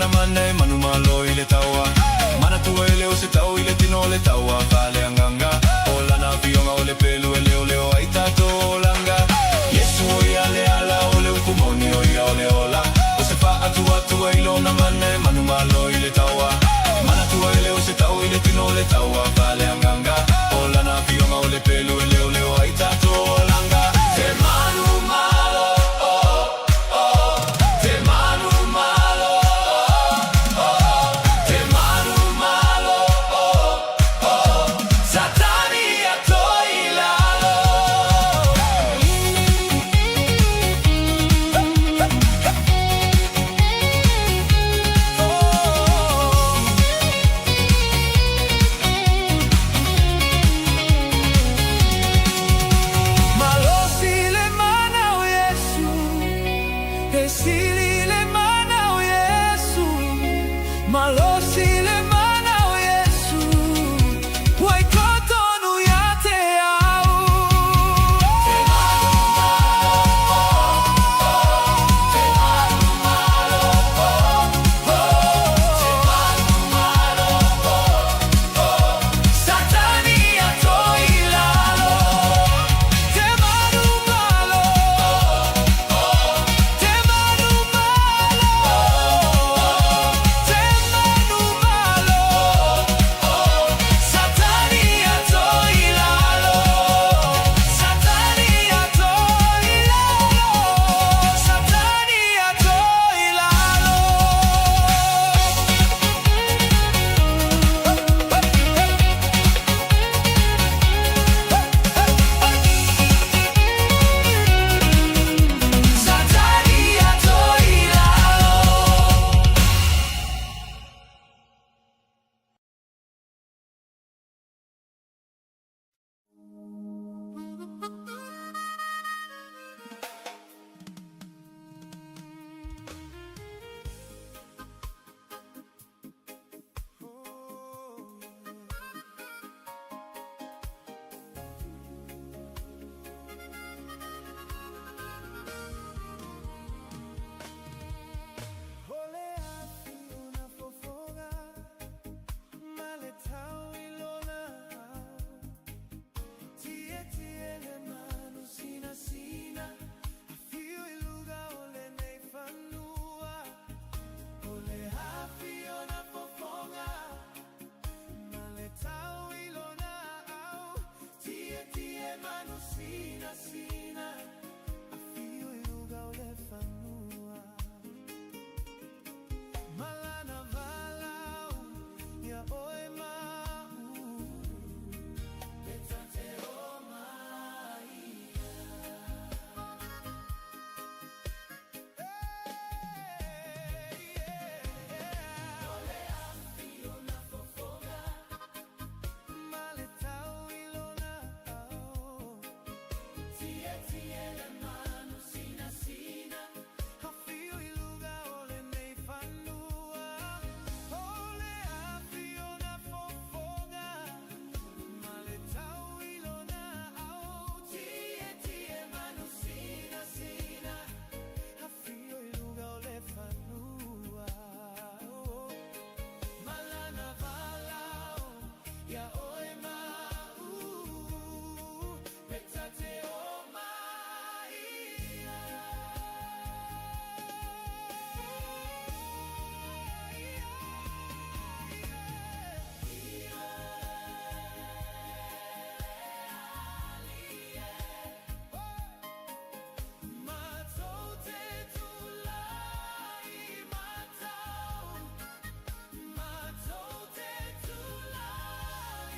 lona mana e manumalo i le taua. Manatua e le o se tau i le tino o le taua faaleagaga. O lana afioga o le pelu e leoleo ai tatou olaga. Iesu o ia le ala o le upu moni o ia o le ola. O se faatuatua i lona mana e manumalo i le taua. Manatua e le o se tau i le tino o le taua faaleagaga. O lana afioga o le pelu e leoleo ai tatou olaga. Te manumalo, oh, oh, te manumalo, oh, oh, te manumalo, oh, oh, Satani ia toi i lalo. Malosi le mana o Iesu, e sili le mana o Iesu, malosi le mana o Iesu, ua i totonu ia te au. Te manumalo, oh, oh, te manumalo, oh, oh, te manumalo, oh, oh, Satani ia toi i lalo. Te manumalo, te manumalo, te manumalo, Satani ia toi i lalo. Satani ia toi i lalo, Satani ia toi i lalo. Satani ia toi i lalo. O le afi ona fofoga, ma le tau i lona ao. Tietie le manu sinasina, afio i luga o lenei fanua. O le afi ona fofoga, ma le tau i lona ao. Tietie manu sinasina, afio i luga o le fanua. Malana valaau ia oe ma a'u. Pe ta te o mai. Hey, yeah. O le afi ona fofoga, Ma le tau i lona ao. tietie le manu sinasina. Afio i luga o lenei fanua. O le afi ona fofoga, ma le tau i lona ao. Tietie manu sinasina. Afio i luga o le fanua. Malana valaau ia oe ma a'u. Pe ta te o mai. Matou te tulai matau, matou te tulai.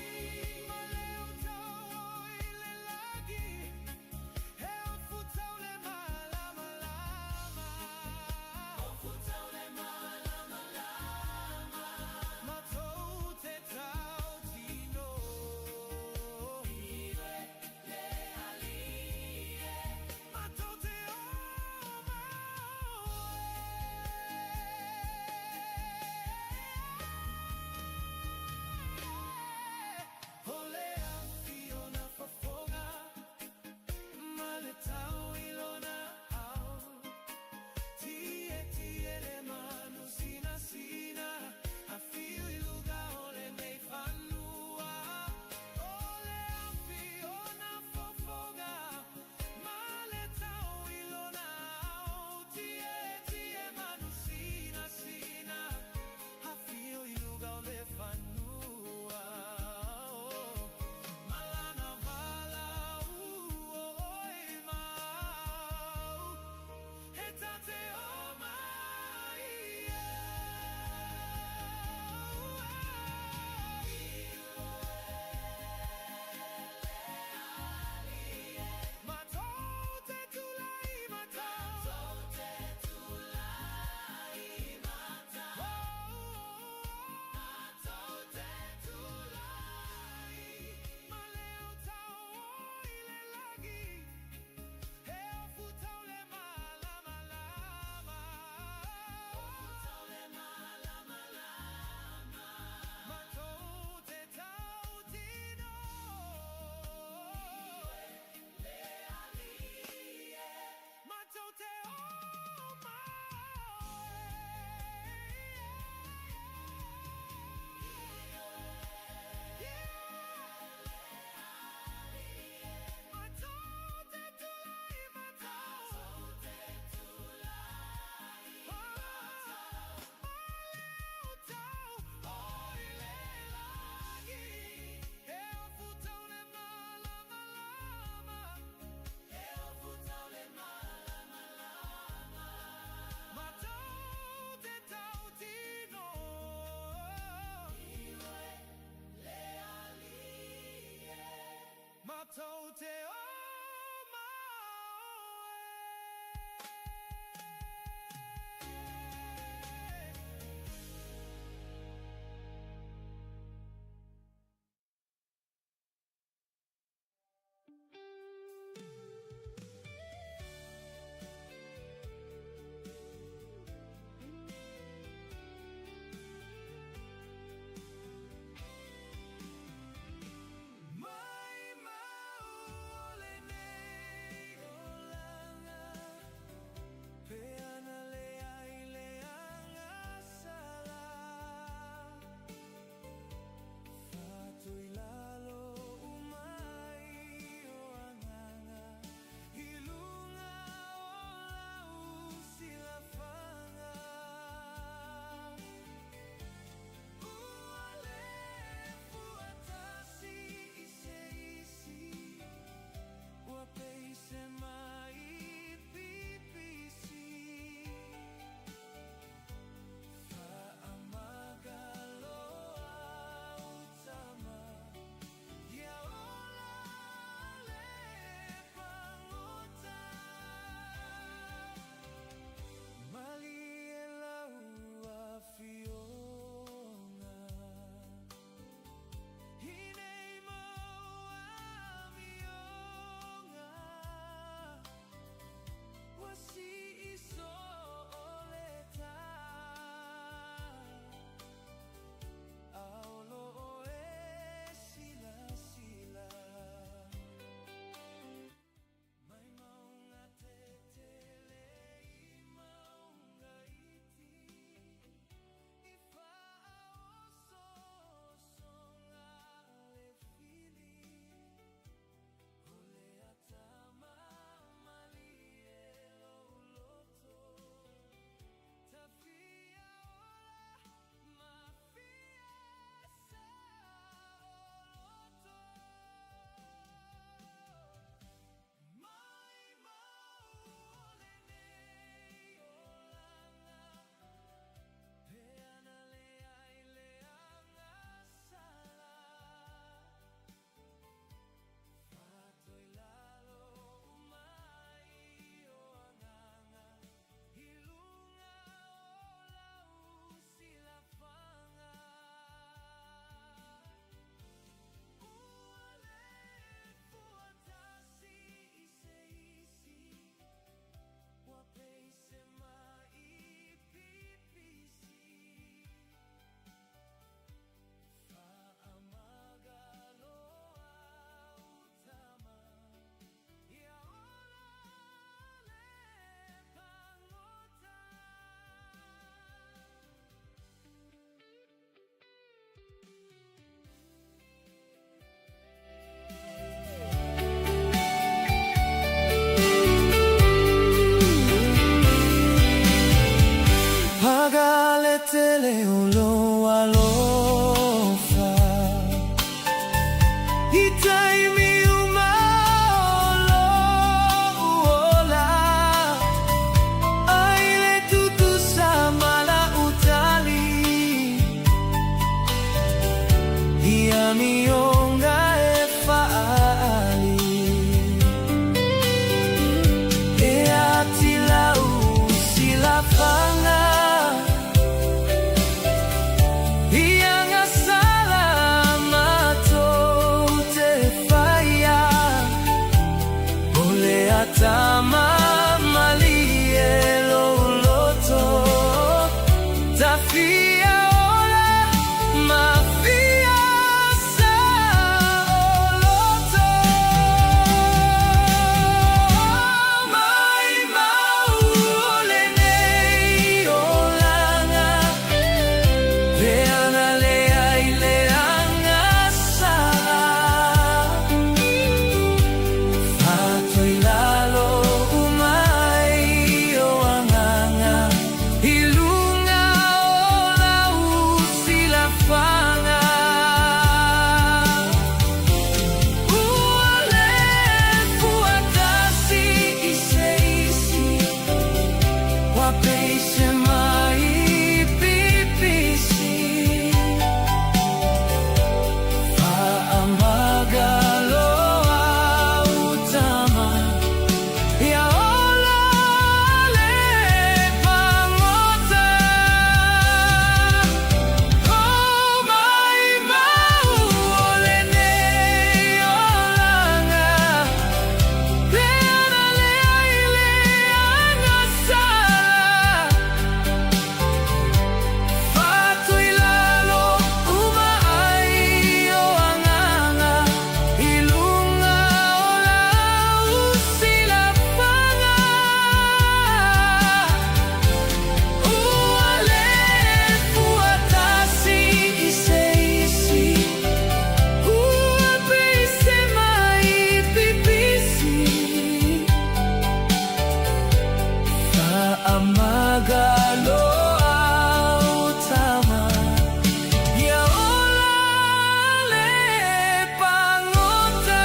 amioga e faaali e ati lau silafaga i agasala matou te faia o le atama malie lou loto tafia ola ma fia saoloto. Maʻimau o lenei olaga le aga lea i le agasala fatoilalo uma ai o agaga i luga o lau silafaga ua le fuatasi i se isi ua pei se ma'i pipisi faamagaloa utama ia ola le pagota. O maʻimau o lenei olaga le aga lea i le agasala fatoilalo uma ai o agaga i luga o lau silafaga ua le fuatasi i se isi ua pei se ma'i pipisi faamagaloa utama ia ola le pagota.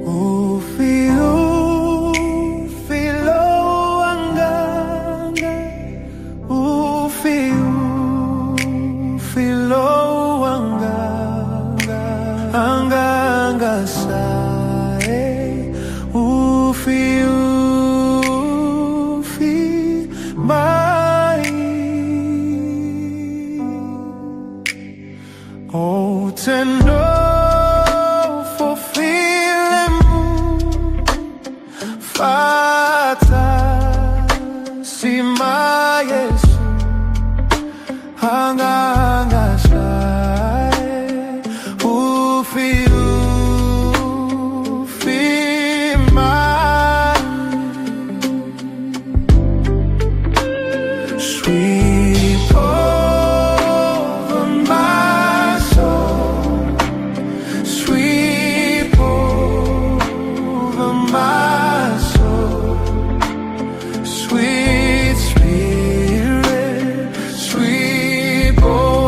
Ufi ufi lou agaga Ufi ufi lou agaga Agaga sa e Ufi ufi mai Ou te nofo filemu Faatasi ma Iesu Agaga sa e Ufi ufi mai Sweep over my soul. Sweep over my soul. Sweet Spirit, sweep over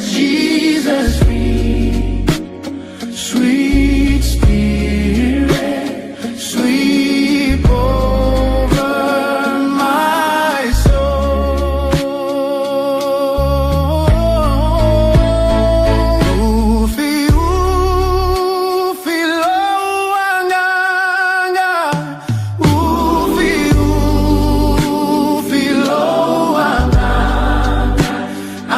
Set Jesus free. Sweet Spirit, sweep over my soul. Ufi, ufi, lou agaga. Ufi, ufi, lou agaga.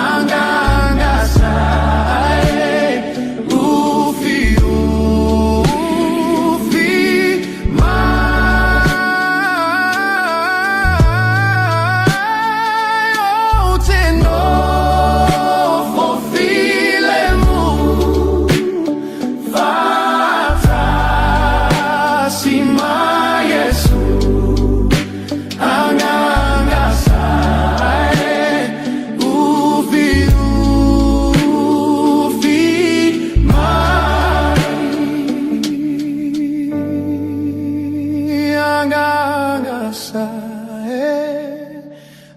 Agaga sa e. Ufi, ufi, mai ou te nofo filemu faatasi ma Iesu agaga sa e ufi ufi mai agaga sa e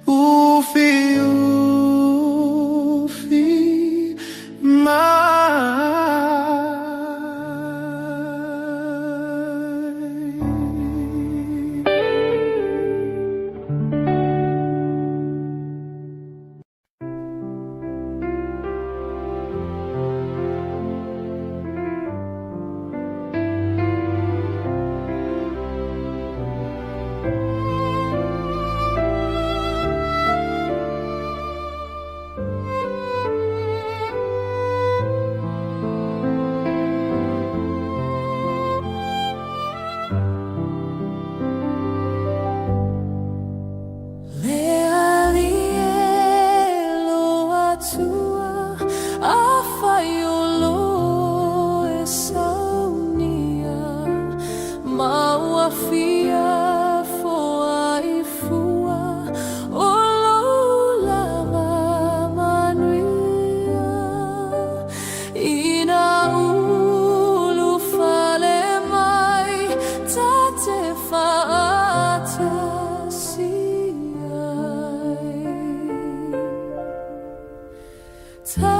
ufi ufi mai. Le Alii e lou Atua, afai o loo e saunia, ma ua fia foai fua, o lou lava manuia. Ina ulufale mai, ta te faatasi ai. Ta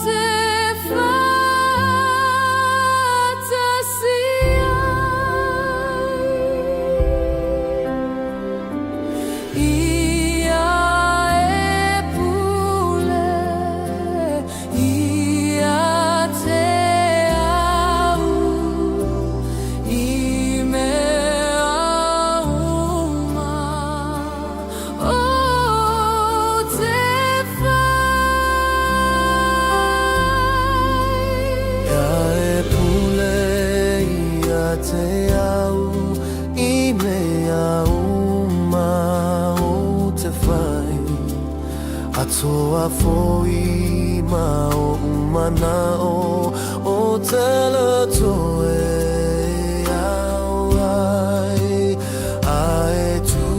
te faatasi ai. Ia e pule, ia te au, i mea uma ou te fai. Ia e pule ia te au i mea uma ou te whai Atoa foi ma oʻu mana'o ou te le toe au ai Ae tu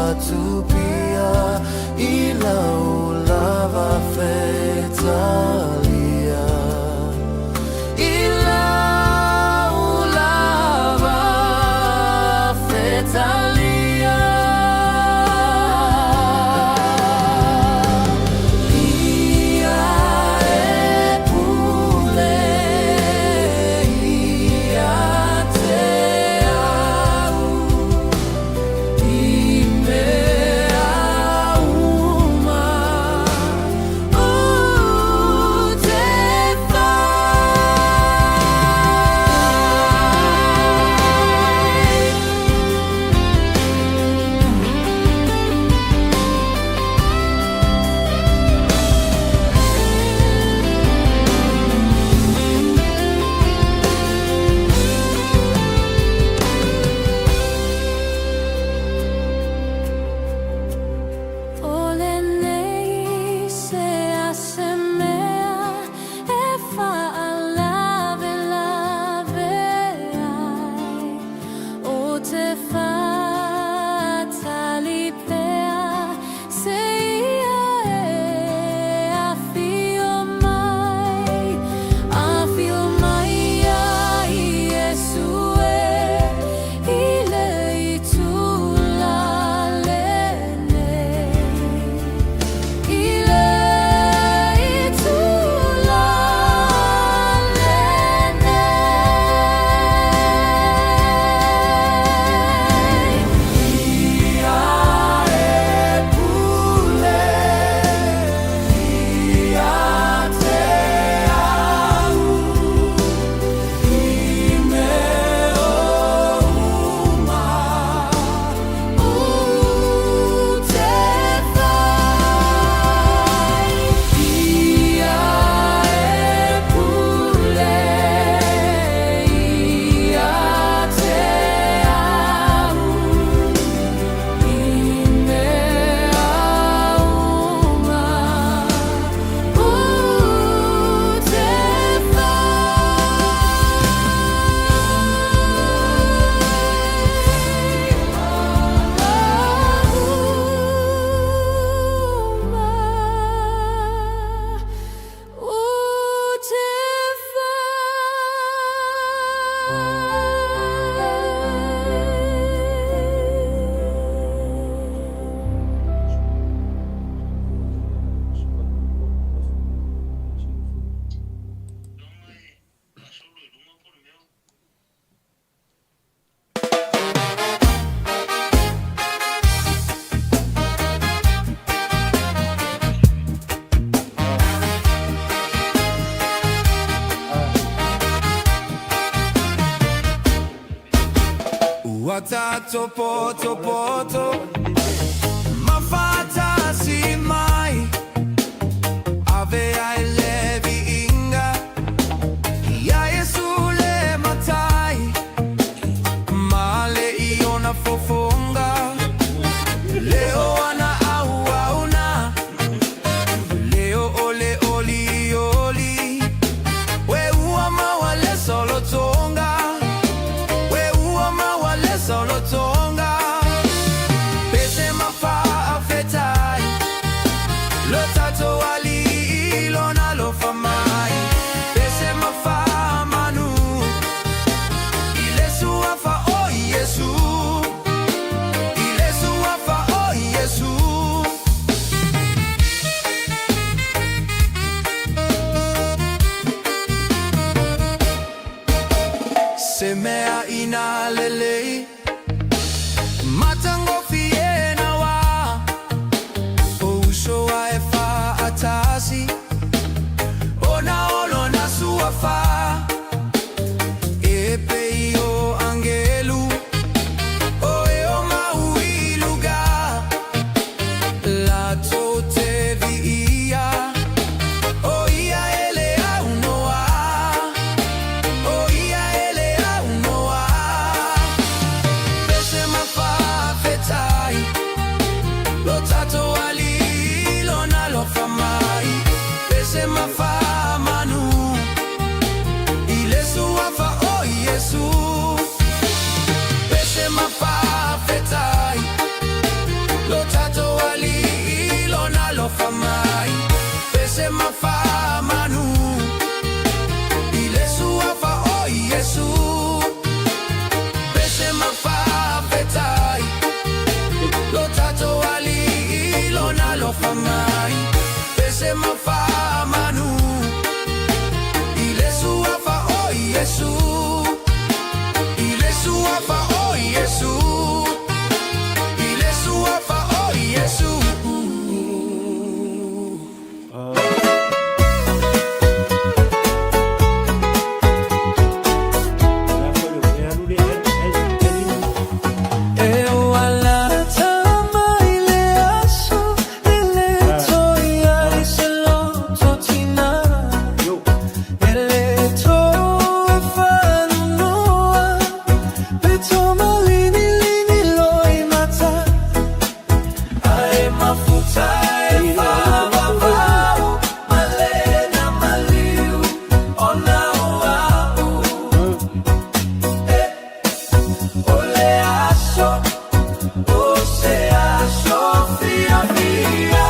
atu pea i lau lava fetalia I lau lava fetalia. Ia e pule ia te au i mea uma. tato poto poto Mafatasi mai Ave ai le viinga Ia Iesu le matai Ma le iona fofonga Leo ana au auna Leo ole oli oli We ua maua le solotonga We ua maua le solotonga Pese mafaafetai Lo tato ali lona lofa mai Pese mafaamanu I le suafa o Iesu I le suafa o Iesu. Se mea ina lelei Matagofie na wā O uso a e faatasi Ona olona suafa E pei o angelu O e o mau i luga Latou te viia O ia e le aunoa O ia e le aunoa Pese mafaafetai Lo tatou alii lona alofa mai Pese mafaamanu I le suafa o Iesu Pese mafaafetai Lo tatou alii lona alofa mai Pese mafaamanu I le suafa o Iesu Pese mafaafetai Lo tatou alii lona alofa mai Pese mafaamanu I le suafa o Iesu I le suafa o Iesu I le suafa o Iesu. E o mai le aso e le toi ai se loto tina E le toe whanunoa Pe tō malini lini loi mata Ae mafuta e whawawau Malena maliu ona o au E o le aso o se aso fia fia.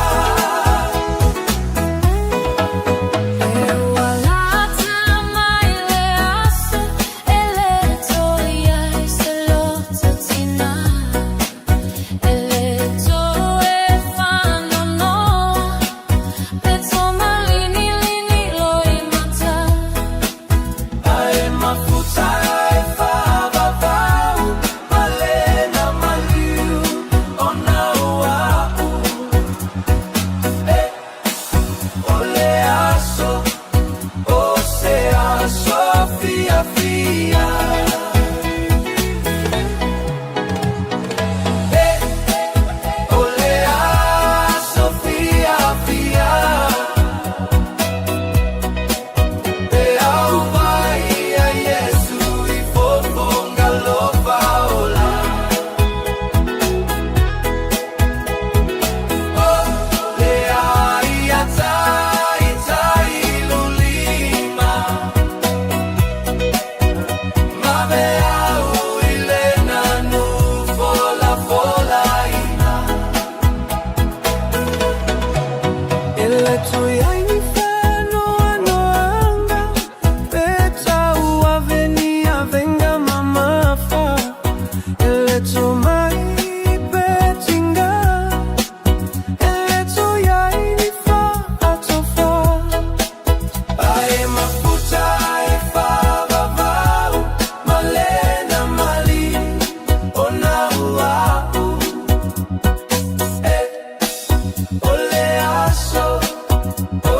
E ua lata mai le aso e le toi ai se loto tina E le toe whanonoa Pe tō malini lini loi mata. Ae mafuta e whawawau Malena maliu ona o au E o le aso o se aso fia fia E o le aso fia fia E au mai ia Iesu i fofoga lofa ola O le ai a tai tai lulima Ma ve au i le nanu fola fola ina E le toi ai ni whanoanoanga Pe tau ave ni avenga mamafa E le tō mai pe tinga E le toi ai ni whaatofa Ae mafuta e whavavau Malena mali ona uau E o le aso o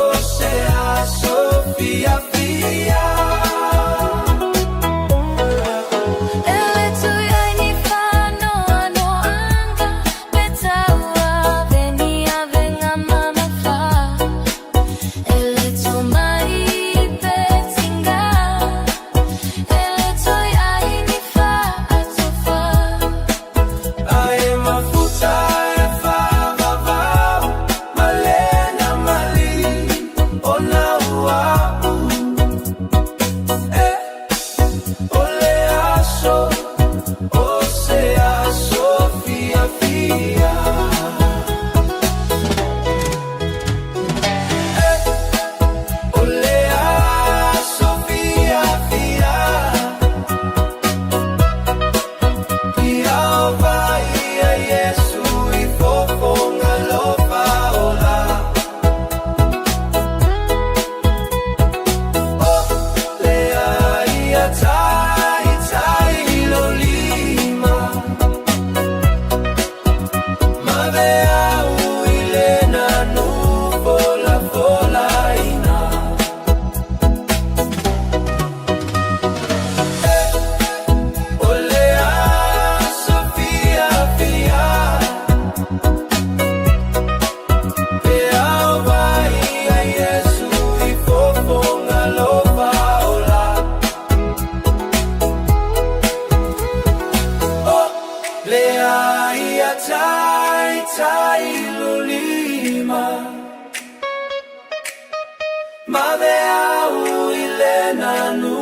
Maveau i le nanu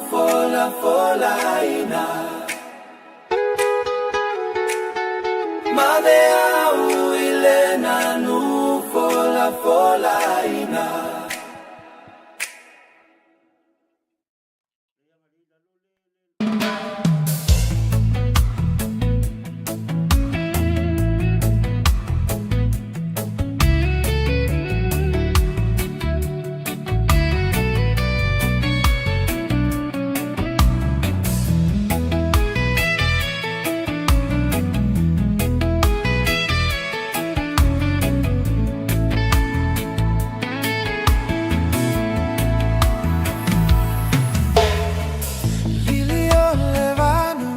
folafolaina. Maveau i le nanu folafolaina. Lili o le vanu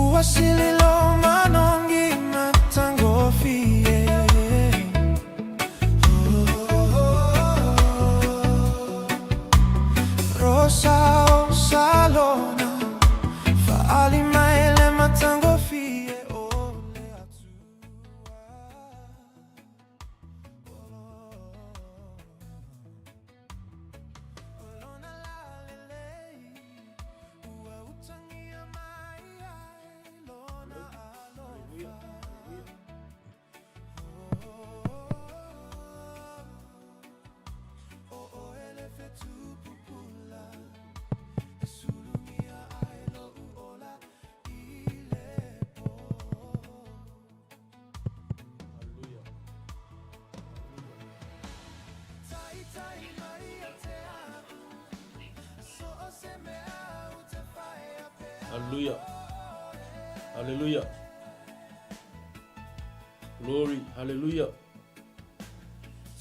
ua sili lo manogi matagofie. Rosa o Salona faali mai le matagofie o le Atua. O lona lalelei ua utagia mai ai lona alofa. O oe le fetu pupula e sulugia ai lou ola i le po. Taitai mai ia te au, so o se mea ou te faia pea. Hallelujah. Hallelujah. Glory. Hallelujah.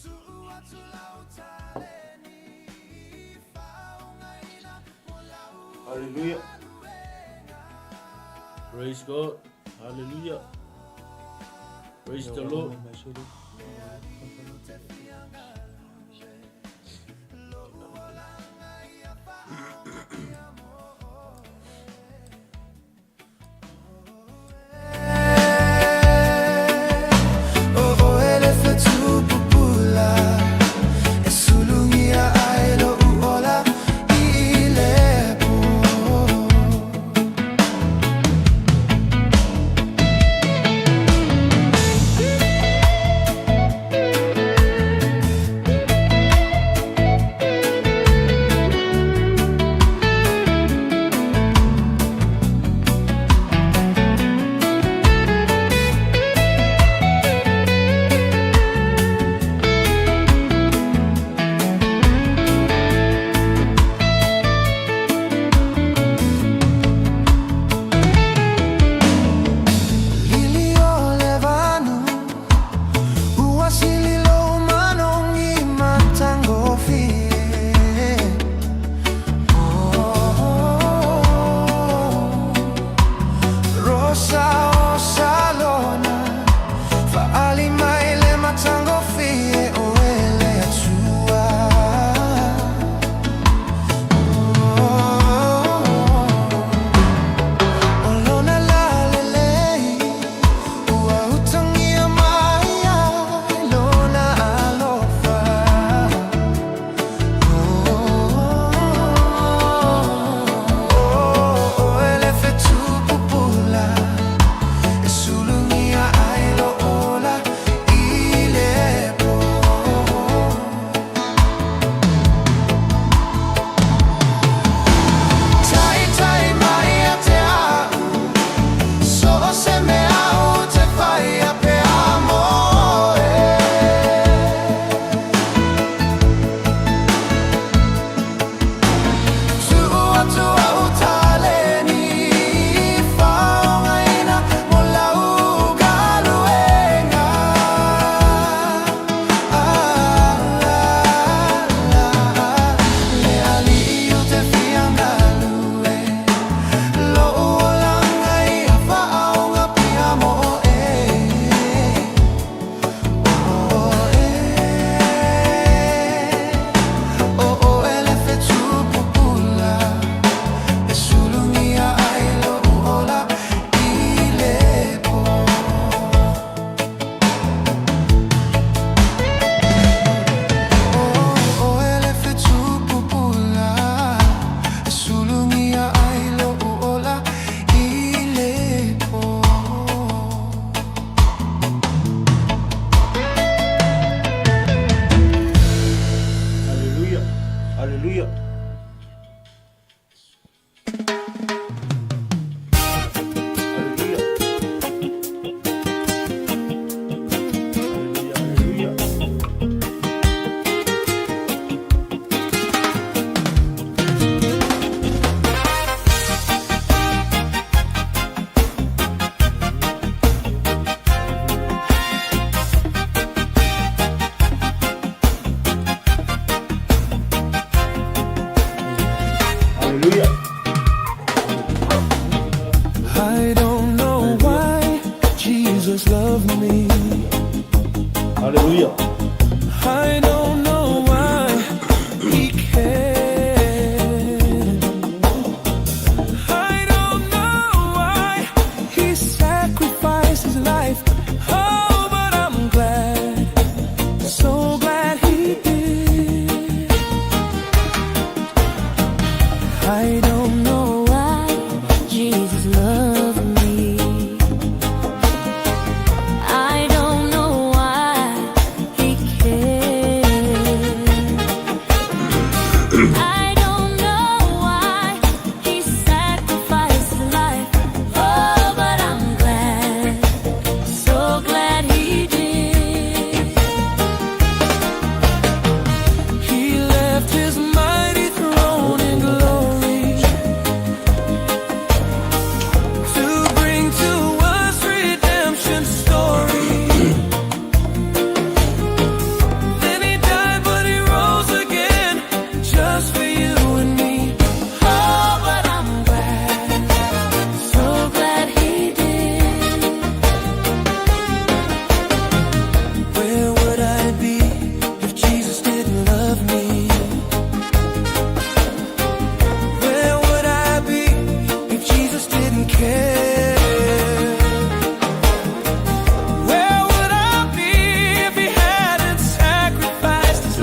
Tuu atu lau taleni, faaugaina mo lau Hallelujah. Praise God. Hallelujah. Praise the Lord. O oe le fetu pupula e sulugia ai lou ola i le po.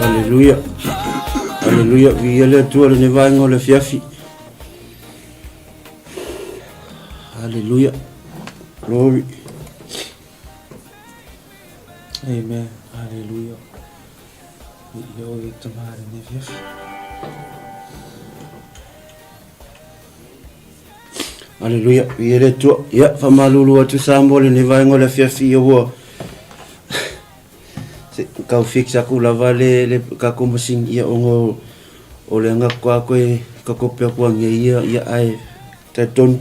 Aleluia. Aleluia. Viia le Atua lenei vaega o le afiafi. Aleluia. Glory. Amen. Hallelujah. Viia oe e Tama lenei afiafi. Aleluia. Viia le Atua. Ia, faamalulu atu Samoa lenei vaega o le afiafi ia ua Se tau fix aku lava le le kako masini ia ona o le aga koa koe ka kope aku ange ia ia ae talitonu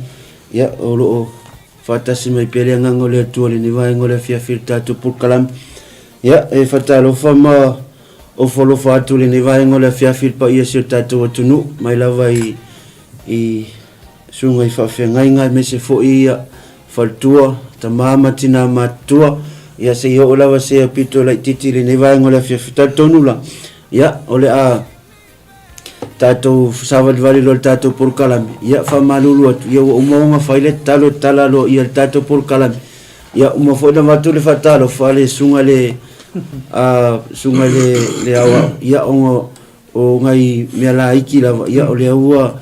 ia o lo o faatasi mai pea le agaga o le Atua i lenei vaega o le afiafi i le tatou polokalame. Ia e faatalofa ma ofo alofa atu i lenei vaega o le afiafi i le paia o si o tatou atunuu mai lava i i susuga i faafeagaiga aemaise foi ia faletua, tama ma tina matutua, ia se i oo lava se aupito laitiiti i lenei vaega o le afiafi. Talitonu la, ia, o le a tatou savalivali loa i le tatou polokalame, ia faamalulu atu, ia ua uma ona fai le tatalo e tatala loa ia le tatou polokalame. Ia uma foi ona avatu le faatalofa a le susuga i le, a, susuga i le, le aoao, ia ona o nai mea laiti lava, ia o lea ua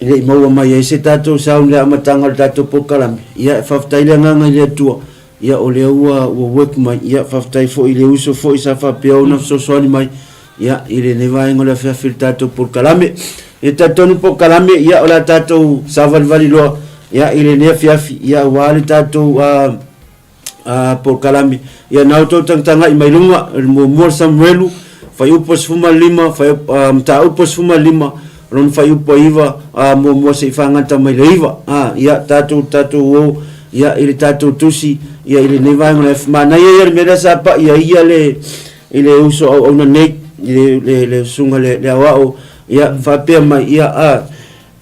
e le i maua mai ai se tatou sound i le amataga o le tatou polokalame. Ia, e faafetai le agaga i le Atua, ia o lea ua ua work mai. Ia, faafetai foi i le uso foi sa faapea ona fesoasoani mai, ia, i lenei vaega o le afiafi i le tatou polokalame. Ia, talitonu polokalame, ia, o le a tatou savalivali loa, ia, i lenei afiafi, ia, aua le tatou, uh, polokalame. Ia na outou tagatagai mai luga, le muamua le Samuelu, fuaiupu 15, mataupu 15, lona fuaiupu 9, muamua se i fagata mai le 9. Ia, tatou, tatou o, ia, i le tatou tusi, ia, i lenei vaega o le F. Manaia ia le mea lea sa pai ai ia le, i le uso auauna nei, i le, le, le susuga le, le aoao, ia, faapea mai, ia, a,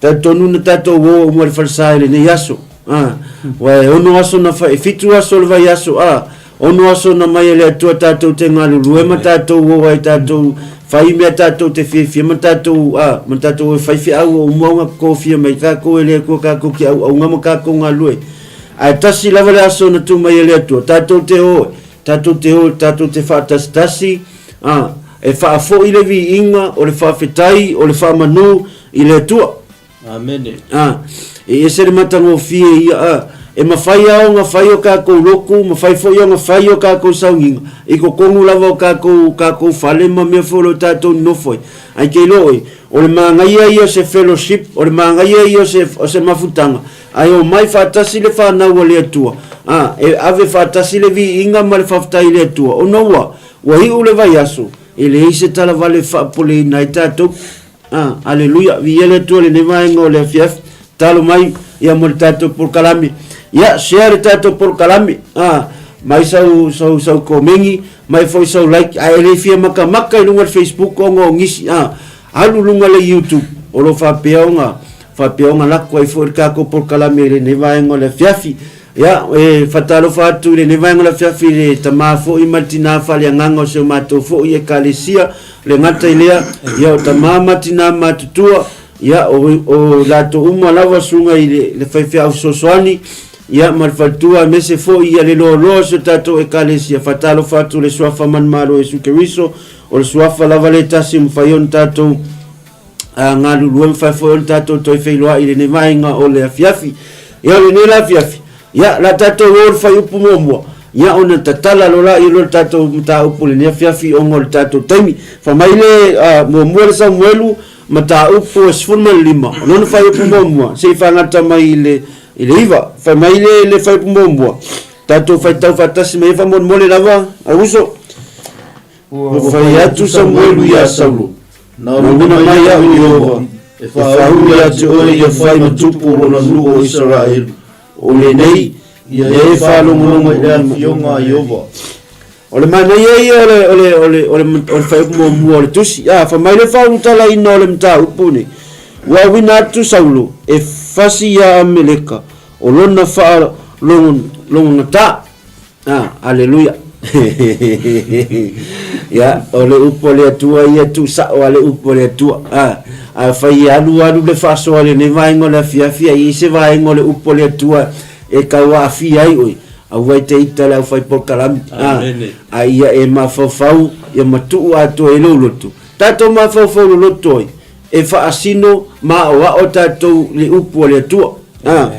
Talitonu na tatou o uma i le falesa i lenei aso. A, ua e ono aso na fai, e fitu aso o le vaiaso, a, ono aso na mai e le Atua tatou te galulue ma tatou o ai tatou fai mea tatou te fiafia ma tatou, a, ma tatou o e fai feau o uma ona kofia mai takou e le Atua kakou ke auaunga ma kakou galulue. Ae tasi lava le aso na tu mai e le Atua, tatou te o, tatou te o, tatou te faatasitasi, a, e faafoi le viiga o le faafetai o le faamanu i le Atua. Amene. A, e ese le matagofie ia, a, e mafai lava ona fai o kakou lotu, mafai foi ona fai o kakou sauniga, i totonu lava o kakou, kakou fale ma mea foi o lo o tatou nonofo ai. Ae te iloa oe, o le manaia ia o se fellowship, o le manaia ia o se, o se mafutaga, ae omai faatasi le fanau a le Atua, a, e ave faatasi le viiga ma le faafetai i le Atua, ona ua, ua iu le vaiaso, e leai se talavale e faapopoleina ai tatou. Ah, aleluia, viia le Atua i lenei vaega o le afiafi. Talo mai ia mo le tatou polokalame. Ia, share le tatou polokalame. Ah, mai sau sau sau komeni, mai foi sau like. Ae le fia makamaka i luga o le Facebook ona o nisi. Ah, alu luga le YouTube. O lo faapea ona faapea ona lako ai foi le tatou polokalame i lenei vaega o le afiafi. Ia, e faatalofa atu i lenei vaega o le afiafi i le tama foi ma le tina faaleagaga o si o matou foi Ekalesia, le gata i lea, ia o tama ma tina matutua, ia o, o latou uma lava susuga i le, le faifeau fesoasoani, ia ma le faletua aemaise foi ia le loaloa o si o tatou Ekalesia. Faatalofa atu i le Suafa Manumalo o Iesu Keriso, o le Suafa lava le tasi e mafai ona tatou a galulue mafai foi ona tatou toe feiloai i lenei vaega o le afiafi. Ia o lenei la afiafi, ia la tatou o le fuaiupu muamua, ia ona tatala loa lea o le tatou mataupu i lenei afiafi ona o le tatou taimi. Fai mai le muamua le Samuelu mataupu e 15, o lona fuaiupu muamua, se i fagata mai i le i le 9. Fai mai le le fuaiupu muamua, tatou faitau faatasi mai ai faamolemole lava, auuso. Ua fai atu Samuelu iā Saulo, Nauina mai au Ieova, e faaulu ia te oe ia fai ma tupu o lona nuu o Isaraelu, o lenei, ia e faalogologo i le afioga a Ieova. O le manaia ia o le, o le, o le, o le, o le fuaiupu muamua o le tusi. A, fai mai le faaulutalaina o le mataupu lenei, Ua auina atu Saulo e fasi iā Ameleka o lona faalogologatā. Ah, aleluia. Ia, o le upu a le Atua ia tuusao a le upu a le Atua. Ah, afai e alu alu le faasoa i lenei vaega o le afiafi, a i ai se vaega o le upu a le Atua e tau aafia ai oe. Aua e te ita le aufai polokalame, a, a ia e mafaufau ia matuu atoa i lou loto. Tatou mafaufau loloto ai, e faasino ma aoao tatou i le upu a le Atua. A,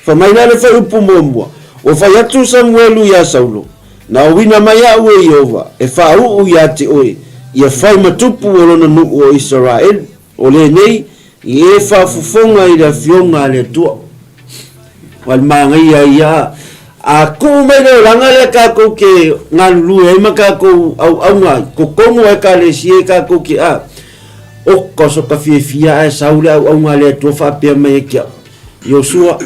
fai mai la le fuaiupu muamua, Ua fai atu Samuelu iā Saulo, Na auina mai au e Ieova e faauu iā te oe, ia fai ma tupu o lona nuu o Isaraelu, o lenei, i e faafofoga i le Afioga a le Atua. Ua le manaia ia a tuu mai le olaga lea tatou te galulue ai ma tatou auauna ai, totonu o Ekalesia e tatou te a, oka so ka fiafia ae sau le auauna a le Atua faapea mai ia te au, Iosua,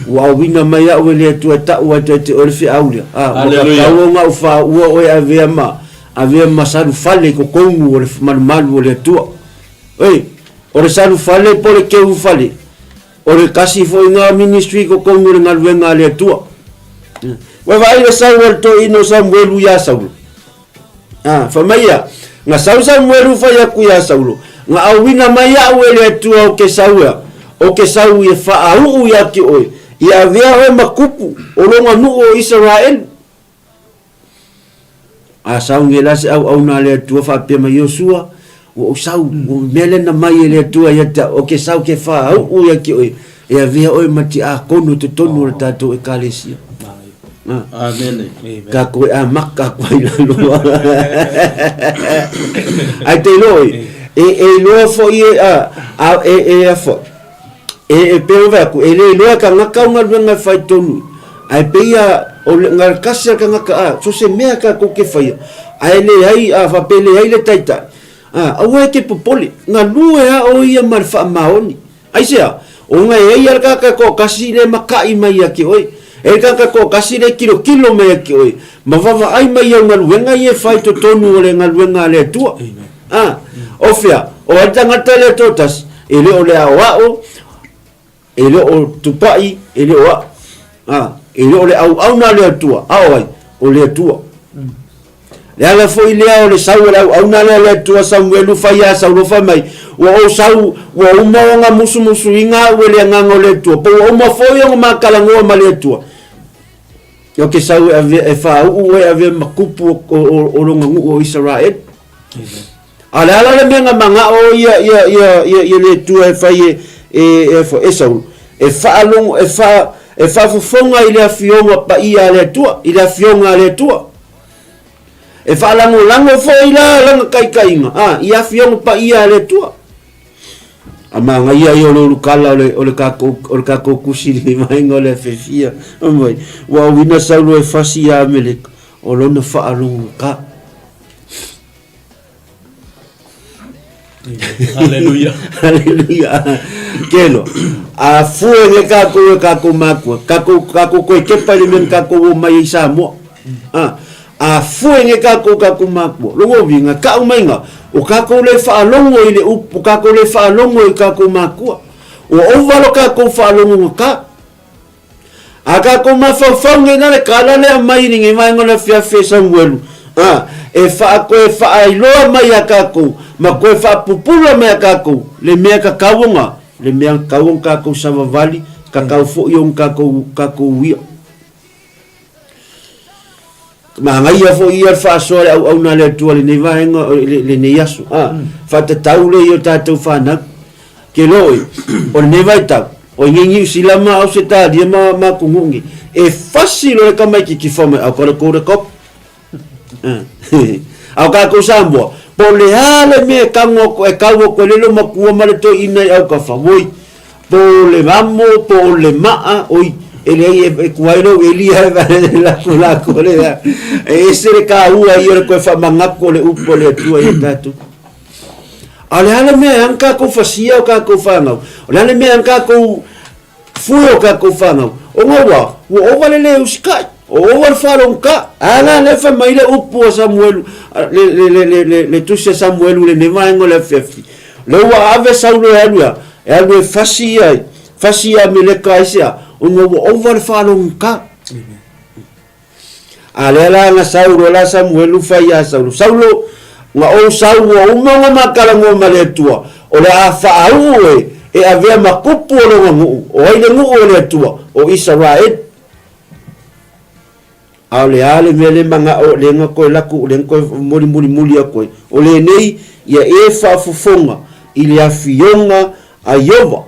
ua auina mai au e le Atua e tau atu ia te oe le feau lea, a, ua tatau ona ou faaua oe e avea ma, avea ma salufale i totonu o le malumalu o le Atua. Oi, o le salufale po o le keufale, O le kasi foi nga ministry i totonu o le galuega a le Atua. Ua vaai le sau a le toeaina o Samuelu iā Saulo. A, fai mai ia, na sau Samuelu fai atu iā Saulo, na auina mai au e le Atua o ke sau ea, o ke sau e faauu ia te oe, ia avea oe ma kupu o lona nuu o Isaraelu. A sau nei la se auauna a le Atua faapea mai, Iosua, ua ou sau, ua mea lea na mai e le Atua ia te au, o ke sau ke faauu ia te oe, e avea oe ma tiakono i totonu o le tatou Ekalesia. Amene. Tatou e amaka atu ai lalo. Ai te iloa oe, e, e iloa foi e, a, a, e, e a foi, E, e pei ona fai atu, e le iloa e kangaka au galuega e fai tonu, ae pei a, o le, na kasi a le kangaka, a, so se mea tatou te faia, ae leai, a faapea e leai le taitai, a, aua e te popole, galue a oe ia ma le faamaoni. Aisea? Ona e ai a le tagata e toatasi le maka'i mai ia te oe, e ai le tagata e toatasi le tilotilo mai ia te oe, ma vavaai mai i au galuega ia e fai i totonu o le galuega a le Atua. A, o fea? O ai le tagata lea toatasi? E le o le aoao, e le o tupai, e le o a'u. A, e le o le auauna a le Atua, a o ai? O le Atua. Le ala foi lea o le sau o le auauna lea a le Atua Samuelu fai iā Saulo fai mai, Ua ou sau, ua uma ona musumusuina au e le Agaga o le Atua, po ua uma foi ona ma talanoa ma le Atua. O ke sau e avea, e faauu oe e avea ma kupu o, o, o, o lona nuu o Isaraelu. A le ala le mea na manao ia ia ia ia ia le Atua e fai e e e, e Saulo, e faalogo e fa e faafofoga i le afioga paia a le Atua, i le afioga a le Atua. E faalagolago foi la lana taitaiga, a, i afioga paia a le Atua. A manaia ia o le ulukala o le, o le tatou, o le tatou tusi i le vaega o le afiafia. Mai, ua auina Saulo e fasi ia Ameleka, o lona faalogogata. Haleluia. Haleluia. Kelo. A fue le kākou e kākou mākua. Kākou, kākou koe kepa i le mea na kākou o mai ai Samoa. A, a fue le kākou kākou mākua. Logo winga, kau mainga, o kākou le whaalogo i le upu, o kākou le whaalogo i kākou mākua. Ua ova lo kākou whaalogo nga kā. A kākou mafaufau nei la le kala lea mai i lenei vaega o le afiafi e Samuelu, a, e wha, koe whaailoa mai a kākou, ma koe whaapupula mai a kākou, le mea kakau o ngā, le mea kakau o kākou savavali, kakau foʻi o kākou, kākou ia. Manaia foi ia le faasoa le auauna a le Atua i lenei vaega, lenei aso. A, faatatau lea i o tatou fanau. Ke loi, o lenei vaitau, o inei Niu Sila ma Ausetalia ma, ma atunuu nei, e fasi loa le tamaitiiti fai mai, au ka le kou le kop. A o tatou Samoa, po o le a le mea e tago atu, e tau atu ai le loomatua ma le toeaina i autafa, oi, po o le amo, po o le maa, oi, e leai e tuai lou eli ae lako lako le e ese le taua ia o le toe faamanatu o le upu a le Atua ia tatou. A o le a le mea e ana tatou fasia o tatou fanau? O le a le mea e ana tatou Fue o tatou fanau, ona ua, ua ova le le usikai, ua ova le faalogota. A la lea fai mai le upu a Samuelu, le, le, le, le, le, le tusi a Samuelu i lenei vaega o le afiafi. Lea ua ave Saulo e alu ea, e alu e fasi ia, fasi ia Ameleka aisea, ona ua ova le faalogota. A lea la na Saulo la Samuelu fai iā Saulo, Saulo, na ou sau ua uma ona ma talanoa ma le Atua, o le a faauu oe e avea ma kupu o lona nuu, o ai le nuu o le Atua? O Isaraelu. A o le a le mea lea e manao lea na toe laku lea na toe momoli mulimuli atu ai, o lenei, ia e faafofoga i le Afioga a Ieova.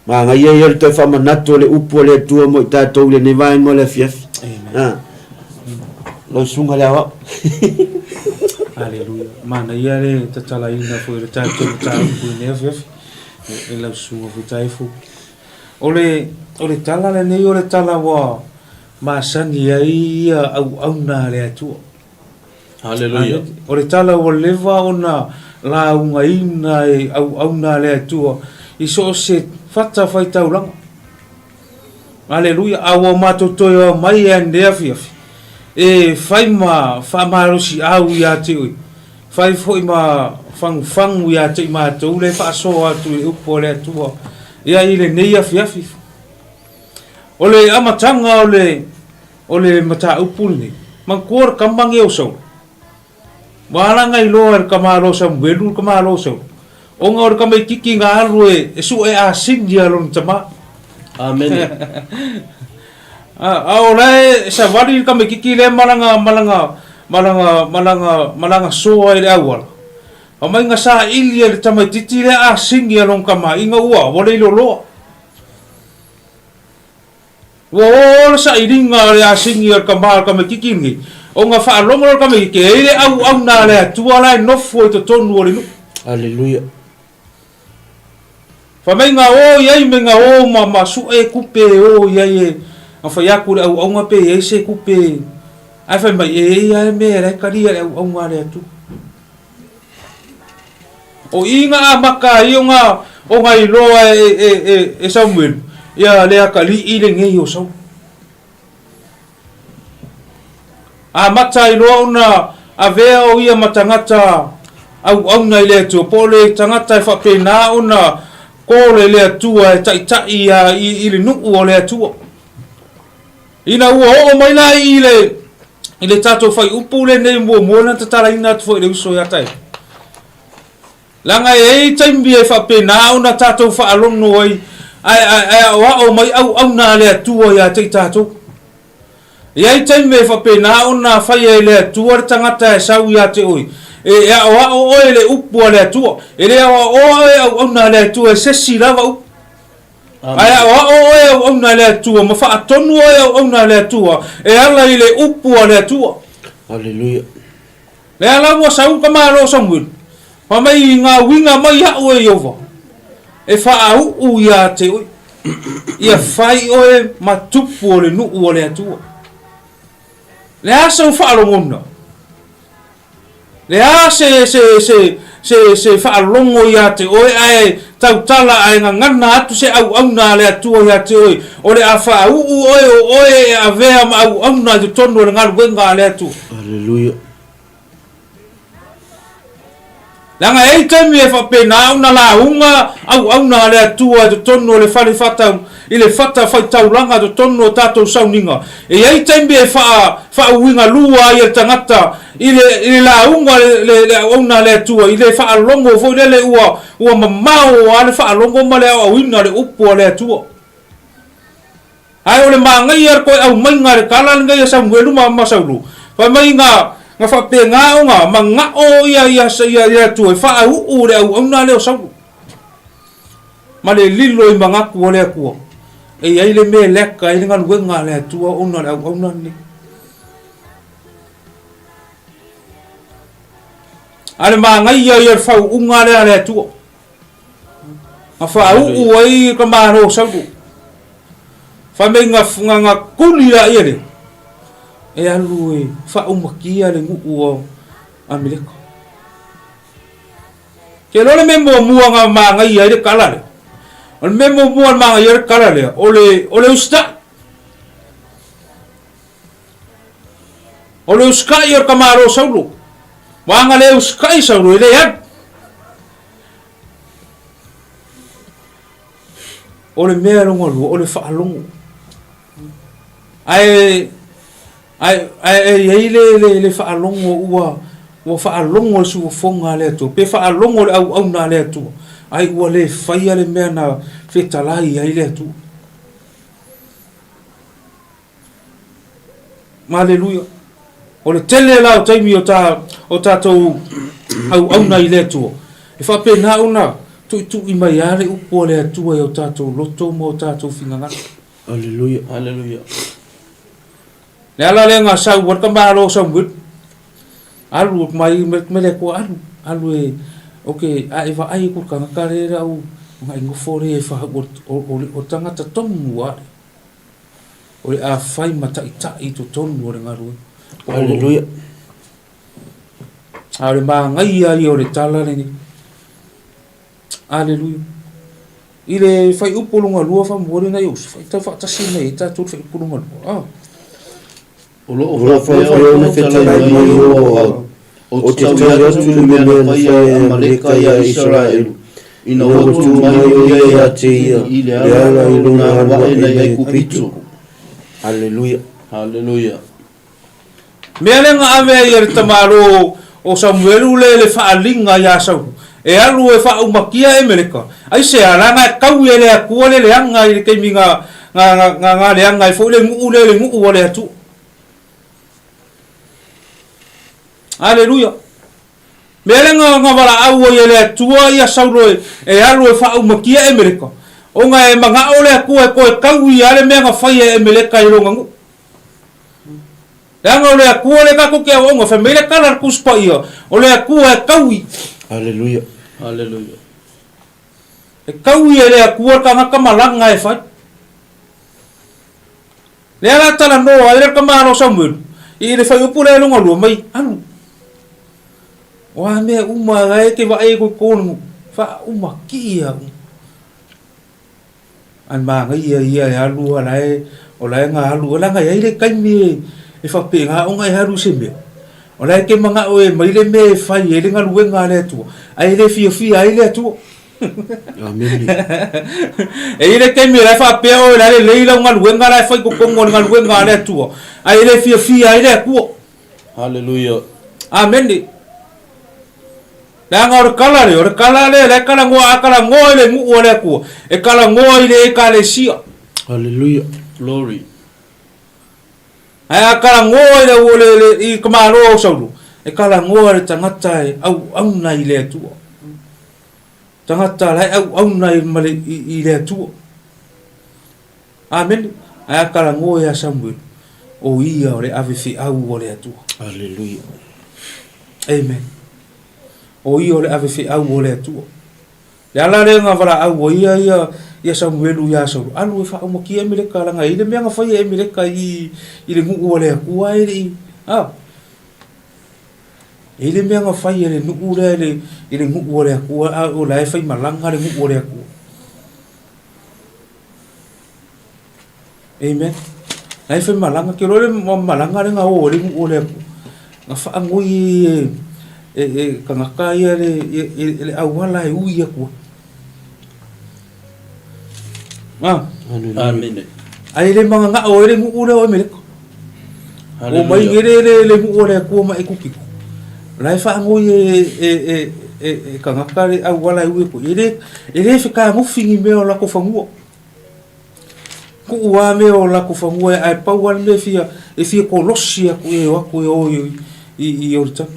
Manaia ia o le toe faamanatu o le upu a le Atua mo i tatou i lenei vaega o le afiafi. Amen. Lau susuga le aoao. Aleluia. Manaia le tatalaina foi o le tatou mataupu i lenei afiafi. E lau susuga foi Taefu. O le, o le tala lenei o le tala ua masani ai ia auauna a le Atua. Haleluia. O le tala ua leva ona laugaina e auauna a le Atua i so o se fatafaitaulaga. Aleluia. A ua matou toe ao mai e lenei afiafi e fai ma faamalosiau ia te oe, fai foi ma fagufagu ia te i matou le faasoa atu i le upu a le Atua ia i lenei afiafi. O le amataga o le O le mataupu lenei, manatua le tama nei o Saulu. Ua alaga iloa e le tamaloa Samuelu le tamaloa o Saulu, ona o le tamaititi na alu e sue asini a lona tama. Amene. A o la e savali le tamaititi lea ma lana, ma lana, ma lana, ma lana, ma lana soa i le auala. Fai mai na saili e le tamaititi lea asini a lona tama ina ua, ua le iloa loa. Ua ō le sailiga o le asini a le tama o le tamaitiiti lenei, ona faalogo lea o le tamaitiiti, e i ai le auauna a le Atua la e nofo i totonu o le nuu. Aleluia. Fai mai na ō i ai me na ō ma, ma sue tupe e ō i ai e, na fai atu i le auauna pe i ai se tupe, ae fai mai, e i ai lava le mea la e talia e le auauna a le Atua. O i na amata ai ona, ona iloa e, e, e, e Samuelu, ia le atalii lenei o Saulu. Amata ai loa ona avea o ia ma tagata auauna i le Atua, po o le tagata e faapena ona kole i le Atua e taitai ia i, i le nuu o le Atua. Ina ua oo mai la i le, i le tatou faaiupu lenei muamua na tatalaina atu foi i le uso ia Taefu, leaga e i ai taimi e faapena ona tatou faalogo ai ae, ae, ae aoao mai auauna a le Atua ia te i tatou. E i ai taimi e faapena ona faia e le Atua le tagata e sau ia te oe, e, e aoao oe i le upu a le Atua. E le aoaoa oe auauna a le Atua e se isi lava upu. Ae aoao oe e auauna e le Atua, ma faatonu oe e auauna e le Atua, e ala i le upu a le Atua. Aleluia. Lea la ua sau ka malo o Samuelu, fai mai i ngā uiga mai aʻu e Ieova, e faauu ia te oe, ia fai oe ma tupu o le nuu o le Atua. Le a sau faalogona? Le a se, se, se, se, se faalogo ia te oe ae tautala ae gagana atu se auauna a le Atua ia te oe, o le a faauu oe o oe e avea ma auauna i totonu o le galuega a le Atua. Aleluia. Leaga e i ai taimi e faapena ona lauga auauna a le Atua i totonu o le fale fata, i le fata faitaulaga i totonu o tatou sauniga. E i ai taimi e faa, faauiga lua ai e le tagata i le, i le lauga le, le, le auauna a le Atua, i le faalogo foi lele ua, ua mamao lava le faalogo ma le aoaoina o le upu a le Atua. Ae o le manaia le toe aumaiga a le tala lenei a Samuelu ma ma Saulo, fai mai na, na faapena ona mana'o ia, ia, ia le Atua e faau'u le auauna lea o Saulo, ma le lilo i manatu o le Atua, e i ai le mea e leka ai le galuega a le Atua ona o le auauna lenei. A le manaia ia o le faauuga lea a le Atua. Na faauu ai ka malo o Saulo. Fai mai na, na, na tuli laia lea, e alu e faaumakia le nuu o Ameleka. Ke loa le mea muamua na manaia ai le tala lea. O le mea muamua na manaia ai le tala lea, o le, o le usitai. O le usitai o le tamaloa o Saulo. Ua ana le usitai Saulo, e le alu. O le mea lona lua, o le faalogo. Ae, ae, ae e i ai le, le, le faalogo ua, ua faalogo le siufofoga a le Atua, pe faalogo le auauna a le Atua, ae ua le faia le mea na fetalai ai le Atua. Aleluia. O le tele la o taimi o ta o tatou auauna i le Atua, e faapena ona tuitui mai lava le upu a le Atua i o tatou loto ma o tatou finagalo. Aleluia. Aleluia. Le ala lea na sau ai le tamalo o Samuelu, alu mai mai le Atua alu, alu e ok a e vaai atu i le tagata lea lau na e nofo lea e faauu o le tagata tonu lava lea. O le a fai ma taitai i totonu o le galuega. Aleluia. A o le manaia ia o le tala lenei. Aleluia. I le fuaiupu lona lua faamolemole nai ou uso, faitau faatasi mai ai tatou le fuaiupu lona lua. Ah. O lo o faapea ona fetalai mai o au, ou te tau atu i le mea na faia e Amaleka ia Isaraelu, ina ua tu mai o ia ia te ia i le ala i lona alu aʻe nei Aikupito. Aleluia. Haleluia. Mea lea na ave ai e le tamālō o Samuelu le le faaaliga iā Saulu, e alu e faaumakia Emeleka. Aisea, leaga e kaui e le Atua le leaga i le taimi na, na, na, na, na leaga ai foi le nuu lea i le nuu a le Atua. Aleluia! Mea lea na, na valaau ai e le Atua ia Saulo e, e alu e faaumakia Emeleka, ona e manao le Atua e toe kaui lava le mea na faia e Emeleka i lona nuu. Leaga o le Atua lea tatou te aoaoga, fai mai le tala a le Tusi Paia, o le Atua e taui. Aleluia. Aleluia. E taui e le Atua le tagata malaga e fai. Lea la talanoa ai le tamāloa Samuelu i le fuaiupu lea lona lua mai, Alu. O a mea uma la e te vaai ai koe i tō faauma kia uma. Ae manaia ia e alu a la e, o la e na alu, leaga e i ai le taimi e faapena ona e alu i se mea, o la e te manao e aumai le mea e fai ai le galuega a le Atua, ae le fiafia ai le Atua. Amene. E i ai le taimi o la e faapea oe o la e lelei lau galuega la e fai i totonu o le galuega a le Atua, ae le fiafia ai le Atua. Haleluia. Amene. Leaga o le tala lea, o le tala lea, la e talanoa, a talanoa i le nuu a le Atua, e talanoa i le Ekalesia. Haleluia. Glory. Ae a talanoa i le, le, le, i ka malo o Saulo, e talanoa i le tagata e auauna i le Atua. Tagata la e auauna i, ma le, i, i le Atua. Amene. Ae a talanoa ia Samuelu, o ia o le ave feau o le Atua. Haleluia. Amen. O ia o le ave feau o le Atua. Le ala lea na valaau ai ia ia ia Samuelu ia Saulo, alu e faaumakia Emeleka leaga e i ai le mea na faia e Emeleka i i le nuu a le Atua ae le i a. E i ai le mea na fai e le nuu lea i le i le nuu a le Atua a o la e faimalaga le nuu a le Atua. Amen. Nai fai malaga, ke loa le malaga le nga o le nuu o le Atua. Na faanoi e, e, e tagata ia le, e, e, le auala e ui atu ai. Ah. Amene. Ae le manganao ai le nuu lea o Emeleka. O mai le le le nuu o le Atua ma e kukiko. La e faanoi e e e e, e tagata le auala e ui atu ai. E le e le fetagofi ni mea o latou fanua. Kuʻu a mea o lakou fanua ae pau a le mea e fia e fia kolosi atu e o atu e o i i i Ioritana.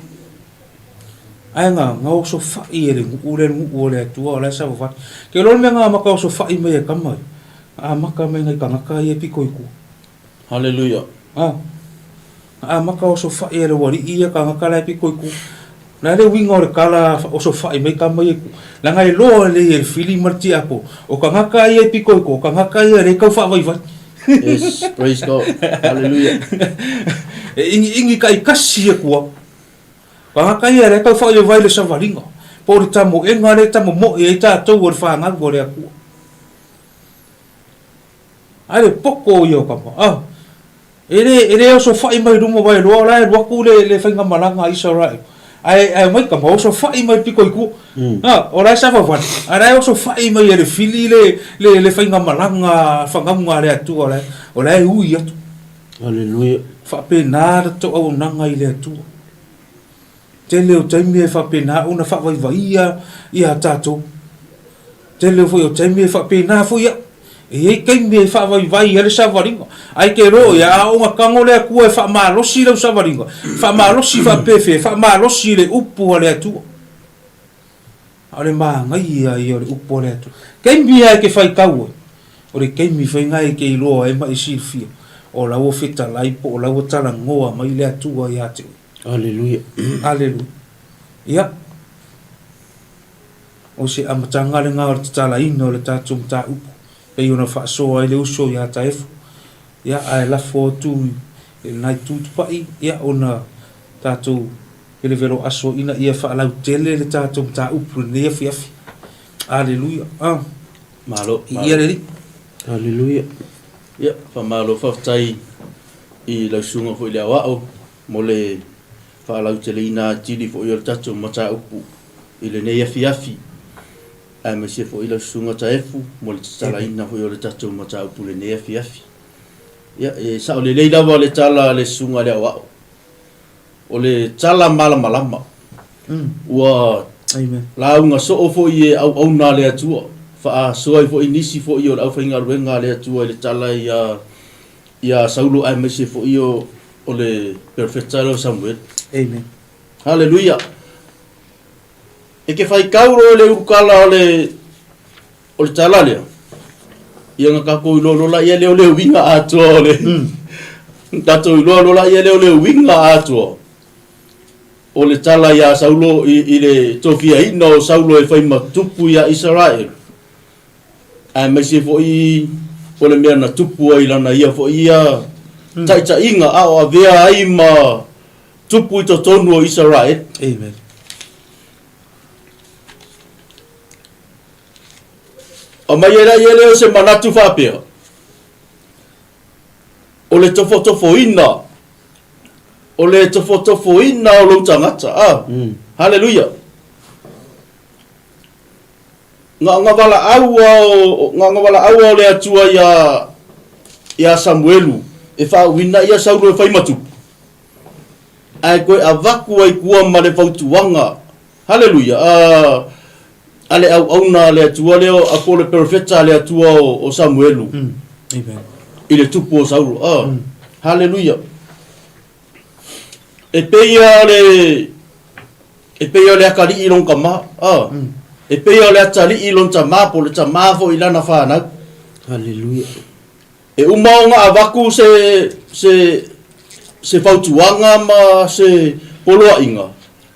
Ae na na osofaʻi e le nuʻu lea le nuʻu o le Atua o la e savavali. Ke iloa le mea na amata osofaʻi mai e kama ia, na amata mai nai tagata ia e pito i tua. Haleluia. A. Na amata osofaʻi e le ualiʻi ia tagata la e pito i tua. O le a le uiga o le tala osofaʻi mai kama ia i tua? Leaga e loa lelei e le fili ma le tiapo, o tagata ia e pito i tua, o tagata ia lea e tau faavaivai. Yes, praise God. Hallelujah. E ʻigiʻigi taitasi atu au. Tagata ia lea e tau faavaivai i le savaliga, po o le tamoega lea e tamomoe ai tatou o le fanau a le Atua. Ae le poto ia o kama, ah, E le, e le osofaʻi mai luma mai loa, o la e alu atu le, le faigamalaga a Isaraelu. Ae, ae omai kama, osofaʻi mai le pito i tua. Mm. Ha, o la e savavali, ae la e osofaʻi mai e le fili le, le, le faigamalaga fagauga a le Atua, o la e, o la e ui atu. Haleluia. Faapena le tou auaunaga i le Atua. Tele o taimi e faapena ona faavaivaia ia tatou. Tele foi o taimi e faapena foi au. E i ai taimi e faavaivai ai le savaliga. Ae te iloa ia, a oo ina tago le Atua e faamalosi lau savaliga, faamalosi faapefea? Faamalosi i le upu a le Atua. A o le manaia ia o le upu a le Atua. Taimi lava e te faitau ai, o le taimi foi lena e te iloa ai ma e silafia, o la ua fetalai po o la ua talanoa mai le Atua ia te oe. Aleluia. Aleluia. Ia, o se amataga lena o le tatalaina o le tatou mataupu, pei ona faasoa ai le uso ia Taefu. Ia, ae lafo atu i lena itu tupai, ia, ona tatou velevelo aso ina ia faalautele le tatou mataupu i lenei afiafi. Aleluia. Ah. Malo. Iia le Alii. Aleluia. Ia, faamalo faafetai i lau susuga foi i le aoao mo le faalauteleina atili foi o le tatou mataupu i lenei afiafi, aemaise foi lau susuga Taefu mo le tatalaina foi o le tatou mataupu i lenei afiafi. Ia, e sao lelei lava le tala a le susuga i le aoao, O le tala malamalama. Ua lauga soo foi e auauna a le Atua, faasoa ai foi nisi foi o le aufaigaluega a le Atua i le tala ia ia Saulo aemaise foi o o le perofeta lea o Samuele. Amen. Haleluia. E ke faitau loa le ulukala o le O le tala lea, ia na tatou iloa loa laia lea o le uiga atoa o le... Tatou iloa loa laia lea o le uiga atoa o le tala iā Saulo i, i le tofiaina o Saulo e fai ma tupu iā Isaraelu, aemaise foi o le mea na tupu ai i lana ia foi ia taitaiga a o avea ai ma tupu i totonu o Isaraelu. Amen. Aumai ai laia lea o se manatu faapea, o le tofotofoina, o le tofotofoina o lou tagata. Ah, mm. Haleluia. Nga nga valaau o nga nga valaau o le Atua ia ia Samuelu e faauina ia Saulo e fai matupu. Ae koe avaku ai kua ma le fautuaga Haleluia! A, a le auauna a le Atua lea, a po o le perofeta a le Atua o, o Samuelu. Mm. Amen. I le tupu o Saulo. A, mm. Haleluia! E peia o le, e peia o le akalii i lona tama. A, mm. E peia o le atalii i lona tama, po o le tama foi i lana whanau. Haleluia. E uma ona avatu se, se, se fautuaga ma se poloaiga,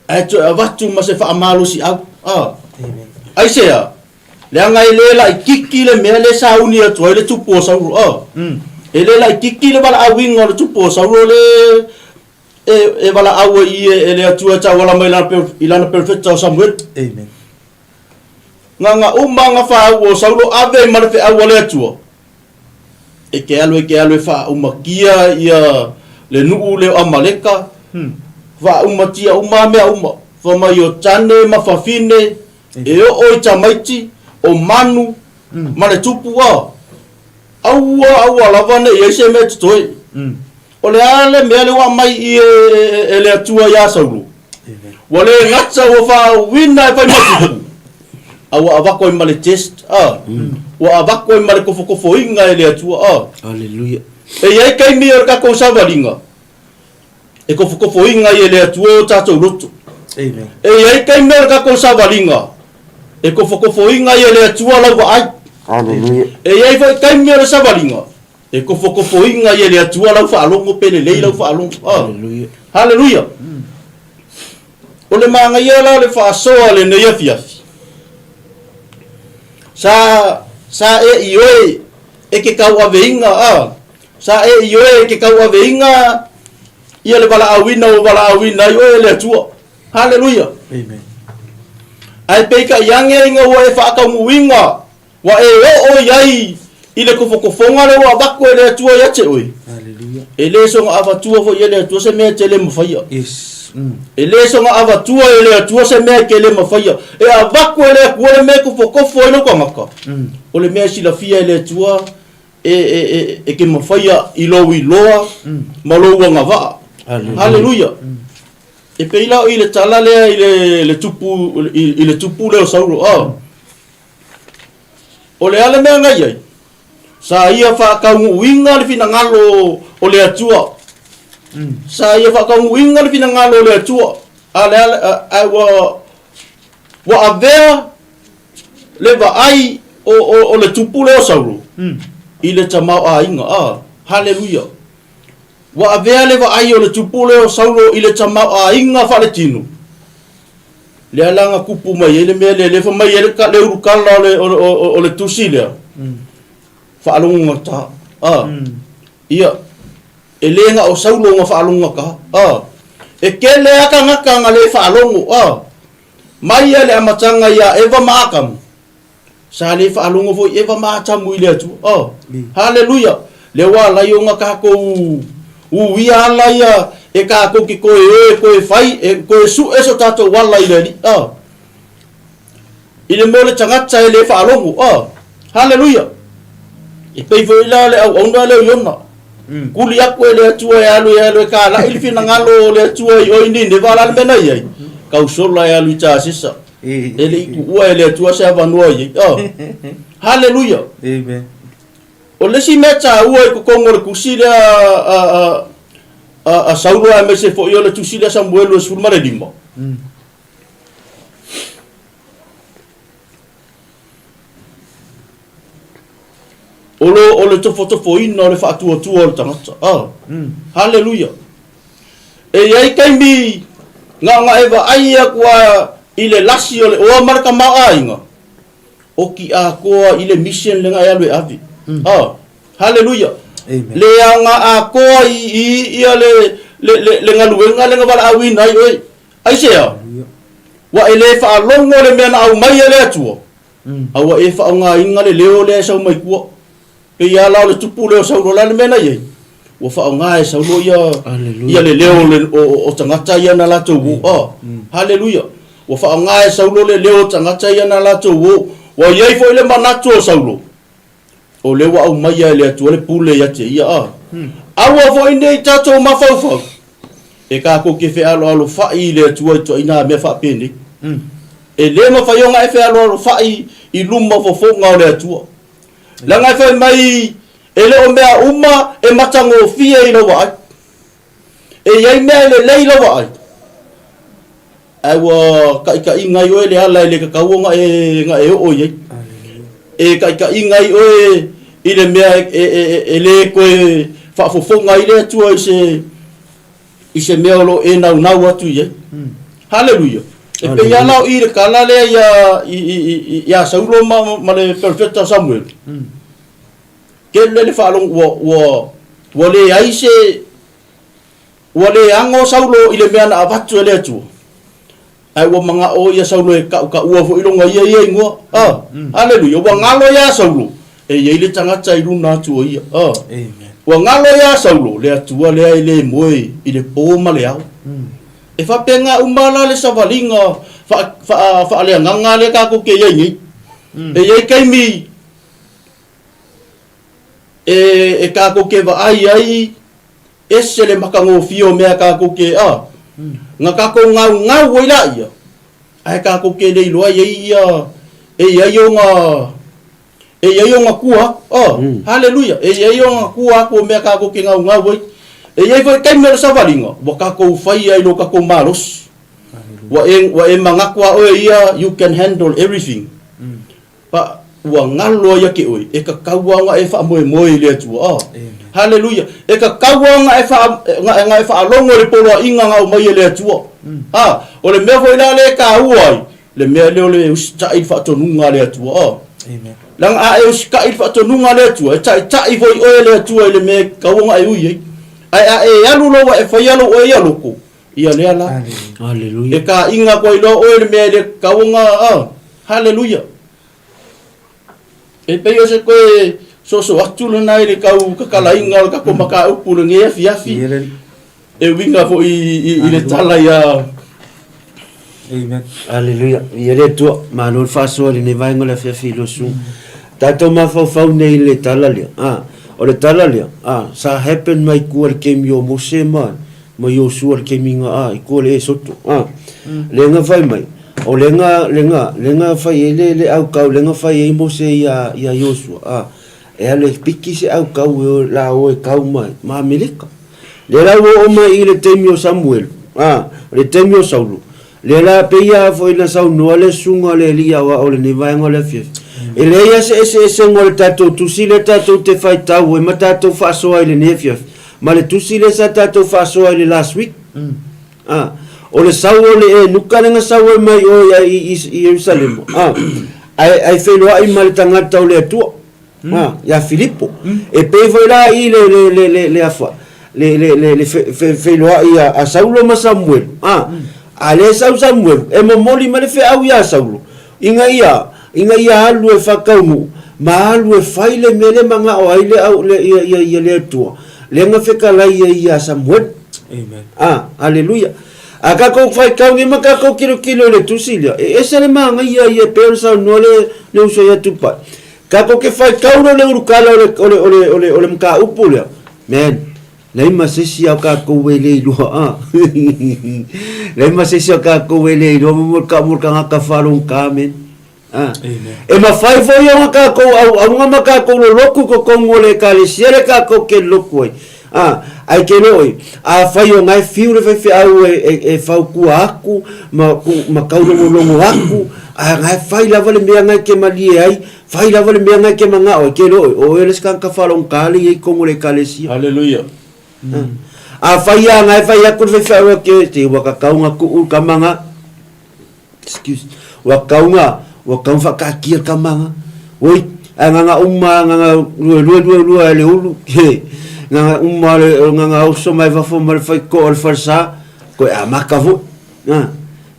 ae toe avatu ma se faamalosiau. A. Aisea? Leaga e le laititi le mea lea sauni atu ai le tupu o Saulo. A. E le laititi le valaauina o le tupu o Saulo le e, e valaau ai i e, e le Atua e tauala mai i lana perofeta o Samuele. Amen. Gaga uma ga fāua o Saulo ave ai ma le feau a le Atua, E ke alu, e ke alu e faaumatia ia le nuu lea o Amaleka, faaumatia uma mea uma, fai mai o tane ma fafine, e oo i tamaiti, o manu, ma le tupu a. Aua, aua lava ne i ai se mea e totoe. O le a le mea lea ua aumai i e, e le Atua iā Saulo? Ua le gata ua faauina e fai ma tupu, a ua avatu ai ma le test, a. Ua avatu ai ma le kofokofoina e le Atua, a. Haleluia. E i ai taimi o le tatou savaliga e kofokofoina ai e le Atua o tatou loto. Amen. E i ai taimi o le tatou savaliga e kofokofoina ai e le Atua lau vaai. Haleluia. E i ai foi taimi o le savaliga E kofokofoina ia le Atua lau faalogo pe lelei lau faalogo. Ah. Haleluia. Haleluia. O le manaia la o le faasoa o lenei afiafi. Sa sa e ioe e ke tauaveina a sa e ioe e ke tauaveina ia le valaauina ua valaauina ai oe e le Atua. Haleluia. Amen. Ae peitai ane ina ua e faataunuuina Ua e oo i ai i le kofokofoga lea ua avatu e le Atua ia te oe. E le soona avatua foi e le Atua se mea e te le mafaia. Yes. E le soona avatua e le Atua se mea e te le mafaia. E avatu e le Atua le mea e kofokofo ai lou tagata. O le mea e silafia e le Atua e, e, e, e ke mafaia i lou iloa ma lou agavaa. Haleluia. E pei la o i le tala lea i le, le tupu, i, i le tupu lea o Saulo. Ah. O le a le mea na i ai? Sa ia faataunuuina le finagalo o le Atua. Sa ia faataunuuina le finagalo o le Atua. A le a, ua ua avea le vaai o, o, o le tupu lea o Saulo i le tamaoaiga. A, haleluia. Ua avea le vaai o le tupu lea o Saulo i le tamaoaiga faaletino. Lea la na tupu mai ai le mea lea, lea fai mai ai le, le ulukala o le, o, o, o le tusi lea, faalogogata. A, ia, e le na o Saulo na faalogogata. A, e tele lava tagata na le faalogo. A, mai lava i le amataga ia Eva ma Atamu, Sa le faalogo foi Eva ma Atamu i le Atua. Oh, haleluia! Lea ua alai ona tatou uia ala ia e tatou te toe o e toe fai, e toe sue so tatou ala i le Alii. Oh. I le mea o le tagata e le faalogo. Oh, haleluia! E pei foi la le auauna lea o Iona. Kuli aku e le Atua e alu e alu e kalaʻi le finagalo o le Atua i o i Nineva, o le a le mea na i ai? Kausola e alu i Tasisa. E le i tuua e le Atua se avanoa i ai. Oh. Haleluia. Amen. O le isi mea taua i totonu o le tusi lea a, a, a, a Saulo aemaise foi o le tusi lea Samuelu e 15. O lo o le tofotofoina o le faatuatua o le tagata. Ah. Haleluia. E i ai taimi na ona e vaai atu a i le lasi o le oa ma le tamaoaiga, oki atoa i le mission lena e alu e ave. Ah. Haleluia. Amen. Le aoga atoa i, i ia le, le, le, le galuega lea na valaauina ai oe. Aisea? Ua e le faalogo le mea na aumai e le Atua, a ua e faaaogaina le leo lea e sau mai tua. Pei lava la o le tupu lea o Saulo, o le a le mea na i ai? Ua faaaoga e Saulo ia, ia le leo o, le, o, o tagata ia na latou o. Ah, haleluia. Ua faaaoga e Saulo le leo o tagata ia na latou o. Ua i ai foi le manatu o Saulo, O lea ua aumaia e le Atua le pule ia te ia, a. Aua foi ne i tatou mafaufau, e tatou te fealoalofa'i i le Atua i ituaiga mea faapenei. E le mafai ona e fealoalofa'i i luma fofoga o le Atua. Leaga e fai mai, e le o mea uma e matagofie i lau vaai. E i ai mea e lelei i lau vaai, ae ua taitaiga ai oe le ala e le tatau ona e, ona e oo i ai. E taitaiga ai oe i le mea e, e, e, e le toe faafofoga ai le Atua i se, i se mea o lo o e naunau atu i ai. Haleluia. E pei lava la o i le tala lea ia, i, i, i, ia Saulo ma, ma le perofeta o Samuele. Tele le faalogo ua, ua, ua leai se, ua le ago Saulo i le mea na avatu e le Atua, ae ua manao ia Saulo e tautaua foi lona ia ia igoa. Ah, haleluia, ua galo iā Saulo, e i ai le tagata i luna atu o ia. Ah, ua galo iā Saulo, le Atua lea e le moe i le pō ma le ao. E faapena uma la le savaliga faa, faa, faaleagaga lea tatou te i ai nei. E i ai taimi e, e tatou te vaai ai, ese le matagofie o mea tatou te, a, na tatou gaugau ai laia, ae tatou te le iloa e i ai ia, e i ai ona, e i ai ona tua atu, a, haleluia, e i ai ona tua atu o mea tatou te gaugau ai. E i ai foi taimi o le savaliga, ua tatou faia i lo tatou malosi. Ua e, ua e manatu a oe ia, you can handle everything. Pa, ua galo ai ia te oe, e tatau lava ona e faamoemoe i le Atua. A. Haleluia. E tatau lava ona e faa, ona e faalogo i le poloaiga na aumai e le Atua. A. O le mea foi la lea e taua ai, le mea lea o le usitai i le faatonuga a le Atua. A. Leaga a e usitai i le faatonuga a le Atua, e taitai foi oe e le Atua i le mea e tatau ona e ui ai. Ae a e alu loa ua e faia lou oe ia loto, ia lea la. Haleluia. E kāiga atu ai loa oe i le mea e le tatau ona, a. Haleluia! E pei o se toe soso atu lena i le tau kakalaina o le tatou mataupu i lenei afiafi, e uiga foi i le tala ia. Amen. Haleluia. Ia le Atua, malo le faasoa i lenei vaega o le afiafi i lou susuga. Tatou mafaufau nei i le tala lea, a, o le tala lea, a, sa happen mai tua i le taimi o Mose ma, ma Iosua i le taimi na, a, i tua i le Esoto, a. Lea na fai mai, O le ga, le ga, le ga fai ai le, le aukau, le ga fai ai Mose ia, ia Iosua, a. E alu e piki se aukau e o la o e kau mai ma Amerika. Lea la ua oo mai i le taimi o Samuelu, a, o le taimi o Saulo, lea la pei lava foi na saunoa le susuga o le alii aoao o lenei vaega o le afiafi, e leai lava se eseesega o le tatou tusi lea tatou te faitau ai ma tatou faasoa i lenei afiafi, ma le tusi lea sa tatou faasoa i le last week. A, o le sau o le Enuka lea na sau ai mai o i, i, i Ierusalema, a, ae, ae feiloai ma le tagata o le Atua. A, ia Filipo. E pei foi la i le, le, le, le, le afa, le, le, le, le fe, fe, feiloai a, a Saulo ma Samuelu. A, a lea e sau Samuelu, e momoli mai le feau iā Saulo, ina ia, ina ia alu e faataunuu, ma alu e fai le mea lea e manao ai le, au, le, ia, ia, ia le Atua, lea na fetalai ai iā Samuelu. Amen. A, aleluia. A tatou faitau nei ma tatou tilotilo i le tusi lea, e ese le manaia ia e pei ona saunoa le, le uso ia Tupai. Tatou te faitau loa le ulukala o le, o le, o le, o le, o le mataupu lea, man, leai ma se isi a o tatou e le iloa, a. Leai ma se isi a o tatou e le iloa mo le, mo le tagata faalogogata, man. A. E mafai foi ona tatou auauna ma tatou lolotu i totonu o le Ekalesia lea tatou te lotu ai. A, ae ke loi, afai o na e fiu le faifeau e, e, e fautua aku ma, ma taulogologo aku, a na e fai lava le mea na e ke malie ai, fai lava le mea na e ke manao ai, ke loi, o oe le isi tagata faalogogata le i ai i totonu o le Ekalesia. Haleluia. Afai a na e fai aku le faifeau e ke, te ua tatau ona tuu le tama na. Excuse. Ua kaunga, ua kaunga whakaakia ka manga. Oi, a nganga uma, nganga lua lua lua lua e le ulu. He, nganga uma le, nganga oso mai wafo ma le whai ko o le wharesa, koe a maka fo. Na,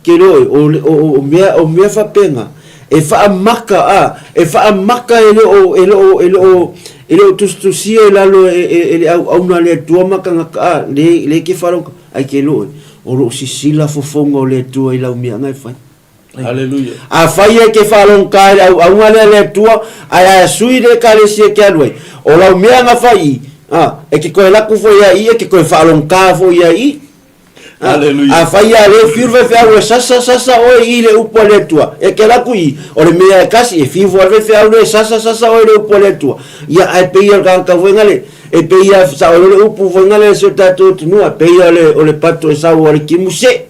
ke lo, o, o, o, mea, o mea whapenga, e whaamaka, a, e whaamaka e le o, e le o, e le o, e le o tusitusia e lalo e, e, e le au auna le atua makanga, a, le, le ke wharonga, ai ke lo, O lou sisila fofoga o le Atua i lau meaga e fai. Haleluia. Afai e ke faalogogā i le auauga lea a le Atua, ae a sui le Ekalesia ke alu ai, o lau meaga fai i, a, e ke koe laku foi ia i, e ke koe faalogogā foi ia i. A, Haleluia. afai a le fiu le faifeau e sasa sasa oe i le upu a le Atua, e ke laku i, o le mea e kasi, e fiu foi a le faifeau lea e sasa sasa oe i le upu a le Atua. Ia, ae pei o le tagata foi ngale, E pei a sao le upu foi ngale si o tatou atunuu, e pei o le, o le pato e sau o le kimuse.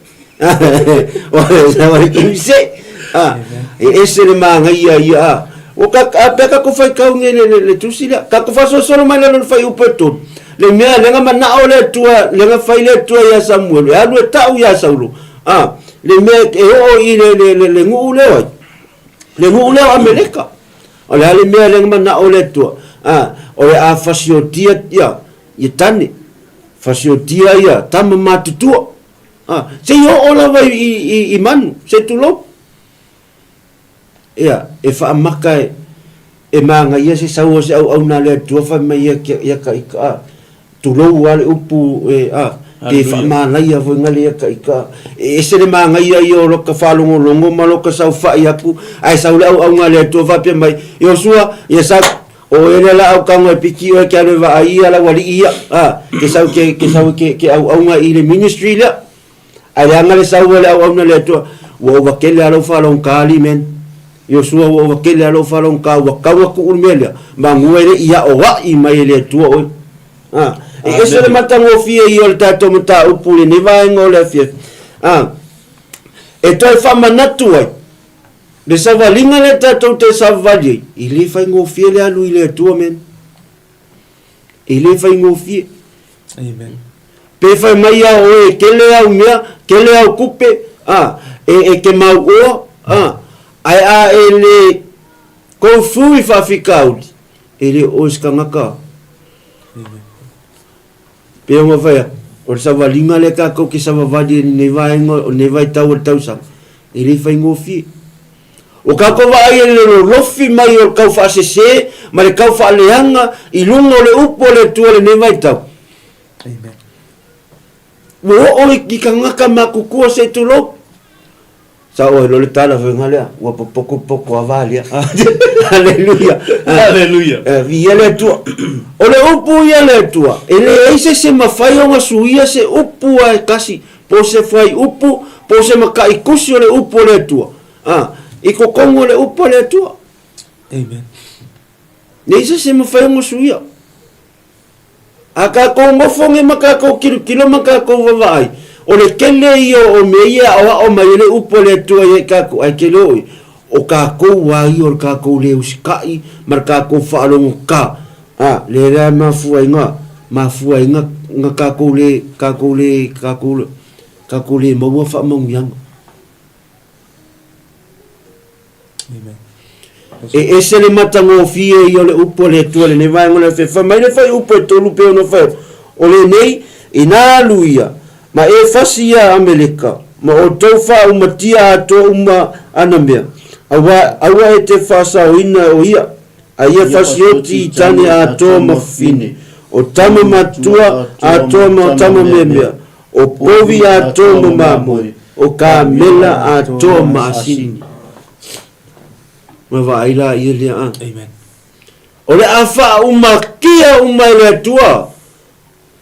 O le sau o le kimuse. Ah, e ese le manaia ia a. O ka, a pea ka ko faitau nei le, le, le tusi lea. Ka ko faasolosolo mai lalo le fuaiupu e tolu. Le mea lea na manao le Atua, lea na fai le Atua ia Samuelu, e alu e tau ia Saulo. Ah, le mea e oo i le, le, le, le nuu lea ai. Le nuu lea o Ameleka. O le a le mea lea na manao le Atua? A, o le a fasiotia ia, ia tane, fasiotia ia tama matutua. A, se i oo lava i, i, i, i manu, se tulou. Ia, e whaamaka e, e māngaia se sau o se auauna a le Atua whai mai ia, ia ka ika, a, Tulou a le upu e a, ke whaamānaia foi ngale ia ka ika. E ese le māngaia ia o loka whaalongolongo ma loka saofai aku, ae sau le auaunga a le Atua faapea mai, Iosua, ia sau, o oe lea la aukaga e piki oe ke alu e vaai ia lau alii ia, a, ke sau ke, ke sau ke, ke auaunga i le ministry lea. Ae leaga le sau o le auauna a le Atua, ua ova kele a lou whaalongka alii men. Iosua, ua ova kele a lou whaalongka, ua kau aku u le mea lea, magu e le i aoaʻi mai e le Atua oe. A, e ese le matagofie ia o le tatou mataupu i lenei vaega o le afiafi. A, e toe faamanatu ai le savaliga lea tatou te savali ai, e le faigofie le alu i le Atua men. E le faigofie. Amen. Pe fai mai a oe e kele au mea, kele au kupe, a, e, e ke mauoa, a, ae a e le go through i faafikauli, e le o oe se tagata. Pei ona fai atu, o le savaliga lea tatou te savavali ai i lenei vaega, o lenei vaitau o le tausaga, e le faigofie. O tatou vaai ai i le lolofi mai o le taufaasese ma le taufaaleaga i luga o le upu a le Atua i lenei vaitau. Amen. Ua oo i tagata matutua se i tulou. Sa oe lo le tala foi nga lea, ua popoto poto a valia. Haleluia. Haleluia. Eh, viia le Atua. O le upu ia le Atua, e leai se se mafai ona suia se upu a e kasi, po se fuaiupu, po se makai kusi o le upu o le Atua. Ah, i totonu o le upu a le Atua. Amen. Leai se isi e mafai ona suia. A tatou nofoge ma tatou tilotilo ma tatou vavaai, o le tele ia o mea ia e aoao mai ai le upu a le Atua ia i tatou, ae te le o i, o tatou lava ia o le tatou le usitai ma le tatou faalogotā, a, lea la e mafua ai na, mafua ai na, na tatou le, tatou le, tatou, tatou le maua faamanuiaga. E ese le matagofie ia o le upu a le Atua i lenei vaega o le afiafi. Fai mai le fuaiupu e tolu pei ona fai atu, O lenei, ina alu ia, ma e fasi ia Ameleka, ma outou faaumatia atoa uma ana mea, aua, aua e te faasaoina o ia, a ia fasioti i tane atoa ma fafine, o tama matua atoa ma tama meamea, O povi atoa ma mamoe, o kamela atoa ma asini. Ma vaai la ia lea a. Amen. O le a faaumatia uma e le Atua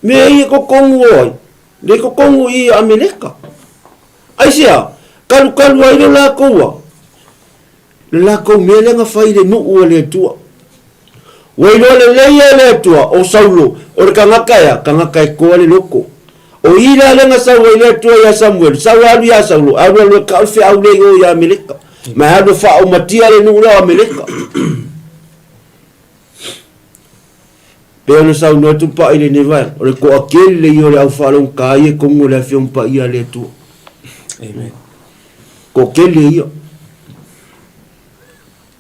mea ia kokogu o ai, le kokogu i Ameleka. Aisea, kalukalu ai lo lakou a, le lakou mea lea na fai i le nuu a le Atua. Ua iloa lelei e le Atua, o Saulo, o le tagata ea, tagata e toa le loto. O i la lea na sau ai le Atua ia Samuelu, sau alu ia Saulo, alu alu e kau le feau lea i o i Ameleka, ma e alu e faaaumatia le nuu lea o Ameleka. Pei ona saunoa atu Paʻi i lenei vaega, o le toatele ia o le au faalogotā ia i totonu o le Afioga Paia a le Atua. Amen. Toatele ia.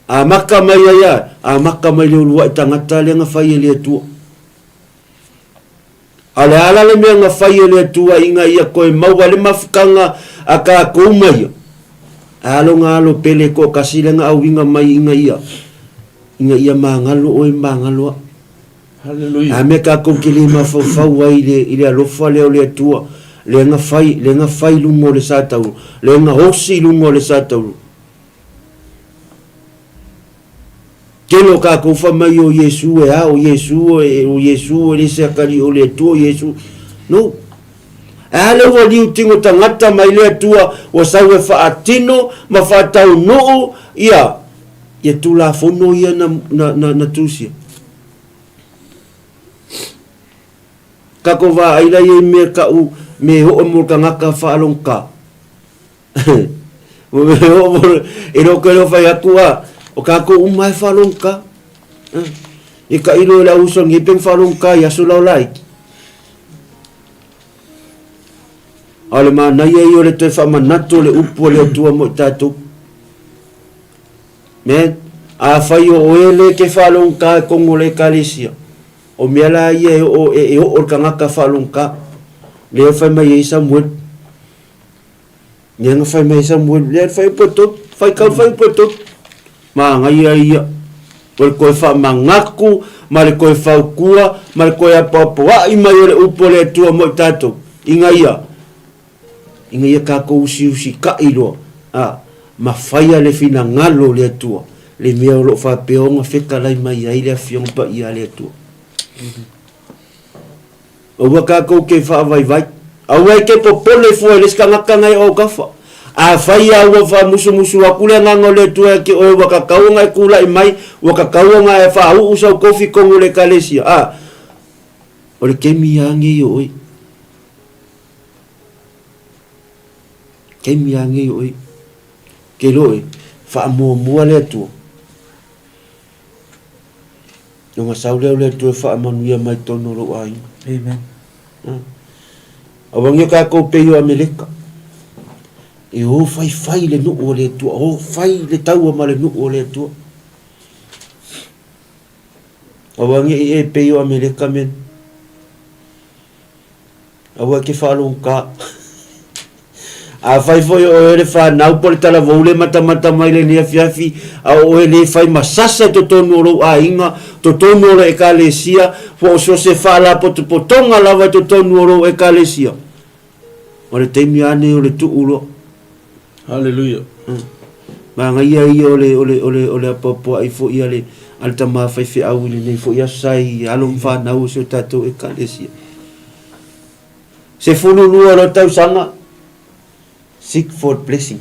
Amata mai ai a? Amata mai le uluai tagata lea na fai e le Atua. A o le a la le mea na fai e le Atua ina ia toe maua le mafutaga a tatou ma Ia? Ae a lona alo pele toatasi lea na auina mai ina ia, ina ia magalo oe ma magalo au. Hallelujah. A mea tatou te le mafaufau ai i le, i le alofa lea o le Atua, lea na fai, lea na fai i luga o le sa taulu, lea na osi i luga o le sa taulu. Tele o tatou fai mai o Iesu e a, o Iesu e, o Iesu e le se atalii o le Atua, o Iesu. No. Ae a le ua liu tino tagata mai le Atua ua sau e faatino ma faataunuu ia, ia Tulafono ia na, na, na, na tusia. Kako vaai la ia i mea kau me oo mo le tagata faalogotā. E le o koe leo fai atu a, o kākou uma e whalongka. E ka ilo e le auso ngi peng whalongka i aso lao laiki. A o le manaia ia o le toe faamanatu o le upu a le Atua mo i tatou. Men, afai o oe le ke whalongka e kongo le ekalesia, o mea la ia e oo e, e oo le tagata whalongka. Lea fai mai ai Samuel. Lea na fai mai ai Samuelu, lea fai upu e tolu, faitau fai upu e tolu. Manaia ia, o le toe faamanatu ma le toe fautua ma le toe apoapoai mai o le upu a le Atua mo i tatou, ina ia, ina ia tatou usiusitai loa, a, ma faia le finagalo o le Atua, le mea o lo o faapea ona fetalai mai ai le Afioga Paia a le Atua. Aua tatou te faavaivai. Aua e te popole fua i le isi tagata na e o autafa. Afai a ua faamusumusu atu le Agaga o le Atua ia te oe ua tatau ona e tulai mai, ua tatau ona e faauu sau tofi i totonu o le Ekalesia, a, o le taimi a nei o oe. Taimi a nei o oe. Ke loe, faamuamua le Atua. Ona sau lea o le Atua e faamanuia mai totonu o lou aiga. Amen. Aua tatou pei o Ameleka. E o faifai le nuu o le Atua, o fai le taua ma le nuu o le Atua. Aua ne i e pei o Ameleka men. Aua e te faalogotā. Afai foi o oe o le fanau po o le talavou le matamata mai lenei afiafi, a o oe le fai ma sasa i totonu o lou aiga, totonu o le Ekalesia, po o so o se faalapotopotoga lava i totonu o lou Ekalesia, o le taimi lava lenei o le tuu loa. Hallelujah. Manaia ia o le, o le, o le, o le apoapoai foi a le, a le tama faifeau i lenei foi aso sa i alo ma fanau o si o tatou Ekalesia. 12 o lou tausaga, seek for blessing.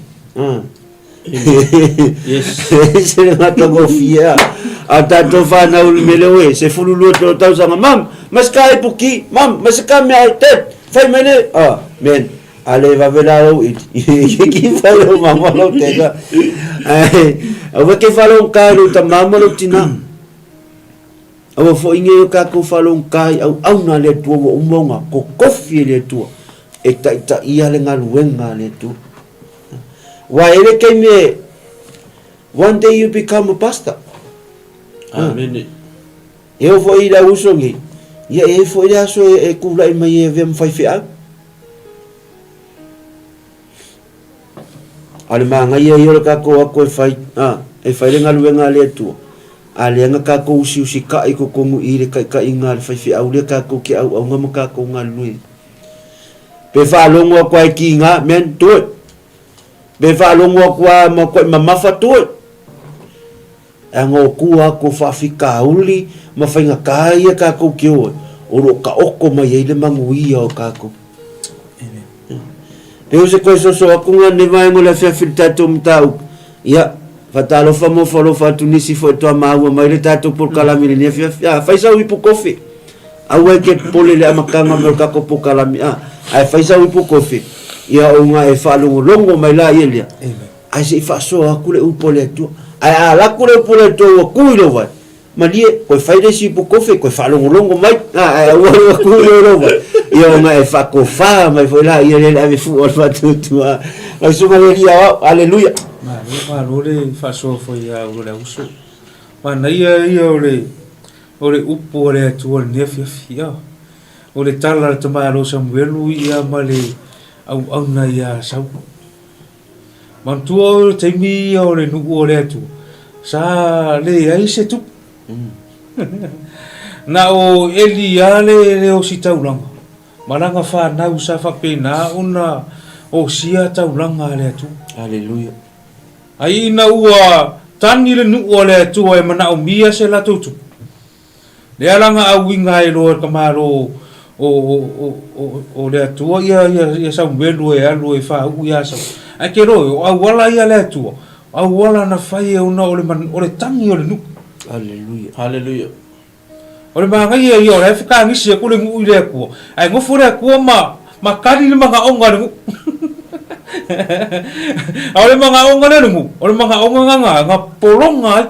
Yes. Ese le matagofie a. A o tatou fanau i le mea lea ue, 12 tausaga, Mum, masika ai puki, Mum, masika mea ai, Dad, fai mai le, oh, man, a le vave la lou ili, ki fai lou mama lou teka. Ae, aua ke whalongka i lou tama ma lou tina. Aua foi nei o kakou whalongka i auauna a le Atua ua uma ona kokofi e le Atua e taitaia le galuega a le Atua. Aua e le taimi e One day you become a pastor. Amene. E oo foi i le auuso nei, ia e i ai foi le aso e kula'i mai e avea ma faifeau. A o le manaia ia o le tatou atu e fai, a, e fai le galuega a le Atua, a lea na tatou usiusita'i i totonu i i le taitaiga a le faifeau lea tatou te auauna ma tatou galulue ai. Pe faalogo atu lava e tiga, man, do it. Pe faalogo atu lava ma matuai mamafa, do it. Leaga o tua atu o faafitauli ma faigata ia tatou te o ai, o lo o taoto mai ai le manuia o tatou. Pei o se toe soso atu lena i lenei vaega o le afiafi i le tatou mataupu. Ia, faatalofa ma ofo alofa atu nisi foi toa maua mai le tatou polokalame i lenei afiafi. A, fai sau ipu kofi. Aua e te popole i le amataga mai o le tatou polokalame, a, ae fai sau ipu kofi, ia ona e faalogologo mai laia lea. Ae se i faasoa atu le upu a le Atua. Ae a alu atu le upu a le Atua ua tu i lou vae, malie, toe fai le isi ipu kofe, toe faalogologo mai, ae aua le ua tu i lou vae, ia ona e faatofa mai foi laia lea i le ave fua o le faatuatua. Lau Susuga i le Alii Aoao, Aleluia! Malo, malo le faasoa foi ia Ulo le Auso. Manaia ia o le, o le upu a le Atua i lenei afiafi. Ia, o le tala a le tamaloa Samuelu ia ma le auauna ia Saulo. Manatua o le taimi ia o le nuu o le Atua, sa leai se tupu. Na o Eli lava le, le ositaulaga, ma lana fanau sa faapena ona osia taulaga a le Atua. Aleluia. Ai ina ua tani le nuu a le Atua e manaomia se latou tupu, Lea la na auiga ai loa e ka Malo o le Atua ia Samuelu e alu e faauu iā Saulu. Ae ke loe, o auala ia a le Atua, o auala na fai e ona o le tagi o le nuu. Aleluia. Aleluia. O le manaia ia o la e fekagisi atu le nuu i le Atua, ae nofo le Atua ma ma kali le manaoga a le nuu. A o le manaoga lea o le nuu, o le manaoga na na pologa ai.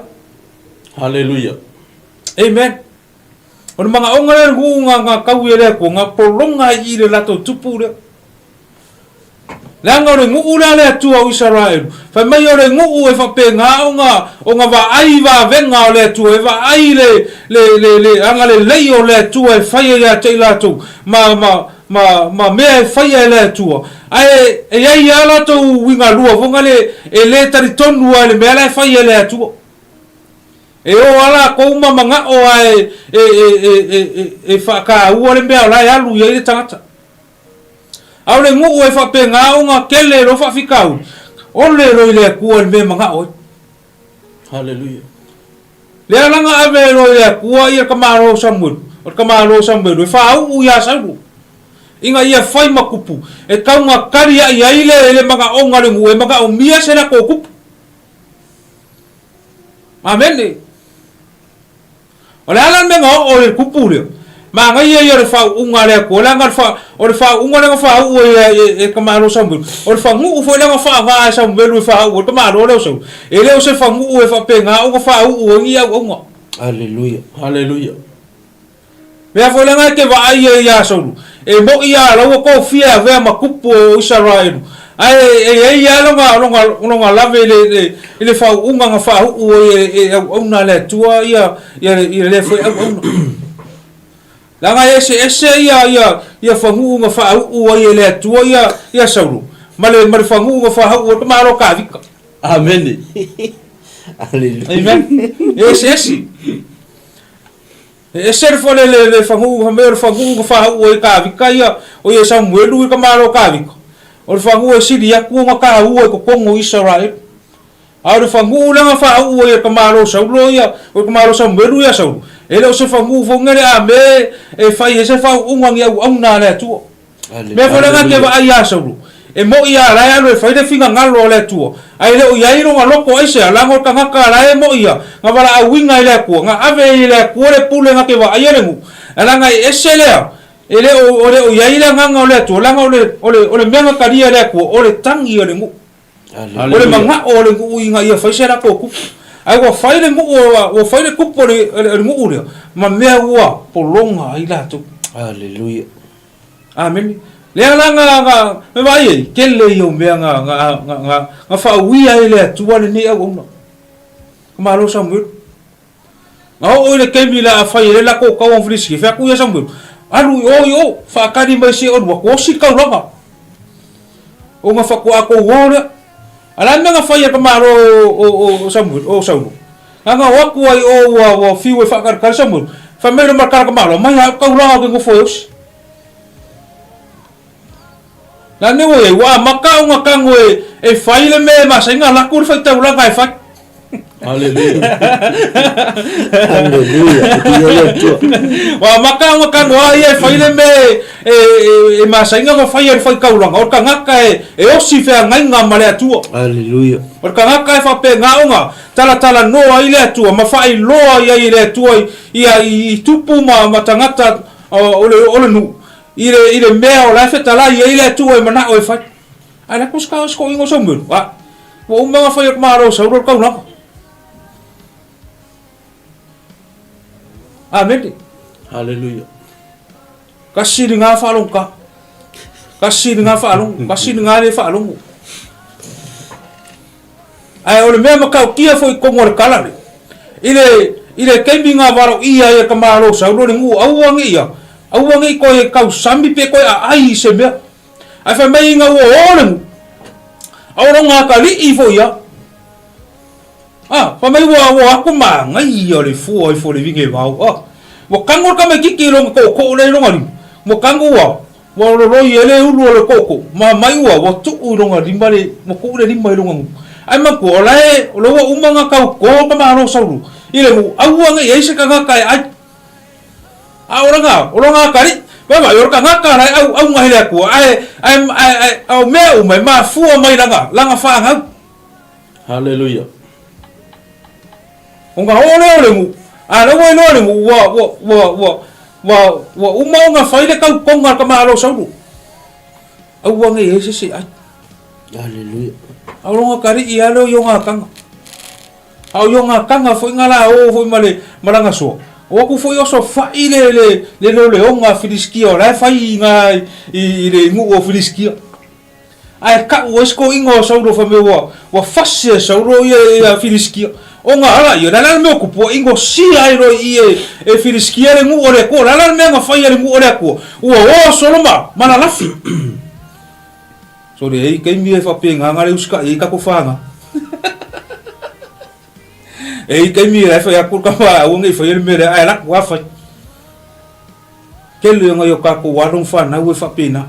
Aleluia. Amen. O le manaoga lea o le nuu na na tau i e le Atua, na pologa ai i le latou tupu lea. Leaga o le nuu lea a le Atua o Isaraelu, fai mai o le nuu e faapena ona ona vaai vavega o le Atua, e vaai le le le le agalelei o le Atua e faia ia te i latou ma ma ma ma mea e faia e le Atua. Ae e i ai lava latou uiga lua foi le e le talitonu lava i le mea la e faia e le Atua. E o lava latou ma manao lava e, e, e, e, e, e faataua le mea o la e alu i ai le tagata. A o le nuu e faapena ona tele e lou faafitauli, ole loa i le Atua i le mea e manao ai. Haleluia. Lea la na ave ai loa i le Atua ia le tamaloa o Samuelu, o le tamaloa o Samuelu e faauu ia Saulo, ina ia fai ma kupu, e tau na talia'i ai le, le manaoga o le nuu, e manaomia se latou kupu. Amene. O le a la le mea na oo i le kupu lea? Manaia ia o le faauuga a le Atua, leaga o le faauuga lea na faauu ai e, e tamaloa Samuelu, o le faguu foi lea na faaaoga e Samuelu e faauu ai le tamaloa lea o Saulu. E le o se faguu e faapena ona faauu ai ni auauna. Aleluia. Aleluia. Mea foi lea na e te vaai ai ia Saulu, e moʻi lava la ua tofia e avea ma kupu o Isaraelu, ae e i ai lava lona, lona, lona lave i le, le, i le faauuga na faauu ai e, e auauna a le Atua ia, ia, ia lea foi auauna. Leaga e eseese ia, ia, ia faguu na faauu ai e le Atua ia, ia Saulu, ma le, ma le faguu na faauu ai le tamaloa Tavita. Amene. Aleluia. Amen. E eseese. E ese le fale le le faguu fai mai o le faguu na faauu ai e Tavita ia o ia Samuelu i ka malo o Tavita. O le faguu e sili atu ona taua i totonu o Isaraelu. A o le faguu lea na faauu ai e ka malo o Saulo ia, o ka malo o Samuelu ia Saulo, e le o se faguu foi lea a me e fai ai se faauuga ni auauna a le Atua. Mea foi lea na te vaai ia Saulo. e moʻi a la e alu e fai le finagalo a le Atua, ae le o i ai lona loto aisea, laga o le tagata la e moʻi ia, na valaauina e le Atua, na ave ai e le Atua le pule na te vaaia le nuu, laga e ese lea, e le o, le o i ai le Agaga o le Atua, laga o le, o le, o le mea na talia e le Atua, o le tagi o le nuu. O le manao o le nuu ina ia fai se latou tupu. Ae ua fai le nuu, ua fai le tupu o le, o le nuu lea, ma mea ua pologa ai latou. Aleluia. Amene. Lea la na, na, na vaai ai, tele ia o mea na, na, na, na, na faauia ai e le Atua lenei auauna. Malo Samuelu. Na oo i le taimi la a fai ai le latou taua ma Filisiti, fai atu ia Samuelu, Alu i o i o, faatali mai se i alu atu, osi le taulaga. Ona faatoa tou o lea. A o le a le mea na fai e le tamaloa o Samuelu, o Saulo? Na ona o atu ai o ua fiu e faatalitali Samuelu, fai mai loa ma le tala tamaloa, Mai lava au taulaga ou te nofo e osi. Le a le mea ua i ai? Ua amata ona tago e fai le mea e masani ona alu atu le faitaulaga e fai. Aleluia. Aleluia. Ua amata ona tago a ia e fai le mea e masani ona fai e le faitaulaga. O le tagata e osi feagaiga ma le Atua. Aleluia. O le tagata e faapena ona talatalanoa ai le Atua ma faailoa i ai e le Atua i tupu ma tagata o le nuu. I le, i le mea o la e fetalai ai le Atua e manao e fai. Ae le atu se toeaina o Samuelu, a, ua uma ona fai atu malo Saulo le taulaga. Amene. Haleluia. Kasi lena faalogota. Kasi lena faalogo. Kasi lena le faalogo. Ae o le mea matautia foi i totonu o le tala lea, i le, i le taimi na valoia ai e ka Malo Saulo le nuu, aua ne i a, aua ne i toe tausami pe toe aai i se mea. Ae fai mai ina ua o le nuu, a o lona atalii foi ia, a, fai mai ua, ua atu manaia le fua ifo o le vine vao, a, ua tago le tamaititi i lona tootoo lea i lona lima, ua tago ua, Ua loloi ai le ulu o le koko, ma mai ua, ua tuu i lona lima le, ua tuu le lima i lona nuu. Ae manatua, o la e, o la ua uma ona tau to ka Malo Saulu i le nuu, aua ne i ai se tagata e ai. A o lana, o lona atalii, vaavaai, o le tagata la e auauna i le Atua, ae, ae, ae, ae, a o mea uma e mafua mai lana, lana fanau. Haleluia. Ona oo lea o le nuu, a lea ua iloa le nuu, ua, ua, ua, ua, ua, ua uma ona fai le tautoga a le tamaloa Saulo. Aua ne i ai se isi e ai. Aleluia. A o lona atalii lava lea o Ionatana. A o Ionatana foi na la o foi ma le, ma lana soa, o atu foi oso fai le, le, le leoleoga a Filisitia o la e fai i ina i, i, i le nuu o Filisitia. Ae kau ai se toeaina o Saulo fai mai ua, ua fasi e Saulo ia ia Filisitia. Ona ala ia, o le a la le mea o tupu, ua inosia ai loa i i e, e Filisitia le nuu o le Atua. O le a la le mea na fai e le nuu o le Atua? Ua o solo ma, ma lalafi. Sole, e i ai taimi e faapena na le usitai ai tatou fanau. E i ai taimi e fai atu le tama aua ne i faia le mea lea, ae alu atu lava fai. Tele o nai o tatou alo ma fanau e faapena.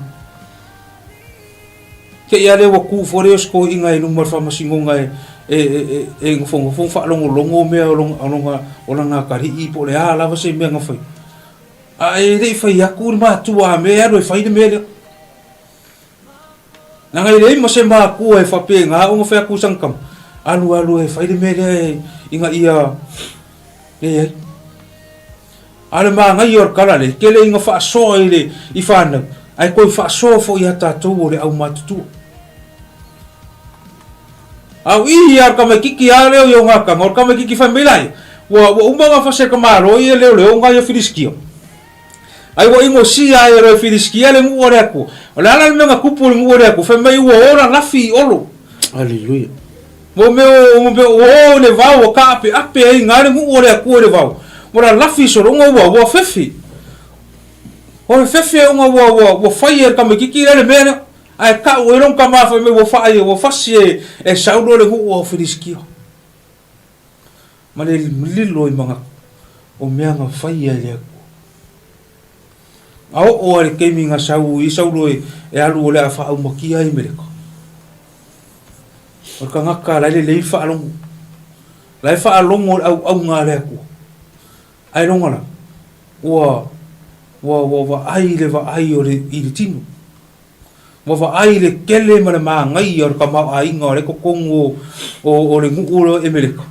Te i a lea ua tu foi lea o se toeaina i luma o le faamasinoga e, e, e, e nofonofo ma faalogologo mea o lona, o lona, o lana atalii po o le a lava se mea na fai. A e le i fai atu le matua a mea e alu e fai le mea lea. Leaga e leai ma se matua e faapena ona fai atu i sana tama, alu alu e fai le mea lea ina ia leai. A o le manaia o le tala lea, e tele ina faasoa i le i fanau, ae toe faasoa foi ia tatou o le aumatutua. A o i ia o le tamaititi lava lea o Ionatana, o le tamaititi fai mai laia, ua ua uma ona fasi e le tamaloa ia leoleoga ia Filisitia. Ai ua inosia ai e loe Filisitia le nuu o le Atua. O le a la le mea na tupu i le nuu o le Atua? Fai mai ua ola lafi i Olo. Aleluia. Mo mea o, mo mea ua o i le vao ua taapeape ai na le nuu o le Atua i le vao. Ua lalafi sologa ua, ua fefe. Ua fefe ona ua, ua, ua fai e le tamaititi lea le mea lea. Ae tau ai lona tama fai mai ua faai, ua fasi e, e Saulo le nuu o Filisitia. Ma le lilo i manatu o mea na faia e le Atua. A oo lava i le taimi na sau ai Saulo e alu o le a faaumakia ai Meleka. O le tagata la e lelei le faalogo. La e faalogo i le auauna a le Atua. Ae lona la, ua, ua, ua vaai i le vaai o le, i le tino. Ua vaai le tele ma le magaia o le tamaoaiga o le totonu o, o, o le nuu lea o Emeleka,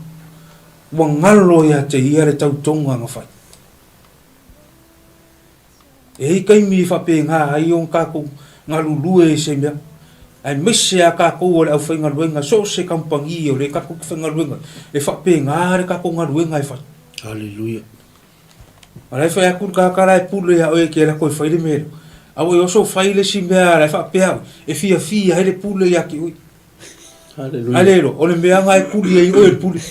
ua galo ia te ia le tautoga na fai. E i ai taimi e faapena ai ona tatou galulue i se mea, aemaise a tatou o le aufaigaluega, so o se kamupani o lea tatou te faigaluega ai, e faapena le tatou galuega e fai. Haleluia. A o la e fai atu le tagata la e pule ia oe e te alu atu e fai le mea lea, a ua e oso fai le isi mea la e faapea oe, e fiafia ai le pule ia te oe. Haleluia. A le iloa, o le mea lena e tuli ai oe e le pule.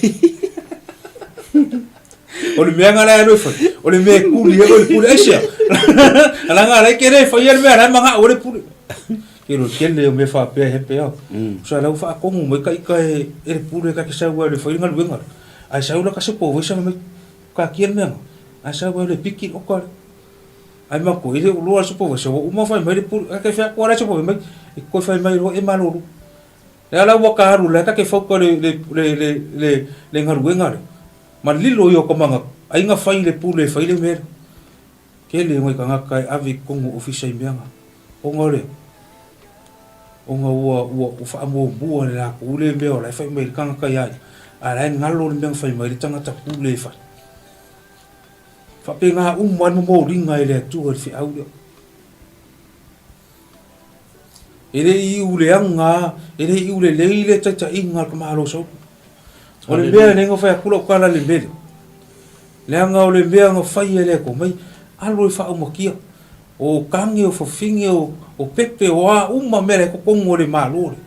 O le mea lena la e alu e fai, o le mea e tuli ai oe e le pule. Aisea? Leaga la e te le faia le mea la e manao ai le pule. Ke le tele o mea faapea e hepe au. Sa la ua faatonu mai ta ita e le pule ta te sau ai e fai le galuega lea. Ae sau la ta supervisor fai mai, Taatia le mea lena, ae sau ai le piki le oka lea. Ae matou, e le o iloa e le supervisor ua uma ona fai mai le pule. Ae fai atu lava le supervisor mai, e toe fai mai loa e malolo. Lea la ua ta alu la ta te fauta le le le le le galuega lea, ma lilo ia o ta manatu, ai na fai le pule e fai le mea lea. Tele nai tagata e ave i totonu o ofisa i mea na, ona o le ona ua ua faamuamua e latou le mea o la e fai mai le tagata ia ia, a o la e galo le mea na fai mai le tagata pule e fai. Faapena uma le momoliga e le Atua i le feau lea. E le i iu leaga, e le i iu lelei le taitaiga a le tamaloa Saulu. O le mea lea na fai atu lau tala i le mea lea, leaga o le mea na fai e le Atua mai, alu e faaumakia, o kage, o fafine, o pepe, o a uma mea la e totonu o le Malo lea,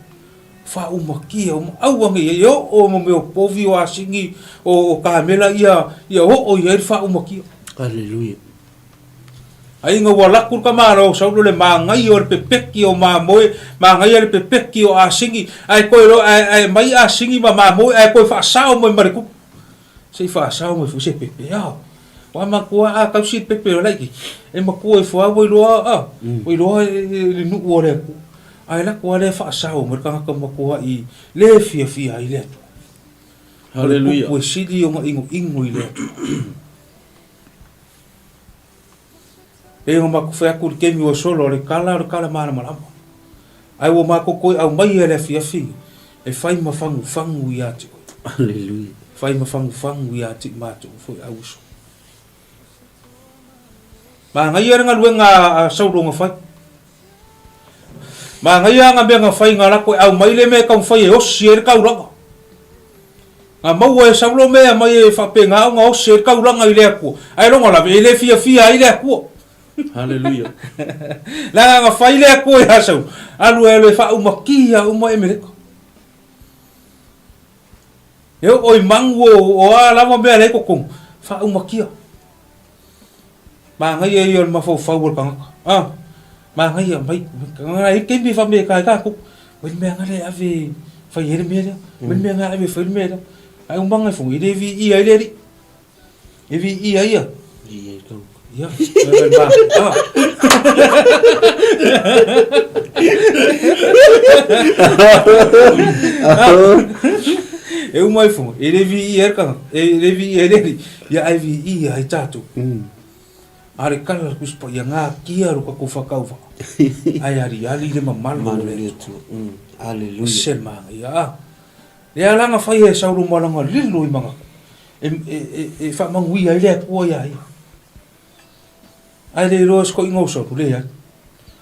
faaumakia uma, aua ne i i ai, e oo i mea o povi, o asini, o kamela, ia oo i ai le faaumakia. Haleluia. Ai ina ua laku le tamaloa o Saulo le manaia o le pepeki o mamoe, manaia le pepeki o asini, ae toe loa, ae, ae mai asini ma mamoe ae toe faasao mai ma le tupu. Se i faasao mai foi se pepe, a. Ua matua a tausi le pepe o laiti, e matua ifo lava ua iloa, a, ua iloa le nuu o le Atua. Ae lako lava lea faasao mai le tagata matuai le fiafia ai le Atua. O le tupu e sili ona inoino i le Atua. Pei ona matou fai atu i le taimi ua sola, o le tala o le tala malamalama. Ae ua matou toe aumaia i le afiafi e fai ma fagufagu ia te oe. Aleluia. Fai ma fagufagu ia te matou foi au uso. Manaia le galuega a Saulo na fai. Manaia ana mea na fai na lako e aumai le mea e taumafai e osi ai le taulaga. Na maua e Saulo mea mai e faapena ona osi ai le taulaga i le Atua, ae lona lave e le fiafia ai le Atua. Haleluia. Leaga na fai le Atua ia Saulo, alu e alu e faaumakia uma Emeleka. E oo i magu o, o a lava mea la i totonu, faaumakia. Manaia ia o le mafaufau o le tagata. Ah, manaia mai, mai ai taimi e faamea ai tatou. Mai le mea na lea e ave e fai ai le mea lea. Mai le mea na ave e fai le mea lea. Ae umaga ifo, e le viia ai le Alii. E viia ia. Viia i tau. Ia, mai ma. Ah. E uma ifo, e le viia ai le tagata, e le viia ai le Alii. Ia ae viia ai tatou. A le kala le Tusi Paia, ngakia lo tatou whakauwha. Ae aliali le mamalu o le Atua. Aleluia. Se le manaia. A. Lea la na fai e Saulo ma lana lilo i manatu. E, e, e, e faamanuia ai le Atua ia ia. Ae le iloa e se toeaina o Saulo, leai.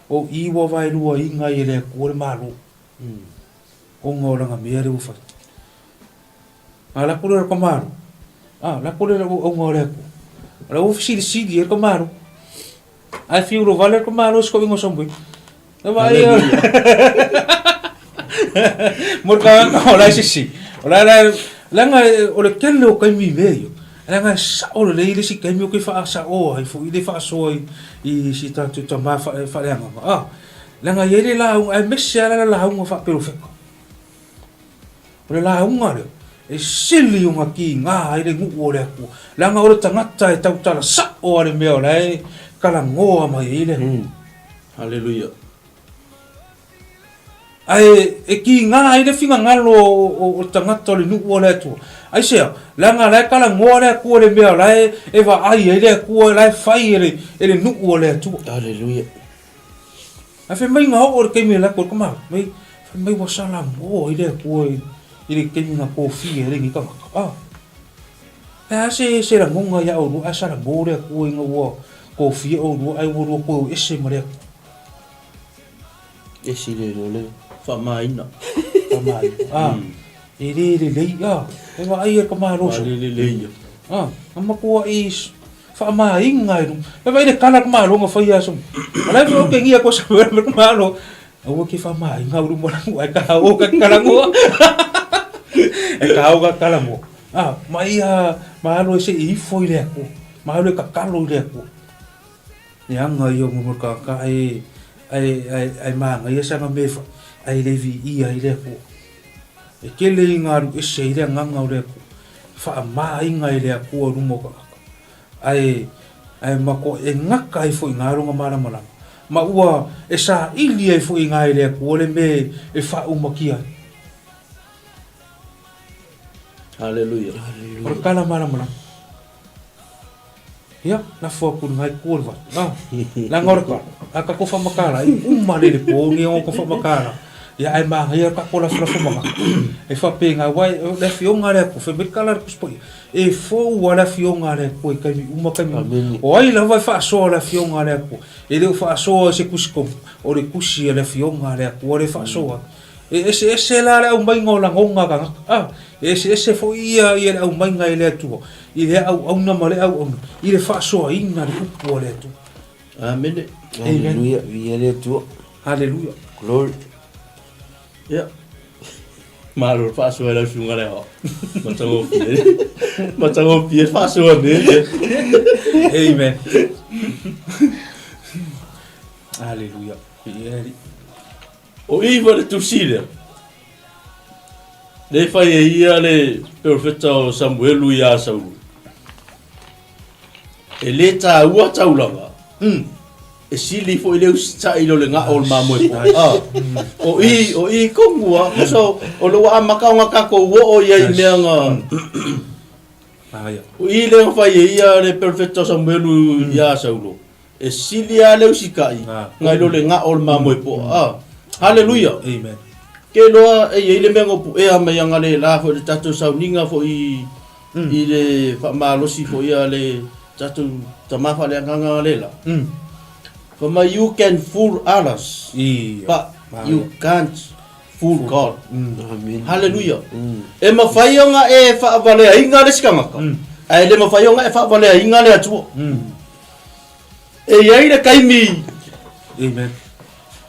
O i ua vaeluaina ai e le Atua le Malo. Ona o lana mea lea ua fai. A lako lea o le tamaloa, a lako lea o le auaunaga o le Atua. O la ua fesilisili ai le tamaloa. Ae fiu vale le tamaloa i se toeaina o Samueli. E vaai a... Mo le tagata o la e sisi. O la la leaga o le tele o taimi i mea ia. Leaga e sao lelei le isi taimi o ke faasaoa ai foi le faasoa i si tatou tama faaleagaga. Ah, leaga e i ai le lauga, aemaise lava le lauga faapelofeta. O le lauga lea, e sili ona kiga ai le nuu o le Atua, leaga o le tagata e tautala sao a le mea o la e talanoa mai ai le Atua. Haleluia. Ae e kiga ai le finagalo o le tagata o le nuu o le Atua. Aisea? Leaga la e talanoa le Atua i le mea o la e vaai ai le Atua, la e fai e le nuu o le Atua. Haleluia. Ae fai mai na oo i le taimi e alu atu ai le tamaloa, mai, fai mai ua salamo ai le Atua i le taimi na tofia ai lenei tagata. A! Le a se se lagona ia oulua ae salamo le Atua ina ua tofia oulua ae ua lua toe o ese ma le Atua. E sili ai loa le Faamaina. Faamaina. A, e le lelei, a, e vaai e le tamaloa. A le lelei ia. A, na matuai faamaina i luga. E vaai le tala a le tamaloa na fai ia Samuel. O la e otegia atu e Samuel ma le tamaloa. Aua ke faamaina au luma lamu ai ka o ka talanoa. E ka o ka talanoa. A, ma ia, ma alo e se i ifo i le Atua. Ma alo e tatalo i le Atua. Le aga ia o mo ka ka e ai ai ai manaia sana me fa ai le viia i le Atua. E tele i ngā alu ese i le agaga o le Atua, faamāina e le Atua luma o tagata, ae, ae matua e gata ai foi ngā lona malamalama, ma ua e saili ai foi ngā e le Atua le me e faaumakia ai. Haleluia. O le tala malamalama. Ia, lafo atu i lena itu o le vai. A, leaga o le tala, a tatou faamatala, e uma lele po ni o tatou faamatala. Ia, ae manaia le tatou lafolafo manatu. E faapena, aua o le Afioga a le Atua, fai mai le tala a le Tusi Paia, e fou lava le Afioga a le Atua i taimi uma taimi uma. O ai lava e faasoa le Afioga a le Atua, e le o faasoa i se tusi tonu, o le tusi a le Afioga a le Atua lea e faasoa ai. E eseese la le aumaiga o lagona a tagata, a, e eseese foi ia ia le aumaiga e le Atua i lea auauna ma lea auauna i le faasoaina le upu a le Atua. Amene. Haleluia, viia le Atua. Haleluia. Glory. Ia. Malo le faasoa i lau susuga le aoao. Matagofie. Matagofie le faasoa nei. Amen. Haleluia. Viia le Alii. O Iva le tusi lea, lea e fai e ia le perofeta o Samuelu iā Saulu. E lē tāua taulaga, e sili foi le usitai i lo le gao o le mamoe poa. Ah, o i, o i tonu a, kosa o le ua amata ona tatou oo ia i mea na, o i lea na fai e ia le perofeta o Samuelu iā Saulo. E sili lava le usitai nai lo le gao o le mamoe poa. A. Haleluia! Amen. Ke loa e i ai le mea na puea mai aga le la foi le tatou sauniga foi i le faamalosi foi a le tatou tama faaleagaga le la. Fai mai you can fool others but you can't fool God. Amen. Haleluia. E mafai ona e faavaleaina le isi tagata, ae le mafai ona e faavaleaina le Atua. E i ai le taimi Amen.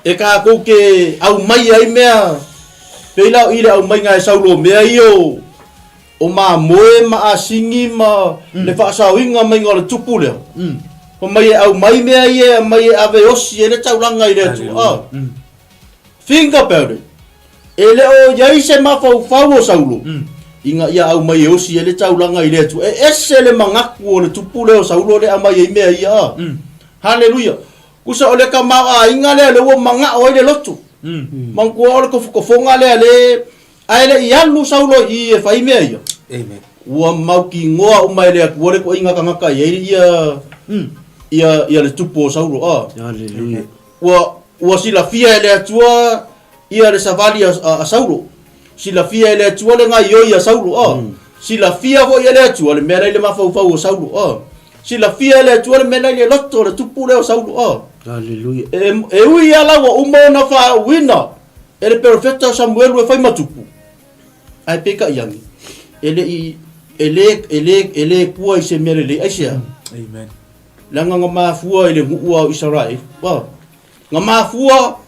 e kākou ke aumai ai mea, pei la o i le aumaiga e Saulo mea ia o, o mamoe ma asini ma mm. le faasaoina maiga o le tupu lea. Mm. Fa mai e aumai mea ia e aumai e ave osi e le taulaga i le Atua. Ah. Mm. Think about it. E le o i ai se mafaufau o Saulo ina ia aumai e osi ai le taulaga i le Atua. E ese le manatu o le tupu lea o Saulo lea e aumai ai mea ia. A. Haleluia! Kusa o le tamaoaiga lea lea ua manao ai le loto. Manatua o le tofotofoga lea le ae le i alu Saulo i i e fai mea ia. Amen. Ua mautinoa uma e le Atua le ituaiga tagata e i ai ia ia ia le tupu o Saulo. A. Haleluia. Ua ua silafia e le Atua ia le savali a, a, a Saulo. Silafia e le Atua le gaioi a Saulo. A. Silafia foi e le Atua le mea la i le mafaufau o Saulo. A. Silafia e le Atua le mea la i le loto o le tupu lea o Saulo. A. Haleluia. E, e ui lava la ua uma ona faauuina e le perofeta o Samuelu e fai ma tupu, ae peitai ane, e le i, e le, e le, e le kua i se mea lelei. Aisea? Amen. Leaga na mafua i le nuu a o Isaraelu. A. Na mafua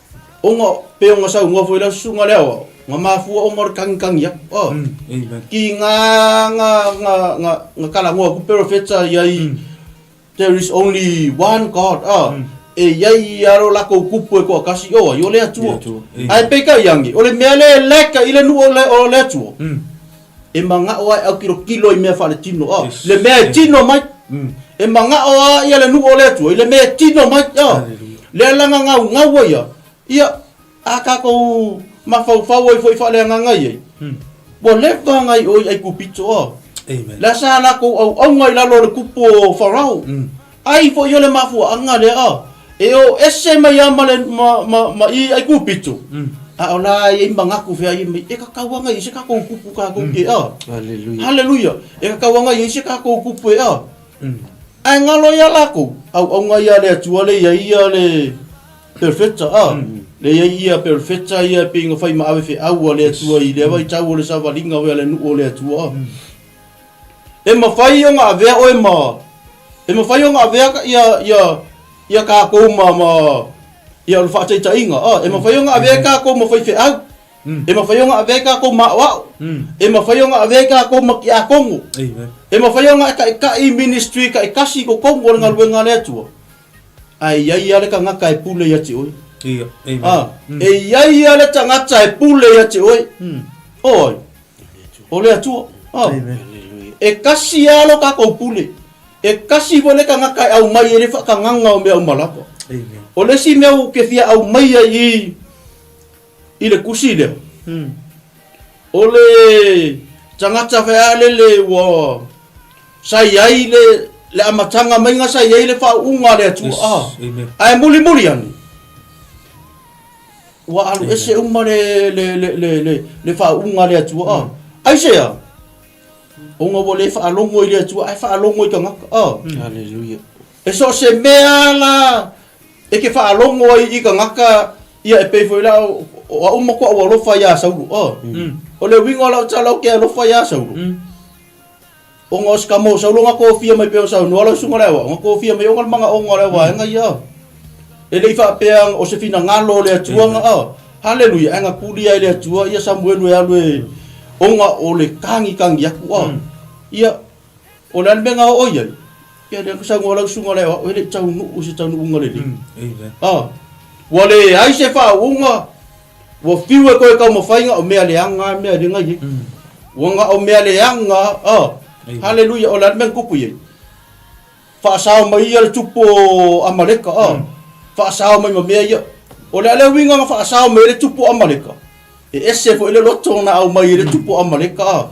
ona, pei ona saunoa foi lau susuga le aoao, na mafua ona o le tagitagi atu. A. Amen. Ki nga, nga, nga, nga, nga talanoa atu perofeta i ai, there is only one God. A. E i ai ia lo lakou kupu e toatasi, o ai, o le Atua. Ae peitai ane, o le mea lea e lack i le nuu o le, o le Atua, E manao a e autilotilo i mea faaletino, a, Yes. le mea e tino mai. E manao a ia le nuu o le Atua i le mea e tino mai, a. Hallelujah. Lea la na gaugau ai ia, ia, a tatou mafaufau ai foi faaleagaga i ai, ua leva ona i o i Aikupito, a. Amen. Lea sa latou auauga i lalo o le kupu o Farao. Ai foi o le mafuaaga lea, a. E o ese mai lava ma le ma ma ma i Aikupito, a o la e i ai manatu feai mai, e kakau aga i se kakou kupu kakou ke a. Haleluia. Haleluia. E kakau aga i se kakou kupu e a. Ae galo ia lakou, auauga ia a le Atua le i ai ia le perfeta a. Le i ai ia perfeta ia e pei ona fai ma ave feau a le Atua i lea vaitau o le savaliga o le nuu o le Atua a. E mafai ona avea oe ma, e mafai ona avea ia, ia, ia kākou ma, ma, ia o le faataitaiga, a, e mafai ona avea kākou ma faifeau, e mafai ona avea kākou ma aoao, e mafai ona avea kākou ma kiakono, e mafai ona e taʻitaʻi ministry taʻitasi i totonu o le galuega a le Atua, ae i ai lava le tagata e pule ia te oe. A, e i ai lava le tagata e pule ia te oe. O ai? O le Atua. Oh. E kasi lava lo tatou pule. E kasi foi le tagata e aumai ai le faatagaga o mea uma lava. O le isi mea ou te fia aumaia i i le tusi lea, o le tagata fealele ua sa i ai le le amataga maiga sa i ai le faauuga a le Atua. Yes. Ah. Amen. Ae mulimuli ane, Ua alu ese uma le, le, le, le, le, le faauuga a le Atua. Mm. Aisea? Ona ua le faalogo i le Atua, ae faalogo i tagata. Ah. Mm. Hallelujah. E so o se mea la e ke faalogo ai i tagata, ia e pei foi la o, o au ma koʻu alofa iā Saulo. Ah. Mm. O le uiga o lau tala ou ke alofa iā Saulo. Mm. Ona o se kama o Saulo na kofia mai pei ona saunoa lau susuga le aoao, na kofia mai ona le manaoga o le vaega ia. E le i faapea o se finagalo o le Atua na, a, haleluia, ae na tuli lava e le Atua ia Samuelu e alu e, ona o le kagikagi atu, a. Ia, o le a le mea na oo i ai? Ia, lea na saunoa lau susuga le aoao, e le i taunuu i se taunuuga lelei. A, ua leai se faauuga. Ua fiu e koe taumafaiga o mea leaga a mea e leaga i ai. Ua na o mea leaga a. Haleluia, o le a le mea na tupu i ai? Faasao mai ia le tupu o Amaleka a. Faasao mai ma mea ia. O le a le uiga na faasao mai ai le tupu o Amaleka? E ese foi le loto na aumai ai le tupu o Amaleka a.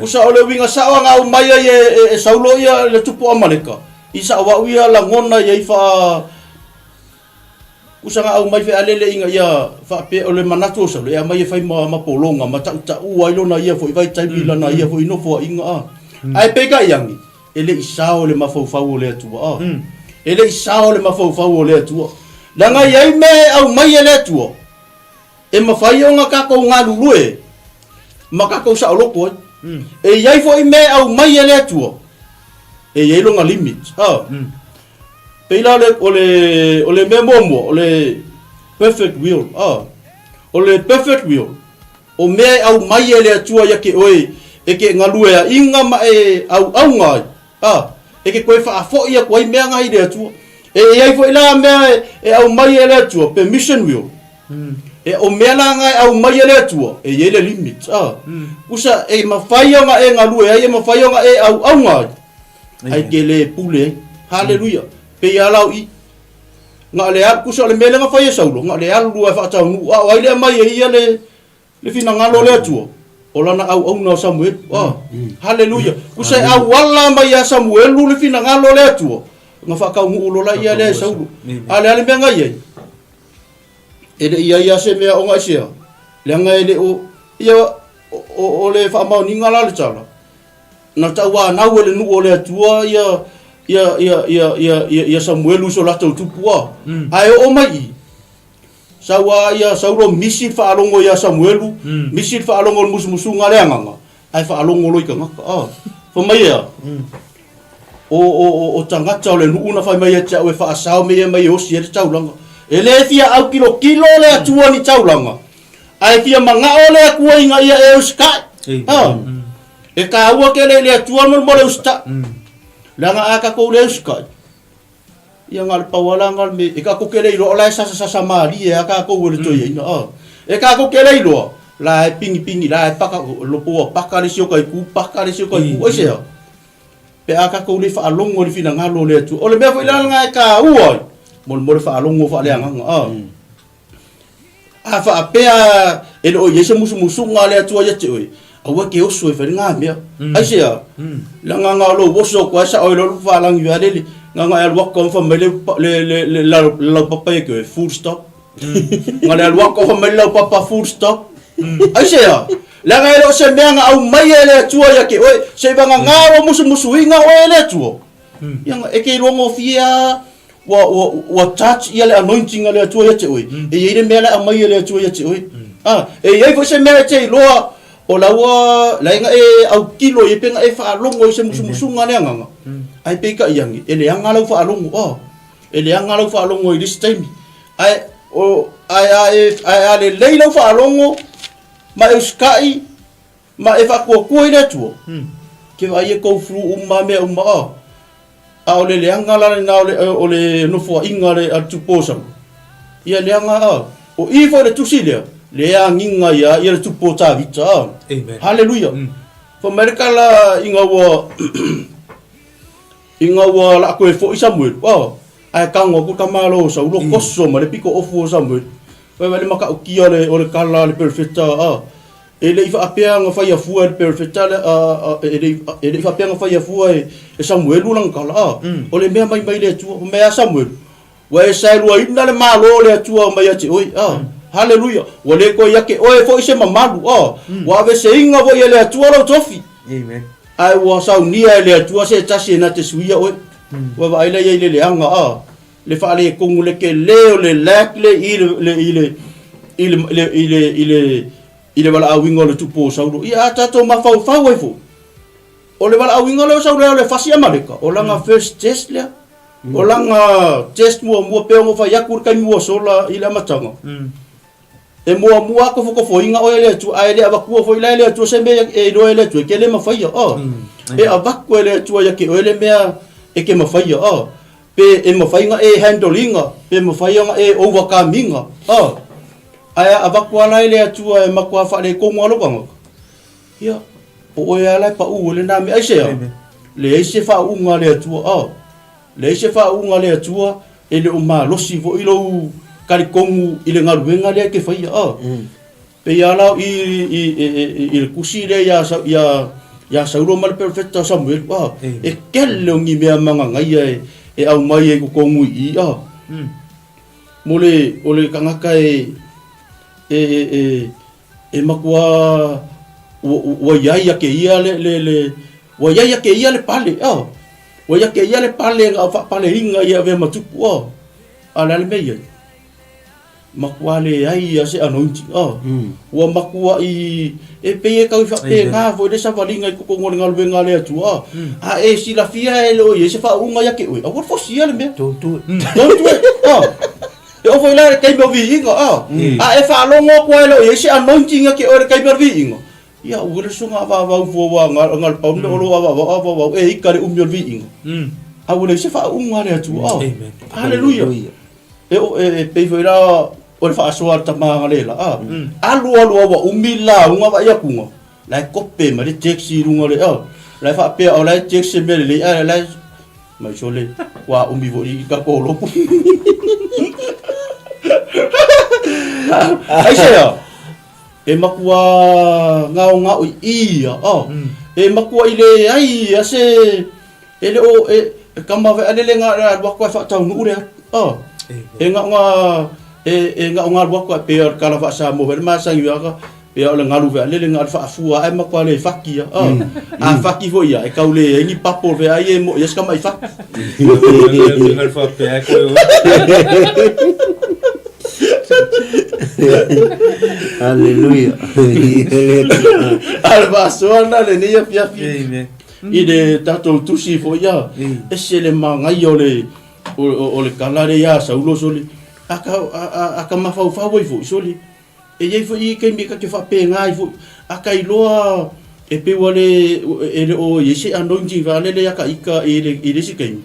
Usa o le uiga sao na aumai ai e Saulo ia le tupu o Amaleka, i sao au ia lagona i ai faa Usa na aumai fealele ina ia faapea o le manatu o Saulo e aumai e fai ma, ma pologa ma tautaua ai lona ia foi vaitaimi lana ia foi nofoaiga a. Ae peitai ane, e le i sao le mafaufau o le Atua a. E le i sao le mafaufau o le Atua. Leaga e i ai mea e aumai e le Atua e mafai ona tatou galulue ma tatou saoloto ai. E i ai foi mea e aumai e le Atua e i ai lona limit a. Pei la o le, o le mea muamua, o le perfect will. Ah. O le perfect will, o mea e aumai e le Atua ia te oe e ke galueaiga ma e auauga ai. Ah. E ke koe faafoi atu ai mea nga i le Atua. E i ai foi la mea e, e aumai e le Atua, permission will. E o mea la nga e aumai e le Atua, e i ai le limit. Ah. Usa e mafai ona e galue ai, e mafai ona e auauga ai. Ae ke le pule ai. Haleluia. Pei a lau i. Nga le alu, kusa o le mea lea na fai e Saulo, nga le alu lua e faataunuu, a o ai le aumai e ia le, le finagalo o le Atua? O lana auauna o Samuelu. Ah, haleluia. Kusa e auala mai ia Samuelu le finagalo o le Atua, na faataunuu loa la ia lea e Saulo. A le a le mea na i ai? E le i ai lava se mea ona aisea, leaga e le o, ia, o, o, o le faamaoniga la o le tala, Na tauanau e le nuu o le Atua ia ia ia ia ia ia, ia Samuelu i so latou tupu a. Ae oo mai i, sau a ia Saulo misi le faalogo ia Samuelu, misi le faalogo i le musumusuga a le Agaga, ae faalogo loa i tagata a. Fai mai e a? O, o, o, o tagata o le nuu na fai mai ia te au e faasao me ia mai e osi ai le taulaga. E le fia autilotilo le Atua ni taulaga, ae fia manao le Atua ina ia e usitai. A. E tāua tele i le Atua mo le usitai. Leaga a tatou le usitai, ia na o le pau lava la na o le mea, e tatou te le iloa o la e sasasasa malie lava tatou e le toeaina. A. E tatou te le iloa, la e pinipini, la e paka, lopo ua paka le isi o ka itu, paka le isi o ka itu. Aisea? Pe a tatou le faalogo i le finagalo o le Atua. O le mea foi la lena e taua ai, mo le faalogo faaleagaga. A. A faapea e le o i ai se musumusuga a le Atua ia te oe, Aua e te oso e fai le ngā mea. Aisea? Leaga nga o lou oso atu ai sao ai loa le papalagi vea lele, nga nga e alu atu ma fai mai le le le le le laupapa ia ke oe, full stop. Nga le alu atu fai mai le laupapa full stop. Aisea? Leaga e le o se mea na aumaia e le Atua ia te oe, seivagana ua musumusuina oe e le Atua. Ia e te iloa gofie lava ua, ua, ua touch ia le anointing a le Atua ia te oe. E i ai le mea la e aumai e le Atua ia te oe. Ah, e i ai foi se mea e te iloa o la ua, la e na e autilo i ai pe na e faalogo i se musumusuga a le Agaga. Ae peitai ane, e leaga lau faalogo, ah, e leaga lau faalogo i le isi taimi. Ae, o, ae a e, ae a lelei lau faalogo ma e usikai ma e faatuatua i le Atua, ke vaai e go through uma mea uma, ah. A o le leaga la lena o le, o le nofoaiga a le, a le Tupu o Saulo, ia leaga a, o i foi le tusi lea, le agiga ia ia le Tupu o Tavita a. Amen. Haleluia. Fai mai le tala ina ua ina ua la toe foi Samuelu, a, ae tago atu le tamaloa o Saulo, toso ma le pito ofu o Samuelu. Fai mai le matautia o le, o le tala a le perofeta a, E le i faapea na faia fua e le perofeta lea, e le e le i faapea na faia fua e, e Samuelu lana tala, a, o le mea mai mai le Atua. Fai mai a Samuelu, Ua e saeluaina le Malo o le Atua mai ia te oe, a, haleluia, ua le toe ia te oe foi se mamalu, a, ua aveseina foi e le Atua lou tofi. Amen. Ae ua saunia e le Atua se tasi e na te suia oe. Ua vaai lea i ai le leaga, a, le faaletonu le tele o le lack le i le le i le i le i le i le i le i le valaauina o le tupu o Saulo. Ia a tatou mafaufau ai foi, o le valaauina lea o Saulo o le fasi Amaleka, o lana first test lea. O lana test muamua pei ona fai atu i le taimi ua sola i le amataga. E muamua tofotofoina oe e le Atua, ae le avatua foi la e le Atua se mea e iloa e le Atua e te le mafaia. Oh. E avatu e le Atua ia te oe le mea e te mafaia. Oh. Pe e mafai ona e handle ina, pe mafai ona e overcome ina. Oh. Ae a avatu lava la e le Atua e matua faaletonu lava lou tagata, ia, o oe lava la e pau ai lena mea. Aisea? Leai se faauuga a le Atua. Oh. Leai se faauuga a le Atua, e le o malosi foi lou talitonu i le galuega lea e te faia. Oh. Pei lava la i, i, i, i, i le tusi lea ia, ia, ia Saulo ma le perofeta o Samuelu, ah, e kele o ni mea magagaia e, e aumai ai i totonu i i, ah. Mo le, o le tagata e, e, e, e, e matua ua, ua iai ia ke ia le, le, le, ua iai ia ke ia le pale, ah. Ua ia ke ia le pale nga faapaleina ia avea ma tupu, ah. A o le a le mea i ai? Matua leai ia se anointing oh. Ua matuai e pei e tau i faapena foi le savaliga i totonu o le galuega a le Atua oh. A e silafia e le o i ai se faauuga ia te oe, aua le fosia le mea. Don't do it. Don't do it. Oh. E oo foi la i le taimi o viiga oh. A e faalogo atu lava e le o i ai se anointing ia te oe i le taimi o le viiga, ia aua le soga avavau fua ua nga le pau le mea o lo o avavau avavau e ika le umi o le viiga. A ua leai se faauuga a le Atua oh. Haleluia. E o, e, e pei foi la o le faasoa a le tama agalela, a. Alu alu a ua umi le lauga vaai atuga, la e kope mai le taxi i luga o le, a. La e faapea o la e taxi se mea lelei, ae la e, mai sole, ua umi foi i tatou lotu. Aisea? E matua gaogao i i ia, a. E matua i leai ia se, E le o, e, e kama ve alele nga le alu atu ae faataunuu le atu. Oh. E nga nga e e nga nga alu atu ae pei o le kala faa-Samoa foi le masani aka pei o le galu ve alele nga le faafua ae matua le faki ia. Oh. A faki foi ia e kau le ai ni papo ve ai e mo ia se kama i faki. Ngal faapea e koe oe. Hallelujah. A le faasoa lena lenei afiafi. Amen. I le tatou tusi foi ia, ese le manaia o le, o, o le tala lea ia Saulo sole, a ka, a, a, a ka mafaufau ai foi sole, e iai foi i taimi ka te faapena ai foi, a ka iloa e pei ua le, e le o iai se anointing faalele ia ka ika i le, i le isi taimi,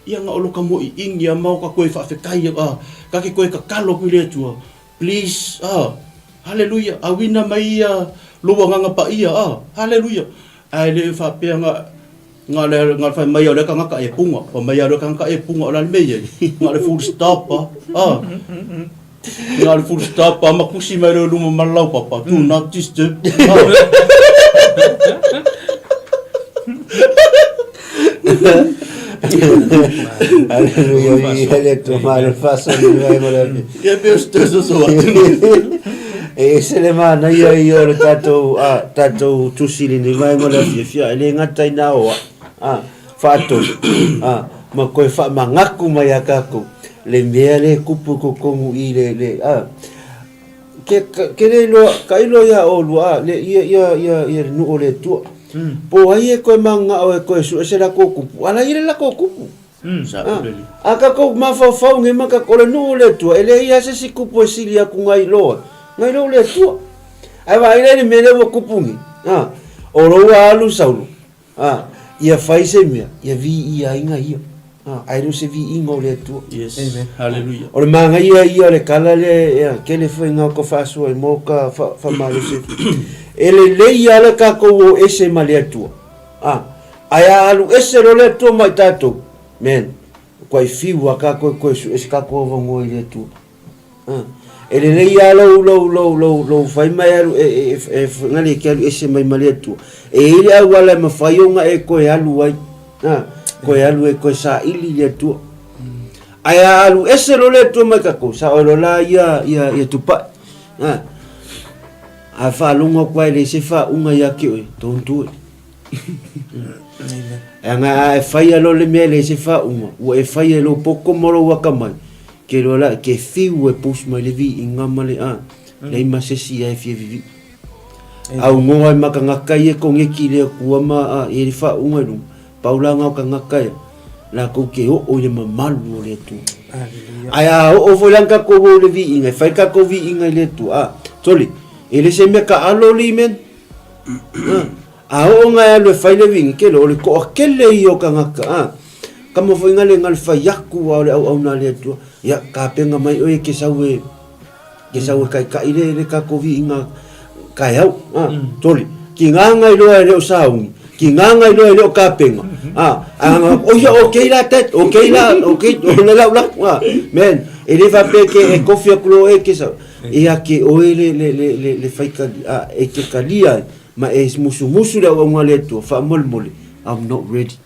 ia na o lo ka moʻiʻini a ma o ka toe faafetai a, ka ke toe tatalo atu i le Atua, Please ah Haleluia auina mai ia lou agaga paia ah Haleluia ae le faapea nga nga le nga le fai mai o le tagata e punga fai mai o le tagata e punga o le a le mea i ai nga le full stop ah ah nga le full stop ah ma kusi mai le luma ma le laupapa do not disturb ah. Aleluia, viia le Atua, malo le faasoa i lenei vaega o le afiafi. Ia pe o se toe soso atu. E ese le manaia ia o le tatou, a, tatou tusi i lenei vaega o le afiafi, a, e le gata i na o a, a, faatonu, a, ma koe faamagaku mai ia tatou, le mea lea e tupu i totonu i le, le, a, Ke, ke le iloa, ka iloa iā ʻolua, a, le, ia, ia, ia, ia le nuu o le Atua. Po o ai e koe mangaʻo e koe suʻe se lakou kupu, a la ia le lakou kupu. A, a kakou mafaufau nei ma kakou, o le nuu o le Atua, e leai lava se isi kupu e sili aku nai loa, nai lo le Atua. Ae vaai la i le mea lea ua kupu nei, a, o lou alu Saulo, A, ia fai se mea, ia viia ai nga ia. A, ae le o se viiga o le Atua. Yes. Amen. Hallelujah. O le magaia ia o le kala lea, ia, kele foi nga o ka faasoa i mo ka fa, faamalosi. E lelei lava le tatou o ese ma le Atua. A, ae a alu ese loa le Atua ma i tatou, man, matua fiu lava tatou e toe sue se tatou avanoa i le Atua. E lelei lava lou, lou, lou, lou, lou fai ma e alu, e, e, e, e, e, e te alu ese mai ma le Atua. E i ai le auala e mafai ona e toe alu ai. Ha, toe alu e toe saili le Atua. Ae a alu ese loa le Atua mai tatou, sao loa la ia, ia, ia tupai. Ha. A faalogo atu ai e leai se faauga ia te oe, don't do it. E aga a e faia loa le mea e leai se faauga, ua e faia i lou poto ma lou akamai, ke iloa la, ke fiu e push mai le viiga ma le a, leai ma se isi e fia vivii. Aunoa ai ma tagata ia e koneki i le Atua ma a, e i ai le faauga i luga, pau la na o tagata ia, latou te oo i le mamalu o le Atua. Ae a oo foi la tatou o i le viiga, e fai tatou viiga i le Atua, a, sole, e le se mea taalo alii men. A oo nga e alu e fai le viiga, ke iloa o le toatele ia o tagata, a, kama foi nga le nga le fai aku a o le auauna a le Atua, ia, tapena mai oe e ke sau e, ke sau e taitai le, le tatou viiga taeao, a, sole, tiga nga iloa e le o sauni, tiga nga iloa e le o tapena, a, a nga, o ia, okay la Dad, okay la, okay, o le lau laku, a, man, e le faapea ke e kofi aku loa oe e ke sau, ia ke oe le, le, le, le, le faikali, a, e ke kalia ai, ma e musumusu le auauna a le Atua, faamolemole, I'm not ready.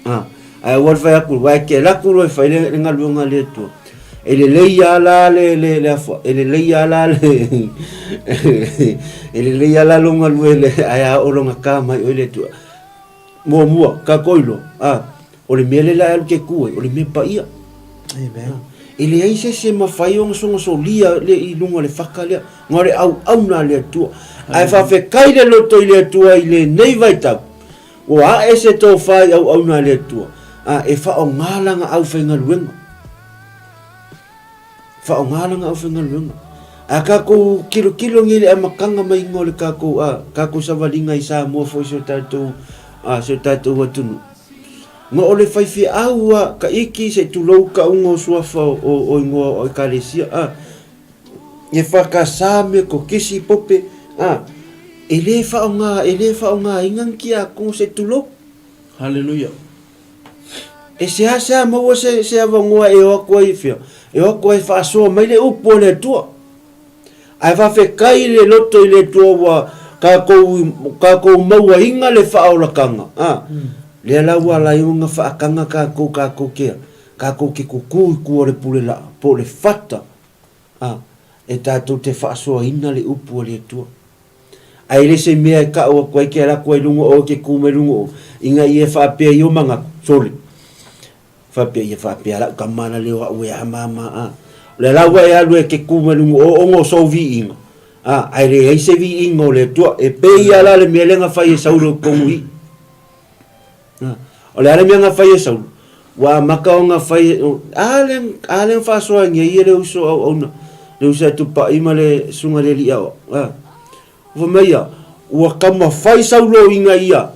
A, ae aua le fai atu, aua e te alu atu loa e fai le, le galuega a le Atua. E lelei lava la le, le, le afua, e lelei lava la le, e lelei lava la lou galue le, ae a oo loa ina ta mai oe le Atua. Muamua, tatou iloa, a, o le mea lea la e alu ke tu ai, o le mea paia. Amen. E leai se isi e mafai ona sogasolia le i luga o le faka lea, na o le auauna a le Atua. Ae faafetai le loto i le Atua i lenei vaitau, ua ae se tofa i auauna a le Atua, a e faaaoga lana aufaigaluega. Faaaoga lana aufaigaluega. A tatou tilotilo nei i le amataga maiga o le tatou, a, tatou savaliga i Samoa foi si o tatou, a, si o tatou atunuu, Na o le faifeau a ka iki se i tulou kauga o suafa o igoa o Ekalesia, a e whakasa me ko kisi pope, a e le whaonga, e le whaongaina ni tiakono se i tulou. Haleluia. E seasea maua se, se avanoa e o atu ai i whea, e o atu ai whaasoa mai le upu o le Atua. Ae faafetai le loto i le Atua ua tatou, tatou mauaina le faaolataga, a, lea la ua ala ai ona faataga tatou, tatou te, tatou te tutu i tua o le pule laa, po o le fata, a, e tatou te faasoaina le upu a le Atua. Ae le se mea e kau atu ai ke ala atu ai luga o oe ke ku mai luga o oe, ina ia faapea i o manatu, sole. Faapea ia faapea lau tama la leo a'u e a mama a. O le ala ua e alu e ke ku mai luga o ona o sou viiga, a, ae leai se viiga o le Atua. E pei lava la le mea lea na fai e Saulo i totonu i i. A, o le a le mea na fai e Saulo? Ua amata ona fai, a le, a le na faasoagia ia le uso auauna, le uso e Tupai ma le susuga i le alii aoao. A, fai mai ia, ua taumafai Saulo ina ia,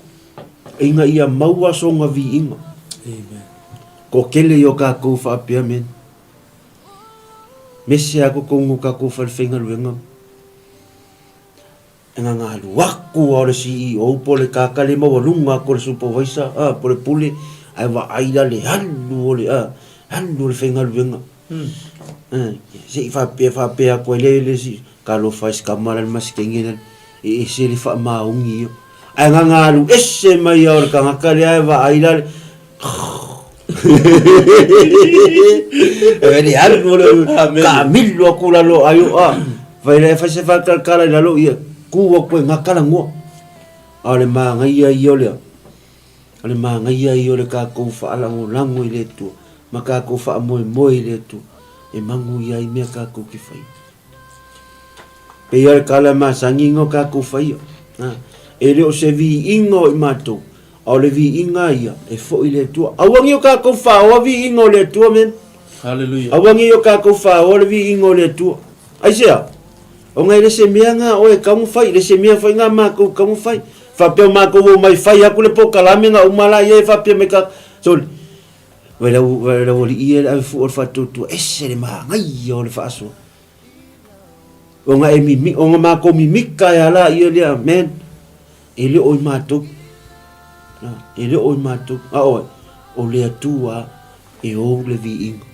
ina ia maua sona viiga. Amen. Ko kele i o kākou faapea men. Mese a totonu o kākou fale faigaluega. E nganga alu aku a o le CEO po le kākā le maualuga aku o le supervisor, a, po le pule, ae vaai la le alu o le, a, alu o le faigaluega. Se i faapea faapea atu ai le, le isi, talofa e se tama la le masikenge la, e ese le faamaoni ia. Ae gagalu ese mai ia o le tagata lea e vaai la le E le alu o le taamilo atu lalo ai o a. Fai lea fai se faatalatala i lalo ia tu atu e gata lagoa. A o le manaia ia o lea, o le manaia ia o le tatou faalagolago i le Atua ma tatou faamoemoe i le Atua e manuia ai mea tatou te faia. Pei lava o le tala masani na o tatou faia. E le o se viiga o i matou, a o le viiga ia e foi i le Atua. Aua ne i o tatou faoa viiga o le Atua, men. Hallelujah. Aua ne i o tatou faoa le viiga o le Atua. Aisea? Ona e le se mea na oe e tatau ona fai, e le se mea foi na matou e tatau ona fai. Faapea o matou o omai fai atu le polokalame na uma laia e faapea mai ka, sole. Vai lau, vai lau alii ia le ave fua o le faatuatua, ese le manaia o le faasoa. Ona e mimi, ona matou mimika e ala ia lea, man, e le o i matou. E le o i matou. A oe, o le Atua e ou le viiga.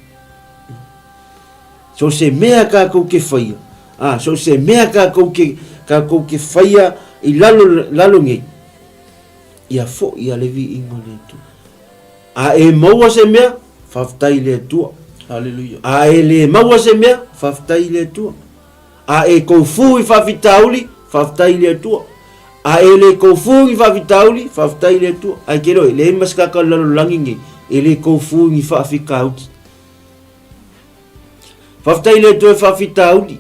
So se mea kākou ke whaia, a, so se mea kākou ke, kākou ke whaia i lalo, lalo nei, ia foʻi a le viiga o le Atua. A e maua se mea, faafetai i le Atua. Haleluia. A e le maua se mea, faafetai i le Atua. A e koufū i faafitauli, faafetai i le Atua. A e le koufū i faafitauli, faafetai i le Atua. Ae ke loe, leai ma se tagata o le lalolagi nei e le koufū i ni faafitauli. Faafetai i le Atua e faafitauli.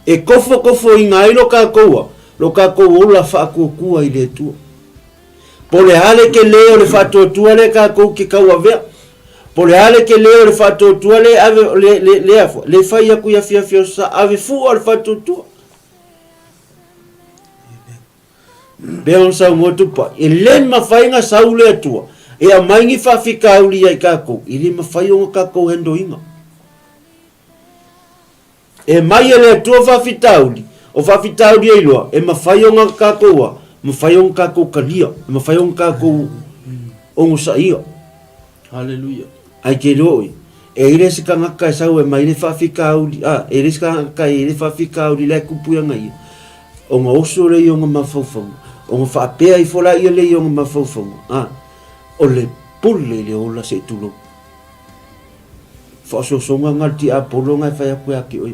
E kofokofoina ai lo tatou a, lo tatou ola faatuatua i le Atua. Po o le a le telē o le faatuatua lea tatou te tauavea, po o le a le telē o le faatuatua lea ave, le, le, le, le fai atu i afiafi o sa, ave fua le faatuatua. Pei ona saunoa Tupai, e le mafai ona sau le Atua e aumai ni faafitauli ia i tatou, e le mafai ona tatou handle ina. E mai e le Atua faafitauli, o faafitauli e iloa, e mafai ona tatou a, mafai ona tatou talia, e mafai ona tatou onosaia. Haleluia. Ae te iloa oe, e i le se tagata e sau e mai le faafitauli, a, e le se tagata e i le faafitauli la e tupu ia ia, ona oso lea i ona mafaufauga, ona faapea ifo laia lea i ona mafaufauga, a, o le pule i le ola se i tulou. Faaosoosoga na le tiapolo na e fai atu ia te oe.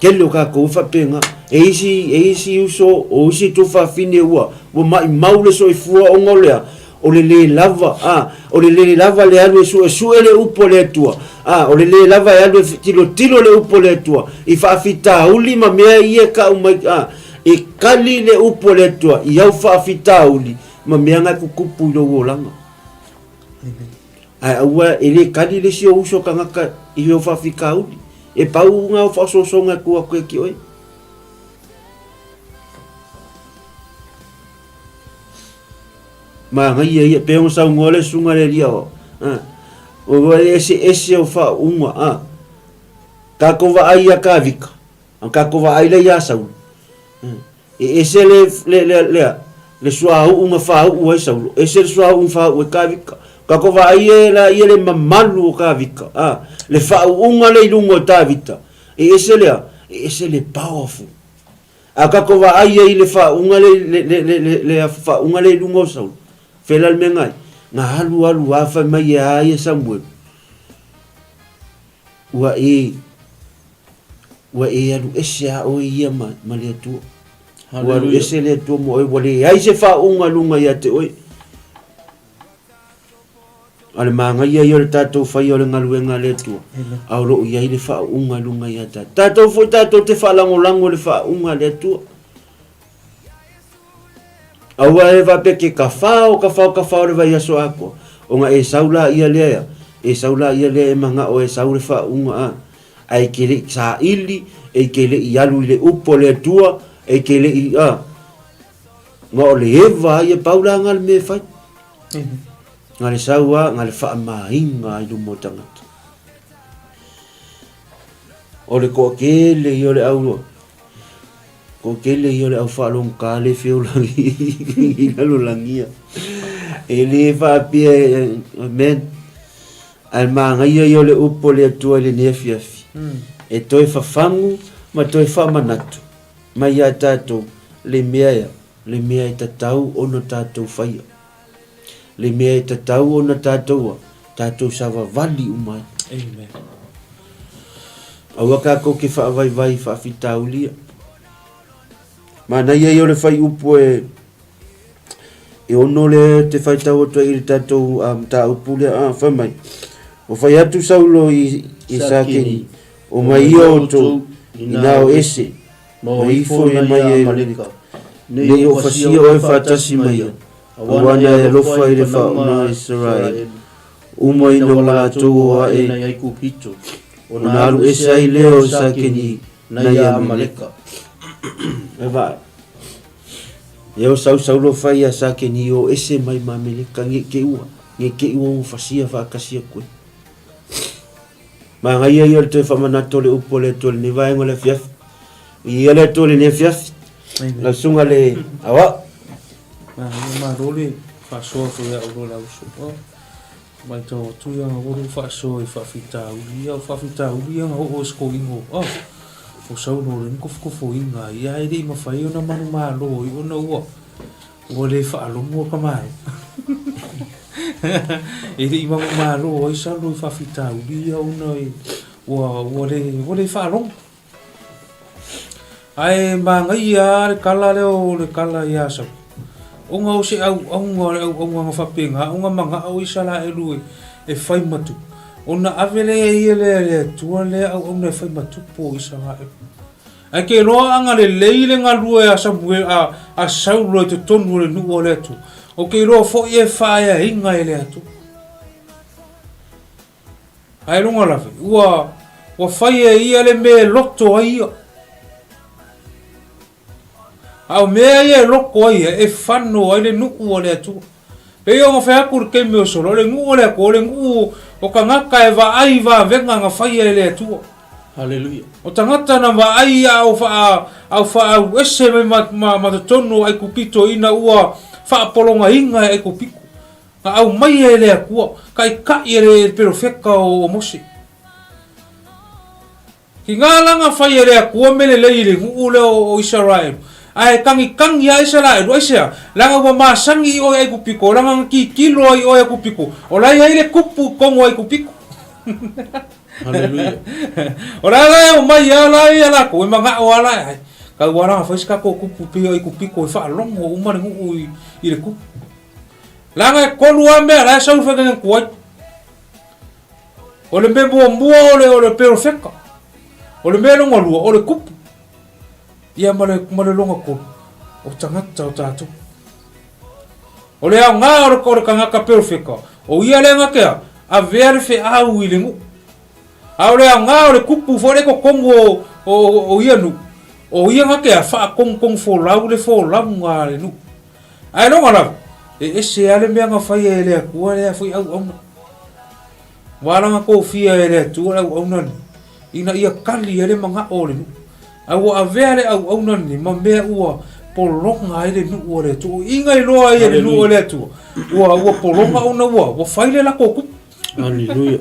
Tele o tatou e faapena. E isi, e isi uso, o isi tuafafine ua, ua maimau le soifua ona o le a? O le le lava, a, o le le lava le alu e suesue le upu a le Atua, a, o le le lava e alu e tilotilo le upu a le Atua i faafitauli ma mea ia e kau mai, a, e kali le upu a le Atua i au faafitauli ma mea na e tutupu i lou olaga. Ae aua e le kali le isi o uso tagata i lou faafitauli. E pau nga o faaosoosoga e tu atu ia te oe. Manaia ia, pei ona saunoa le susuga le alii aoao, a, o le eseese o faauuga, a, tatou vaai ia Tavita, a tatou vaai lea ia Saulu, E ese le, le, le, le, le suauu na faauu ai Saulo, ese le suauu na faauu ai Tavita. Tatou vaai e la ia le mamalu o Tavita, a, le faauuga lea i luga o Tavita, e ese le a? E ese le powerful. A tatou vaai ai i le faauuga le, le, le, le, le, le faauuga lea i luga o Saulo, fela le mea na ai? Na alu alu a fai mai e a ia Samuelu, ua e Ua e alu ese a oe ia ma, ma le Atua. Ua alu ese le Atua mo oe, ua leai se faauuga luga ia te oe. A le manaia ia o le tatou faia o le galuega a le Atua, a o lo o i ai le faauuga luga ia tatou. Tatou foi tatou te faalagolago i le faauuga a le Atua. Aua e faapea ke kafao, kafao, kafao le vaiaso atoa, ona e sau laia lea ea, e sau laia lea e manao e sau le faauuga a, ae e te le i saili, e te le i alu i le upu a le Atua, e te le i, a, na o le eva a ia pau la na le mea e fai. Na le sau a, na le faamaina i luma o tagata. O le toatele ia o le au, Ko tele ia o le au faalogogata le feolagi i lalolagia. E le faapea, amen. Ae manaia ia o le upu a le Atua i lenei afiafi. E toe fafagu ma toe faamanatu mai ia tatou. Le mea ea, le mea e tatau ona tatou faia. Le mea e tatau ona tatou a, tatou savavali uma ai. Amen. Aua kakou ke faavaivai i faafitauli ia. Manaia ia o le fuaiupu e e ono lea te faitau atu ai i le tatou mataupu lea, a, fai mai, Ua fai atu Saulo i, i Sakeni, O mai ia outou, inā o ese, ma o ifo i mai e Amaleka, nei o fasia oe faatasi ma ia, aua na e alofa i le faaoga a Isaraelu, uma ina ua latou o aʻe, ona alu ese ai lea o Sakeni nai Amaleka. E vaai. Ia o Sausaulo fai ia Sakeni o ese mai ma Ameleka nge ke ua, nge ke ua ua fasia faatasi aku ai. Manaia ia o le toe faamanatu o le upu a le Atua i lenei vaega o le afiafi. Viia le Atua i lenei afiafi. Lau susuga le Aoao. Manaia malo le faasoa foi au loa le auso. Oh. Matau atu ia nga ua faasoa i faafitauli ia o faafitauli ia nga oo e sikoiga o oh o Saulo le nikofokofoiga ai ia e le i mafai ona manumalo ai ona ua ua le faalogo ka mae e le i manumalo ai Saulo i faafitauli ia ona e ua ua le ua le faalogo. Ae manaia lava le tala lea o le tala ia Saulu, ona o se auauna o le auauna na faapena ona manao Isaraelu e fai ma tupu, ona ave lea e ia lea e le Atua lea auauna e fai ma tupu o Isaraelu. Ae ke loa ana lelei le galue a Samuel, a, a Saulo i totonu o le nuu o le Atua, ou te iloa foi e faaeaina e le Atua. Ae luga lava, ua, ua fai e ia le mea e loto ai ia. A o mea ia e loko ai ia, e fano ai le nuu a le Atua. Pei ona fai atu i le taimi o sola, o le nuu a le Atua, o le nuu o tagata e vaai i vavega na faia e le Atua. Haleluia. O tagata na vaai a o faa, a o faaauese mai ma, ma, ma totonu o Aikupito ina ua faapologaina e Aikupito. Na aumaia e le Atua, taitai e le perofeta o Mose. Ki nga langa fai e le Atua me lelei i le nuu lea o Isaraelu, ae tagitagi a Isaraelu, aisea? Leaga ua masani i oe Aikupito, leaga na titilo ai oe Aikupito, o la e i ai le tupu i totonu o Aikupito. Haleluia. O la la e omai a la ia latou, e manao a la ai. Tau a la fai se tatou tupu pei o Aikupito e faalogo uma le nuu i le tupu. Leaga e kolu lava mea la e sau i atu ai. O le mea muamua o le, o le perofeta. O le mea lona lua, o le kupu. Ia ma le, ma le lona tolu, o tagata o tatou. O le aoga o le, o le tagata perofeta, o ia lea na tea, avea le feau i le nuu. A o le aoga o le kupu foi le totonu o, o, o ia nuu, o ia na tea, faatogitogi folau le folauga a le nuu. Ae loga lava, e ese lava le mea na faia e le Atua lea foi auauna. Ua ala na tofia e le Atua le auauna lenei, ina ia kali ai le manao o le nuu. Ae ua avea le auauna lenei ma mea ua pologa ai le nuu o le Atua. O iga iloa ai e le nuu o le Atua, ua, ua pologa ona ua, ua fai le latou kupu. Haleluia.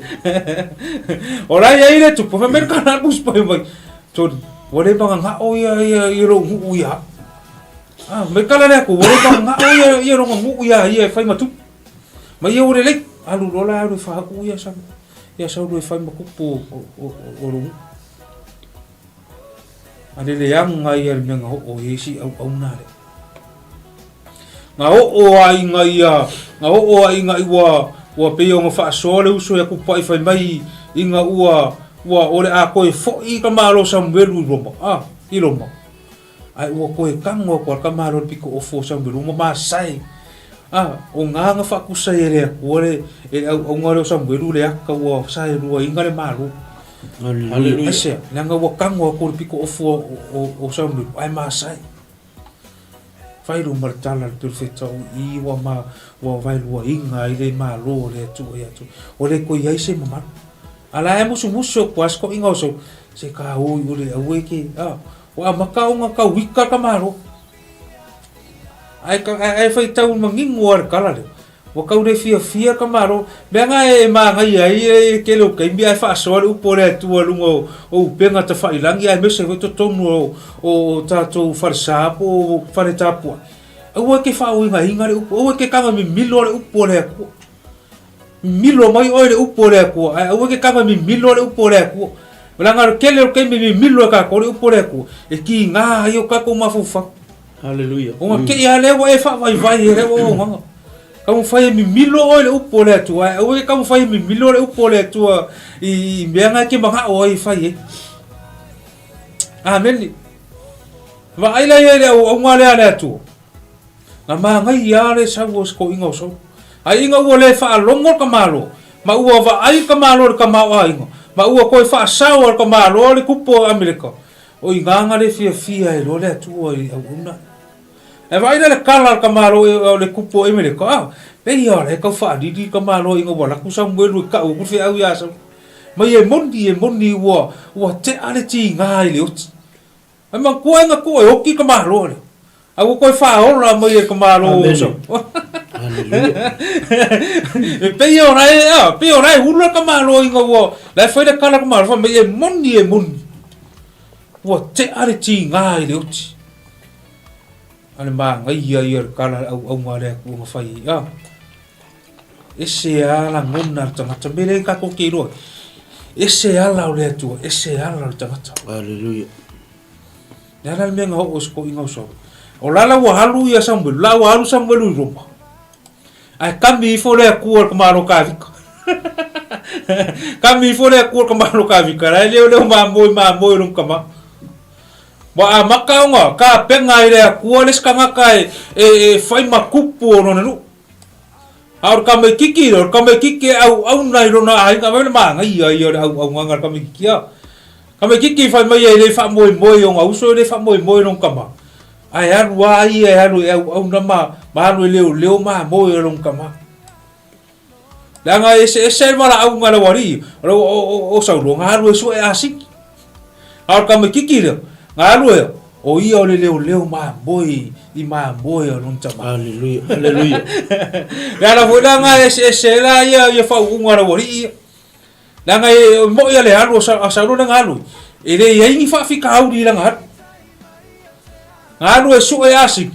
O la e i ai le tupu, fai mai le kana tusi pai mai, Tony, ua le magagao ia, ia, ia lou nuu ia au. Ah, me kala le aku, ua le magagao ia, ia longa nuu ia ia e fai ma tupu. Ma ia ua lelei, alu loa la alu e faau ia sa, ia Saulu e fai ma kupu o, o, o, o lou nuu. A le leaga ia le mea na oo i ai si auauna lea. Na oo a ina ia, na oo a ina ua, ua pei ona faasoa le uso ia Kupa'i fai mai ina ua, ua o le a toe fo'i ka Malo o Samuelu i Roma, a, i Roma. Ae ua toe tago atu a le ka Malo i le pito ofu o Samuelu ma masae. A, o na na faatusa ai e le Atua le, e le auauna lea o Samuelu le ata ua saeluaina le Malo. Haleluia. Aisea? Leaga ua tago atu i le pito ofu o, o, o Samuelu, ae masae. Fai luma le tala a le perofeta o i ua ma ua vaeluaina ai le Malo o le Atua ia te ua le toe i ai se mamalu. A la e musumusu aku a se toʻiga o Saulu, se ka oi ole aua e ke, a, ua amata ona tau ika ka Malo. Ae, ae faitau manino a le tala lea. Ua tau le fiafia ka Malo. Mea na e magaia ai le tele o taimi ae faasoa le upu a le Atua i luga o upega tafailagi aemaise foi totonu o tatou falesa po o fale tapuai. Aua e te faauigaina le upu, aua e te taga mimilo le upu a le Atua. Mimilo mai oe i le upu a le Atua, ae aua e te taga mimilo le upu a le Atua. Leaga o le tele o taimi e mimilo e tatou le upu a le Atua, e tiga ai o tatou mafaufau. Haleluia. Ona te i lava lea ua e faavaivai e le auaunaga. Taumafai e mimilo oe i le upu a le Atua, ae aua e taumafai e mimilo le upu a le Atua i mea na e te manao ai e fai ai. Amene. Vaai la ia i le auauna lea a le Atua. Na manaia lava le sau o se toeaina o Saulo. Ai ina ua le faalogo le tamaloa, ma ua vaai le tamaloa i le tamaoaiga, ma ua toe faasao e le tamaloa le tupu o Ameleka, o i ina na le fiafia ai loa le Atua i auauna. Ae vaai la le kala a le tamaloa o le tupu o Ameleka, a, pei lava o la e tau faalili le tamaloa ina ua alu atu Samuelu e tau atu le feau ia Saulo. Mai e moni, e moni ua, ua tea le tiga i le oti. Ae manatua e na toe oti ka malo lea. A ua toe faaola mai e ka malo o Saulu. E pei o la e, a, pei o la e ula ka malo ina ua, la e fai le kala ka malo, fai mai e moni, e moni. Ua tea le tiga i le oti. A le manaia ia o le kala le auauna a le Atua na fai ai, a. Ese a lagona le tagata, mea lea tatou te iloa ai. Ese ala o le Atua, ese ala o le tagata. Haleluia. Le a la le mea na oo i se toeaina o Saulu? O la la ua alu ia Samuelu, la ua alu Samuelu i Roma. Ae kami ifo le Atua i le tamaloa Kavika. Kami ifo le Atua i le tamaloa Kavika, la e leoleo mamoe mamoe lona tama. Ua amata ona tapena i le Atua le isi tagata e, e, e fai ma tupu o lona nuu. A o le tamaititi lea, o le tamaititi e auauna i lona aiga, vaai le manaia ia o le auaunaga a le tamaititi a. Tamaititi fai mai e le faamoemoe i ona uso, e le faamoemoe i lona tama, ae alu lava ia e alu e auauna ma, ma alu e leoleo mamoe o lona tama. Leaga e eseese le valaauga a le aualii, o, o, o, o Saulo, na alu e sue asini. A o le tamaititi lea, na alu e, o ia o le leoleo mamoe i mamoe o lona tama. Haleluia, haleluia. Le ala foi la na eseese ai la ia, ia faauuga a le aualii ia. Leaga e moi a le alu a Saulo lea na alu, e le i ai ni faafitauli i lana alu. Na alu e sue asini,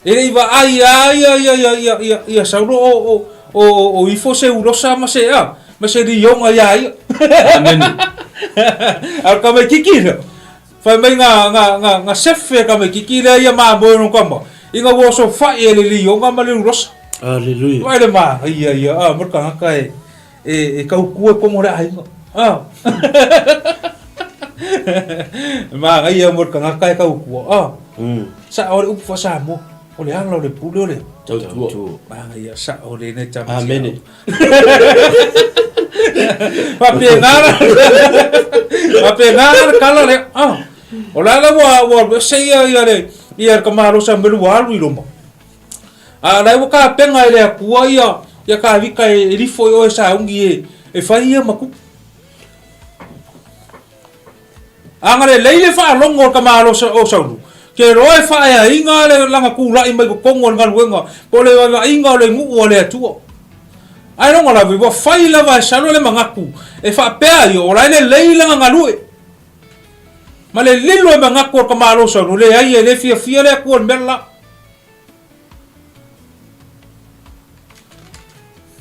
e le i vaai lava ia, ia, ia, ia, ia, ia Saulo o, o, o, o ifo se ulosa ma se, a, ma se lioga ia ia. Amene. A o le tamaititi lea, fai mai na, na, na, na sefe e tamaititi lea ia mamoe lona tama, ina ua osofai e le lioga ma le ulosa. Haleluia. Vaai le manaia ia, a, mo le tagata e, e, e tautua i totonu o le aiga. A. E manaia mo le tagata e tautua. A. Sao le upu faa-Samoa, o le ala o le pule o le Tautua. Manaia, sao lenei tamaiti. Amene. Faapena la, faapena la le tala lea. Ah, o la la ua, ua alu ese ia, ia le, ia le tamaloa Samuelu ua alu i luma. A o la e ua tapena e le Atua ia, ia Kavika e, e lifo i oe sauni e, e fai ia ma tupu. Agalelei le faalogo o le tamaloa o Saulu, ke loa e faaeaina le lana tulai mai totonu o le galuega po o le vaivaiga o le nuu a le Atua. Ae lona lava, ua fai lava e Saulu le manatu e faapea ai o la e lelei lana galue. Ma le lilo e manatu o le tamaloa o Saulu, leai e le fiafia le Atua i le mea le la.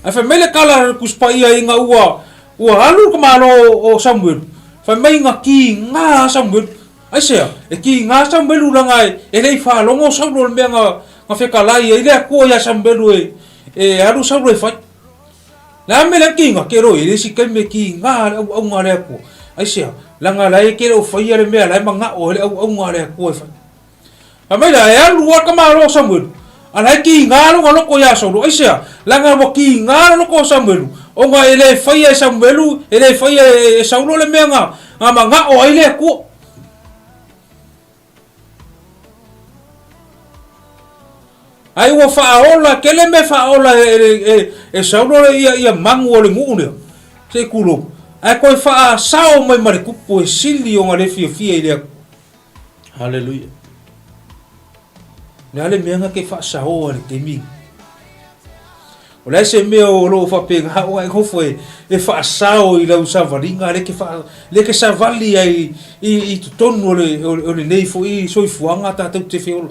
Ae fai mai le tala a le Tusi Paia ina ua ua alu le Malo o Samuelu, fai mai na kiga a Samuelu. Aisea? E kiga a Samuelu leaga e le i faalogo Saulo i le mea na na fetalai ai le Atua ia Samuelu e e alu Saulo e fai. Le a mea lea kiga? Ke roi, e le isi taimi e kiga le auauga a le Atua. Aisea? Leaga la e ke le o faia le mea la e manao ai le auauga a le Atua e fai. Fai mai la, e alu lava le tamaloa o Samuelu, a la e kiga lona loto ia Saulo. Aisea? Leaga ua kiga le loto o Samuelu, ona e le faia e Samuelu, e le faia e Saulo le mea na, na manao ai le Atua. Ai ua faaola, tele mea faaola e, e, e, e Saulo ia, ia magu o le nuu lea, se i tulou, ae toe faasao mai ma le tupu e sili ona le fiafia i le Atua. Haleluia. Le a le mea na te faasaoa i le taimi. O le a se mea o lo o faapena o ae nofo e, e faasao i lau savaliga lea e te faa, lea e te savali ai i, i totonu o le, o, o lenei foi soifuaga tatou te feola.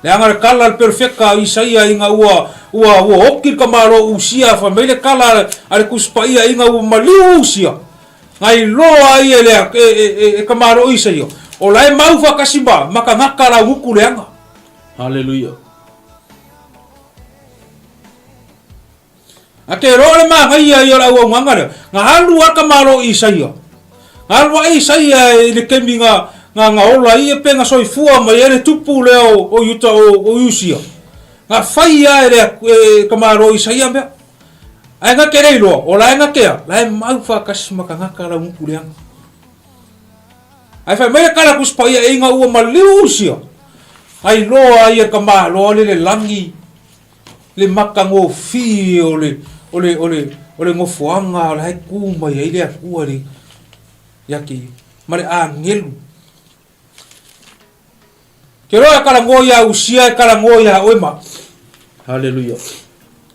Leaga le kala a le perofeta a Isaia ina ua, ua, ua oki le tamaloa Usia, fai mai le kala a le Tusi Paia ina ua maliu Usia, na iloa ai e le, e, e, e, e tamaloa Isaia, o la e mau faatasi ma, ma tagata laugutu leaga. Haleluia. A te iloa le manaia ia o le auaunaga lea, na alu lava le tamaloa Isaia. Na alu lava Isaia i le taimi na, na, na ola ai ia pe na soifua mai ai le tupu lea o, o Iuta, o, o Iusia. Na fai lava e le, e tamaloa Isaia mea. Ae na te le iloa, o la e na te a, la e mau faatasi ma tagata laugutu leaga. Ae fai mai le kala Tusi Paia ina ua maliu Usia, na iloa ai e le tamaloa le le lagi le matagofie o le, o le, o le, o le nofoaga o la e tu mai ai le Atua i le, ia te ia, ma le agelu. Ke loa e talanoa ia Usia e talanoa ia oe ma. Haleluia.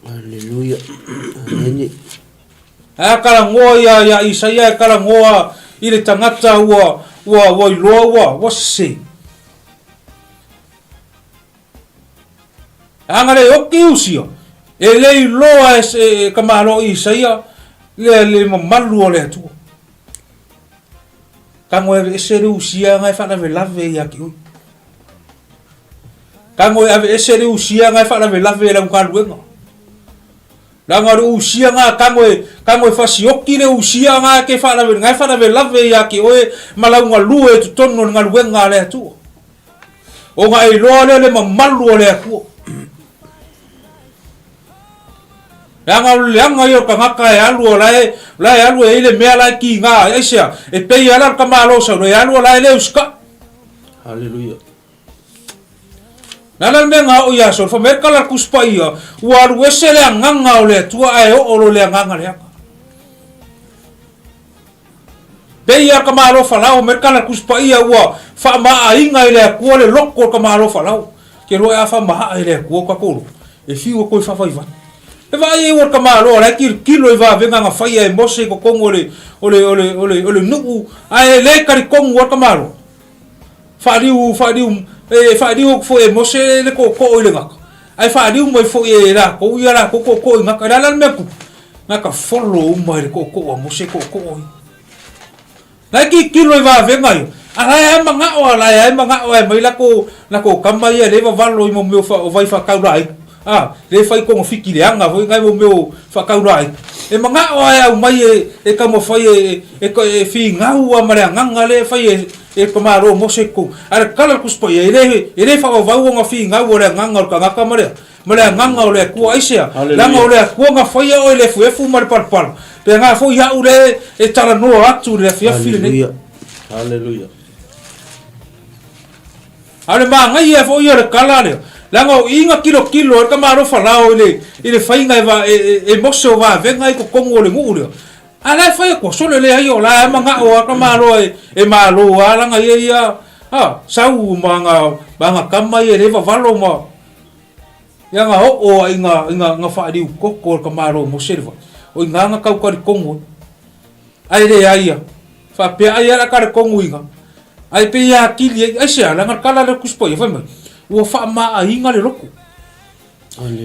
Haleluia. Amene. Ae a talanoa ia ia Isaia e talanoa i le tagata ua ua ua iloa ua ua sese. Aga le oki Usia, e le iloa e ka Malo Isaia le le mamalu o le Atua. Tago e aveese le Usia nga e faalavelave ia te oe. Tago e aveese le Usia nga e faalavelave i lau galuega. Leaga o le Usia nga tago e tago e fasioki le Usia nga e te faalavelave nga e faalavelave ia te oe ma lau galue i totonu o le galuega a le Atua. Ona e iloa lea le mamalu o le Atua. Leaga o le leaga ia o le tagata e alu o la e, la e alu e i le mea la e kiga ai. Aisea, e pei lava la o le tamaloa o Saulo, e alu o la e le usikai. Haleluia. Le a la le mea na oo ia Saulo, fai mai le tala a le Tusi Paia, ua alu ese le agaga o le Atua ae oo loa le agaga leaga. Pei a ka Malo Falao me kala Tusi Paia ua faamaaiga e le Atua le loko o ka Malo Falao. Ke loa e a faamahaa e le Atua o tatou loko, e fiu e toe faavaivai. E vaai ai ua ka Malo o la e tilotilo i vavega na faia e Mose i totonu o le, o le, o le, o le, o le nuu, ae le talitonu a ka Malo. Faaliu, faaliu, e faaliu atu foi e Mose le tootoo i le gata, ae faaliu mai foi e latou ia latou tootoo i gata. O le a la le mea tupu? Na ka folo uma e le tootoo a Mose tootoo ia. La e tilotilo i vavega ia, a la e a manao, a la e a manao e aumai latou, latou tama ia le vavalo i mo mea o vai faataulaina. A, le fai togafiti leaga foi nai mo mea o faataulaina. E manao lava e aumai e, e taumafai e, e, e, e finau lava ma le agaga lea e fai e, e ka Malo o Mose i totonu. A o le tala a le Tusi Paia, e le, e le faavavau ona finau o le agaga o le tagata ma le, ma le agaga o le Atua. Aisea? Leaga o le Atua na faia oe i le efuefu ma le palapala. Pe na foi au lea e talanoa atu i le afiafi lenei. Haleluia. A o le manaia foi ia o le tala lea, leaga o i na tilotilo ai le tamaloa Farao i le, i le faiga e, e, e, e Mose o vavega i totonu o le nuu lea. A la e fai atu, sole leai o la e manao a tamaloa e, e malo a lana ia ia, a, sau ma ana, ma ana tama ia le vavalo ma, ia na oo a i na, i na, na faaliu koko o le tamaloa o Mose le vai. O i na na tau talitonu ai. Ae leai ia. Faapea ai ala ka le koguiga. Ae pei e atili ai, aisea, leaga le tala lea o le Tusi Paia, fai mai, ua faamaaiga le loto.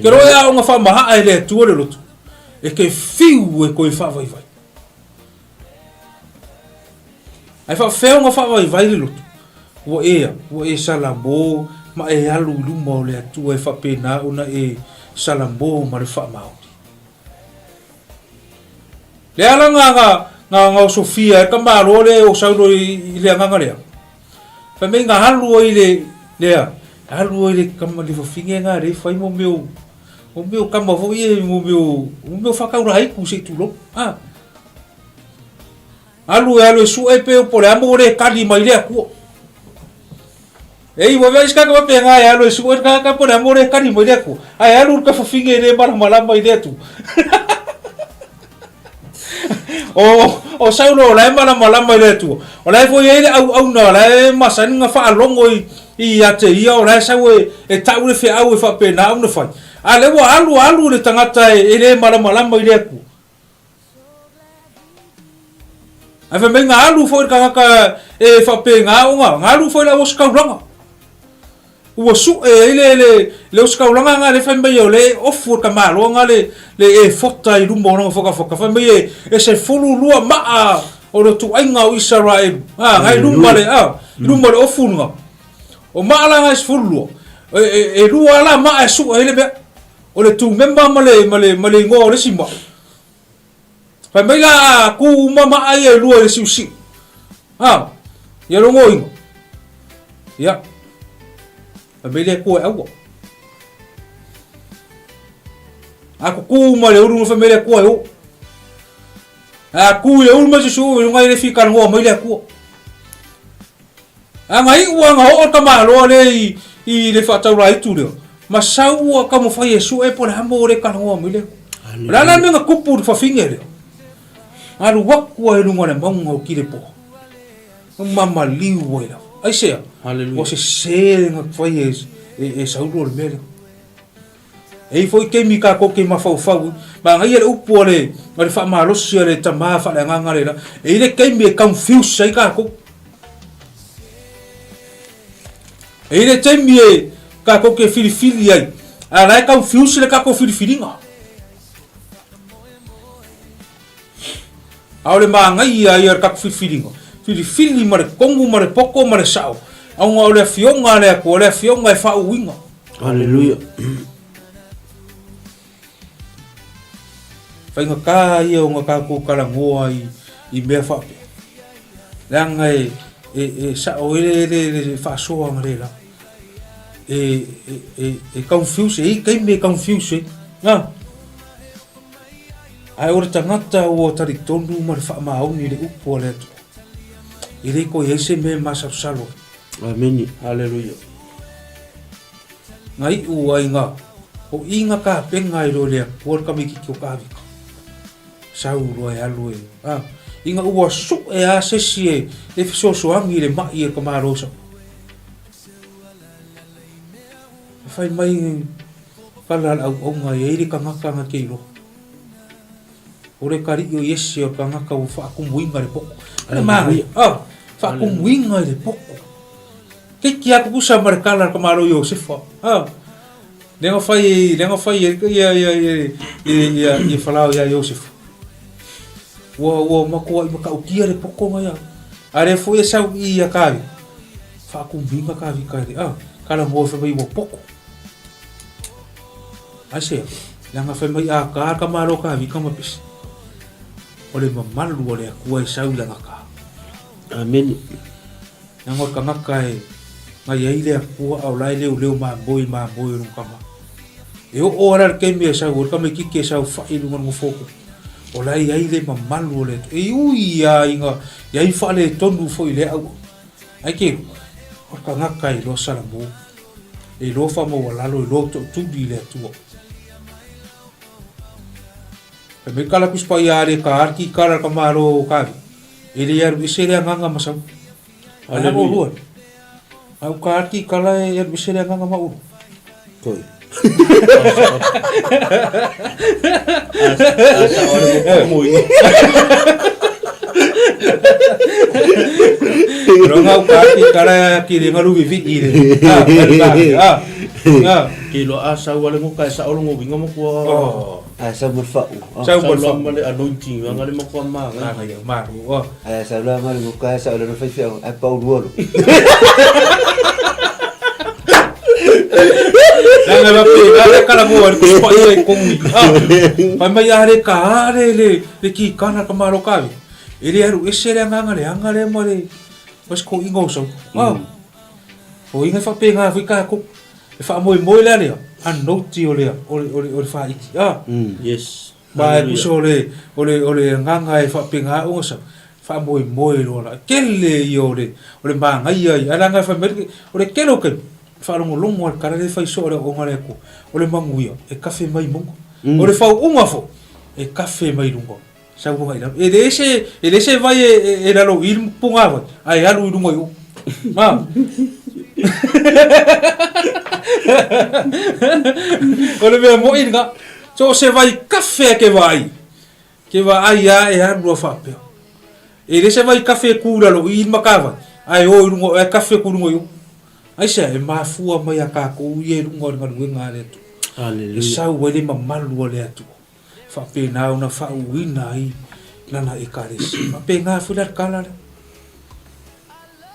Ke loa e aoga faamahaa e le Atua le loto, e te fiu e toe faavaivai. Ae faafefea ona faavaivai le loto? Ua e a, ua e salamo ma e alu i luma o le Atua e faapena ona e salamo ma le faamaoni. Le ala nga nga nga nga osofia e ka malo le o saulo i, i le agaga lea. Fai mai nga alu ai le lea, alu ai le kama le fafine nga le fai mo meo mo meo kama foi e mo meo mo meo whakaura haiku se tulou. Ah. Alu e alu e sue pe o pole amo le kali mai le akua. Ei, ua vea isi kaka faapena e alu e sue le tagata po o le a mo le kali mai le Atua, ae alu le tafafine e le malamalama i le Atua. O, o Saulo o la e malamalama i le Atua. O la e foi i ai le auauna o la e masani ona faalogo i, ia te ia o la e sau e, e ta'u le feau e faapena ona fai. A lea ua alu alu le tagata e, e le malamalama i le Atua. Ae fai mai na alu foi le tagata e faapena ona, na alu foi le auositaulaga. Ua su'e ai le, le, le ositaulaga na le fai mai o le ofu o le tamaloa na le, le efota i luma o lona fotafota. Fai mai e, e 12 ma'a o le tuaiga o Isaraelu. A, na i luma le, a, i luma le ofu lena. O ma'a la na e 12, e, e, e lua la ma'a e su'e ai le mea. O le tumema ma le, ma le, ma le igoa o le isi ma'a. Fai mai la a kū uma ma'a ia e lua i le siusiu. A, ia logoina. Ia. Fai mai le Atua e aua. A kukū uma le ulu, fai mai le Atua e o. A kū i le ulu ma siusiu, i luga i le fikalanoa mai le Atua. A na iu a na oo le tamaloa lea i, i le faataulaitu lea, ma sau ua taumafai e sue po o le a mo le talanoa mai lea. O le a la le mea na tupu i le fafine lea? Alu atu ai i luga o le mauga o Kilepoa. Mamaliu ai lava. Aisea? Ua sese le na fai e, e, e Saulo o le mea lea. E i ai foi taimi tatou te mafaufau ai. Manaia le upu a le, a le faamalosi a le tama faaleagaga le la. E i ai le taimi e confuse ai tatou. E i ai le taimi e tatou te filifili ai, a la e confuse le tatou filifiliga. A o le manaia ia o le tatou filifiliga, filifili ma le tonu ma le poto ma le sao, auga o le Afioga a le Atua, o le Afioga e faauuina. Haleluia. Faigata ia ona tatou talanoa i, i mea faapea. Leaga e, e, e sao e le, le, le faasoa na le la. E, e, e, e confuse, e i taimi e confuse ai. Na. Ae o le tagata ua talitonu ma le faamaoni i le upu a le Atua, e le toe i ai se mea e masalosalo ai. Amene. Haleluia. Na iu ai nga o i nga kapena i lo le Atua le tamaititi o Kavika. Sau loa e alu e, a, i nga ua su'e a se isi e, e fesoasoani i le ma'i e le tamaloa o Saulu. E fai mai Kala le auauna e i ai le tagata na te iloa. O le kaliʻi o Iese o le tagata ua faatumuina i le poto. O le manaia, ah, faatumuina i le poto. Keiki a tutusa ma le kala a le tamaloa Iosefa. Ah, lea na fai, lea na fai e ia ia ia ia ia ia Farao ia Iosefa. Ua ua matuai matautia le poto na ia. A lea foi e sau i ia Kavika. Faatumuina Kavika i le, ah, kala moa fai mai ua poto. Aisea, leaga fai mai a ka ka malo ka vika ma pisi. O le mamalu o le Atua e sau i lana ka. Amene. Leaga o le tagata e ngai ai le Atua a o la e leoleo mamoe i mamoe o lona tama. E oo lava la le taimi e sau ai le tamaititi e saofai i luga o le nofoa tupu, o la e i ai le mamalu o le Atua. E ui lava ina i ai faaletonu foi i lea auauna, ae te iloa, o le tagata e iloa Salamo. E iloa faamaualalo, iloa tootuli i le Atua. Fai mai kala Tusi Paia a le ka ariki kala ka malo o kavi. E le alu ese le agaga ma sau. Aleluia. Au ka ariki kala e alu ese le agaga ma ulu. Koi. Ronga uka ki kala ki le ngalu vivi i le. Ah, ah, ah. Ke lo a sau ale ngoka e sa olo ngovinga mo kua. Oh. A sa mo fa u. Sau mo fa ma le anointing nga le mo kua ma nga. Nga ya ma ru. A sa la ma le ngoka sa olo no fa fe a pa u lo. Langa ba pe ale kala mo ale ko i kongi. Ah. Pai mai ale ka ale le le ki kana ka malo ka. E le alu ese le anganga le anga le ma le mas ko ingo so. Ah. O inga fa pe nga fi ka ko. E fa moi moi le ale. Anoti o le o le o le fa iki. Ah. Yes. Ma e tusa o le, o le, o le agaga e faapena sa faamoemoe loa la. Tele ia o le, o le manaia ia. Ae leaga e fai mai, o le tele o taimi, faalogologo lava i le tala lea e fai soo e le aoaoga a le Atua, o le manuia e kafe mai mauga. O le faauuga foi, e kafe mai luga. Sau agai i lalo. E leai se, e leai se vai e, e, e lalo i i le pugāvai, ae alu i luga i o. A. O le mea moʻi lena, so o se vaikafe e ke vaai, ke vaai lava e alu a faapea. E le se vaikafe e ku i lalo i i le matavai, ae o i luga, ae kafe atu i luga i o. Aisea? E mafua mai a tatou ia i luga o le galuega a le Atua. E sau ai le mamalu a le Atua. Faapena ona faauuina ai lana Ekalesia. Faapena foi la le tala lea.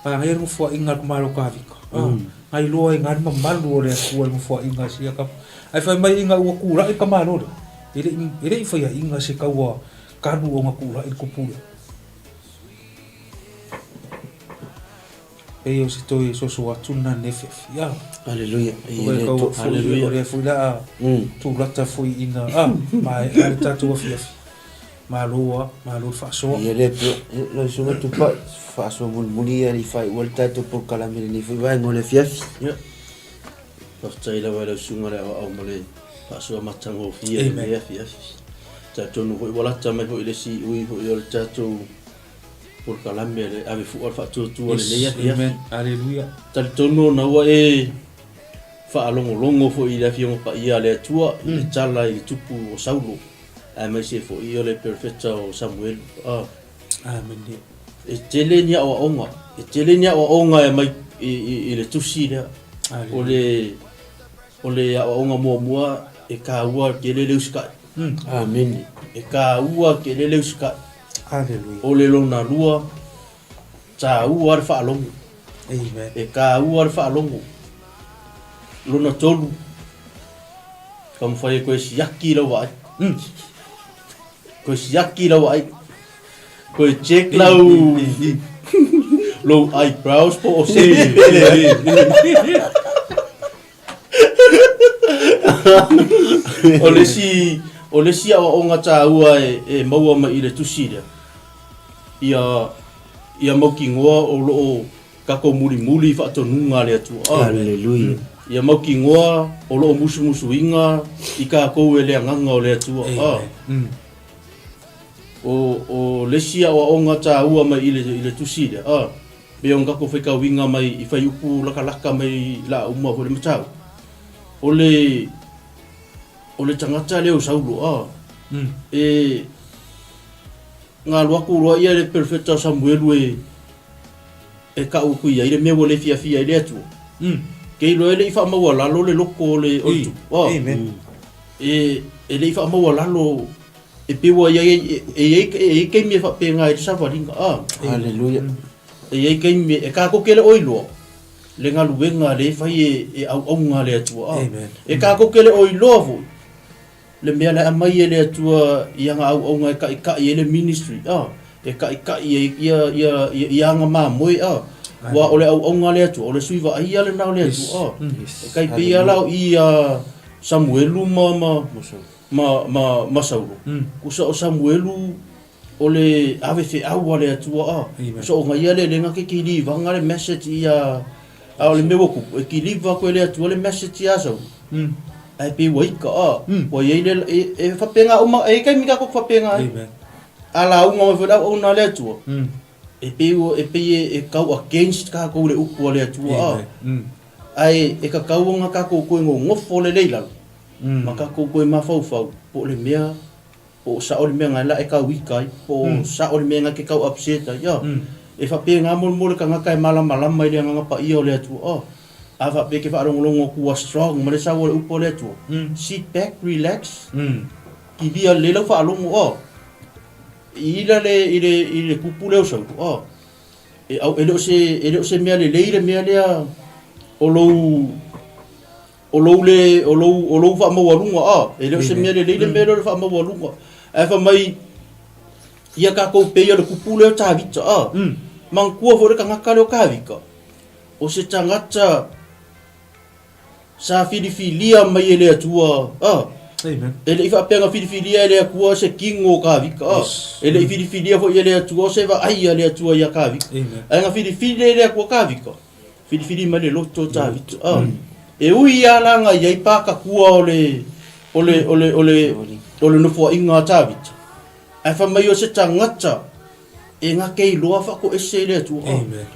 Manaia le nofoaiga a le Malo Kavika. Ah, na iloa ai na le mamalu o le Atua i le nofoaiga a sia kama. Ae fai mai ina ua tulai le tamalo lea, e le i, e le i faiaina se taua talu ona tulai le tupu lea. Pei o se toe soso atu lena i lenei afiafi. Ah. Aleluia. Ia le Atua. Aleluia. O lea foi la a tulata foi ina, ah, maea le tatou afiafi. Malo a, malo le faasoa. Ia le Atua. Lau Susuga Tupai, faasoa mulimuli ia i faaiua le tatou polokalame i lenei foi vaega o le afiafi. Ia. Faafetai lava i lau Susuga le Aoao mo le faasoa matagofie i lenei afiafi. Talitonu foi ua lata mai foi le isi ui foi o le tatou polokalame le ave fua le faatuatua i lenei afiafi. Amen. Aleluia. Talitonu ona ua e faalogologo foi i le Afioga Paia a le Atua i le tala i le tupu o Saulo, aemaise foi o le perofeta o Samuelu. Ah. Amene. E tele ni aoaoga, e tele ni aoaoga e aumai i, i, i le tusi lea. O le, o le aoaoga muamua e taua tele le usikai. Amene. E taua tele le usikai. Aleluia. O le lona lua, taua le faalogo. Amen. E taua le faalogo. Lona tolu, taumafai e toe siaki lau vaai. Toe siaki lau vaai. Toe check lau lou eyebrows po o se pele. O le isi, o le isi aoaoga taua e, e maua mai i le tusi lea, ia, ia mautinoa o lo o tatou mulimuli i faatonuga a le Atua. Ah. Haleluia. Ia mautinoa o lo o musumusuina i tatou e le agaga o le Atua. Ah. O, o le isi aoaoga taua mai i le, i le tusi lea, ah, pei ona tatou faitauina mai i fuaiupu lakalaka mai laa uma foi le mataupu, o le, o le tagata lea o Saulo, ah, e, na alu atu loa ia le perofeta o Samuelu e, e kau atu i ai le mea ua le fiafia ai le Atua. Ke iloa e le i faamaualalo le loto o le, o le tupu. Ah, e, e le i faamaualalo E pei ua i ai, e i ai, e i ai taimi e faapena ai le savaliga, a. Haleluia. E i ai taimi e tatou te le o iloa le galuega lea e fai e, e auauna a le Atua, a. Amen. E tatou te le o iloa foi le mea la e aumai e le Atua i ana auauna e taʻitaʻi ai le ministry, a. E taʻitaʻi ai ia, ia, ia, ia ana mamoe, a. Aua o le auauna a le Atua, o le sui vaaia lena o le Atua, a. E tai pei lava la o i ia Samuelu ma, ma, ma, ma, ma Saulo. Kusa o Samuelu o le ave feau a le Atua a. Kusa o ngaia le lenga ke kilivaga le message ia a o le mea ua tupu e kiliva atu e le Atua le message ia Saulo. Ae pei ua ika a. Ua iai le e, e faapena uma e i ai taimi tatou te faapena ai. A lauga mai foi le auauna a le Atua. E pei ua e pei e, e kau against tatou le upu a le Atua a. Ae e tatau ona tatou toe nonofo lelei lalo. Ma tatou toe mafaufau po o le mea po o sao le mea na la e tau ika ai, po o sao le mea na te tau upset ai. Ia, e faapena mo le tagata e malamalama i le Agaga Paia o le Atua. Oh, a faapea e te faalogologo atu ua strong ma le sau o le upu a le Atua, sit back, relax, kilia lelei lau faalogo. Oh, i ila le, i le, i le tupu lea o Saulo, oh, e, au, e le o se, e le o se mea lelei le mea lea o lou, O lou le, o lou, o lou faamaualuga, a, e le o se mea lelei le mea lea o le faamaualuga. Ae fai mai, ia tatou pei o le kupu lea o Tavita, a, manatua foi le tagata lea o Tavita, o se tagata sa filifilia mai e le Atua, a, e le i faapea na filifilia e le Atua se kino o Tavita, a, e le i filifilia foi e le Atua o se vaai a le Atua ia Tavita, ae na filifili e le Atua Tavita. Filifili mai le loto o Tavita. Ah. E ui lava la na i ai pākatua o le, o le, o le, o le, o le nofoaiga a Tavita, ae fai mai o se tagata E gake iloa faatoese i le Atua.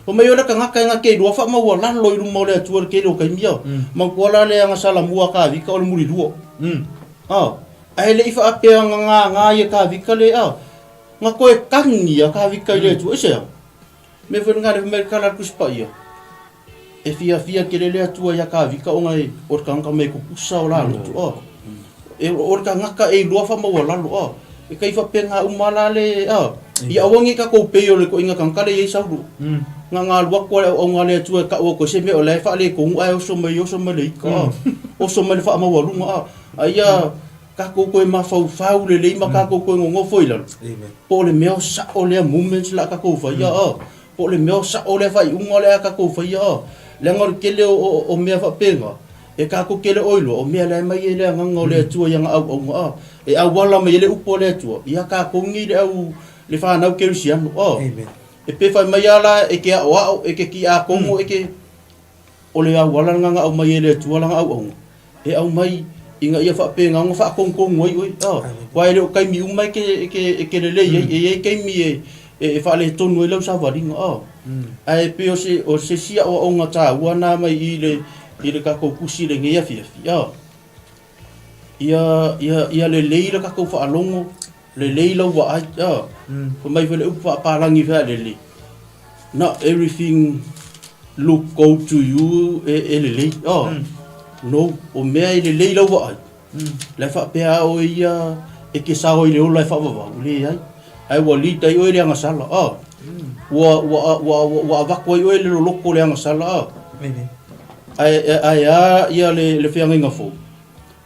Fai mai o le tagata e gake iloa faamaualalo i luma o le Atua i le tele o taimi a. Manatua la le agasala mua a Tavita o le mulilua. A, ae le i faapea na gagā ia Tavita le a, na toe tagi a Tavita i le Atua. Aisea? Mea foi lena le fai mai le tala a le Tusi Paia, E fiafia tele le Atua ia Tavita ona e o le tagata mai tutusa o la loto a. E o le tagata e iloa faamaualalo a. E tai faapena uma la le a. Ia aua nei tatou pei o le ituaiga tagata lea e i ai Saulo. Na na alu atu lava le auauna a le Atua e tau atu ai se mea o la e faaletonu ae oso mai oso mai le ika a. Oso mai le faamaualuga a. A ia tatou toe mafaufau lelei ma tatou toe nonofo i lalo, po o le mea o sao lea movements la a tatou faia a. Po o le mea o sao lea faaiuga lea a tatou faia a. Leaga o le tele o mea faapena, e tatou te le o iloa, o mea la e aumai e le Agaga o le Atua i ana auauna a. E auala mai ai le upu a le Atua ia tatou nei le au le fanau kerisiano a. E pe fai mai lava la e te aoao, e te tiakono, e te. O le auala lena na aumai e le Atua lana auauna, e aumai ina ia faapena ona faatonutonu ai oe. Aua e le o taimi uma e te lelei ai, e i ai taimi e faaletonu ai lau savaliga. Ae pei o se isi aoaoga taua lena mai i i le tatou tusi i lenei afiafi, ia lelei le tatou faalogo, lelei lau vaai. Fai mai foi le upu faapalagi fai a lelei, Not everything look go to you e lelei. No, o mea e lelei lau vaai, la e faapea a oe ia e te sao ai le ola e faavavau, leai. Ae ua lead ai oe le agasala. Ua avatu ai oe le loloto o le agasala. Ae a ia le feagaiga fou?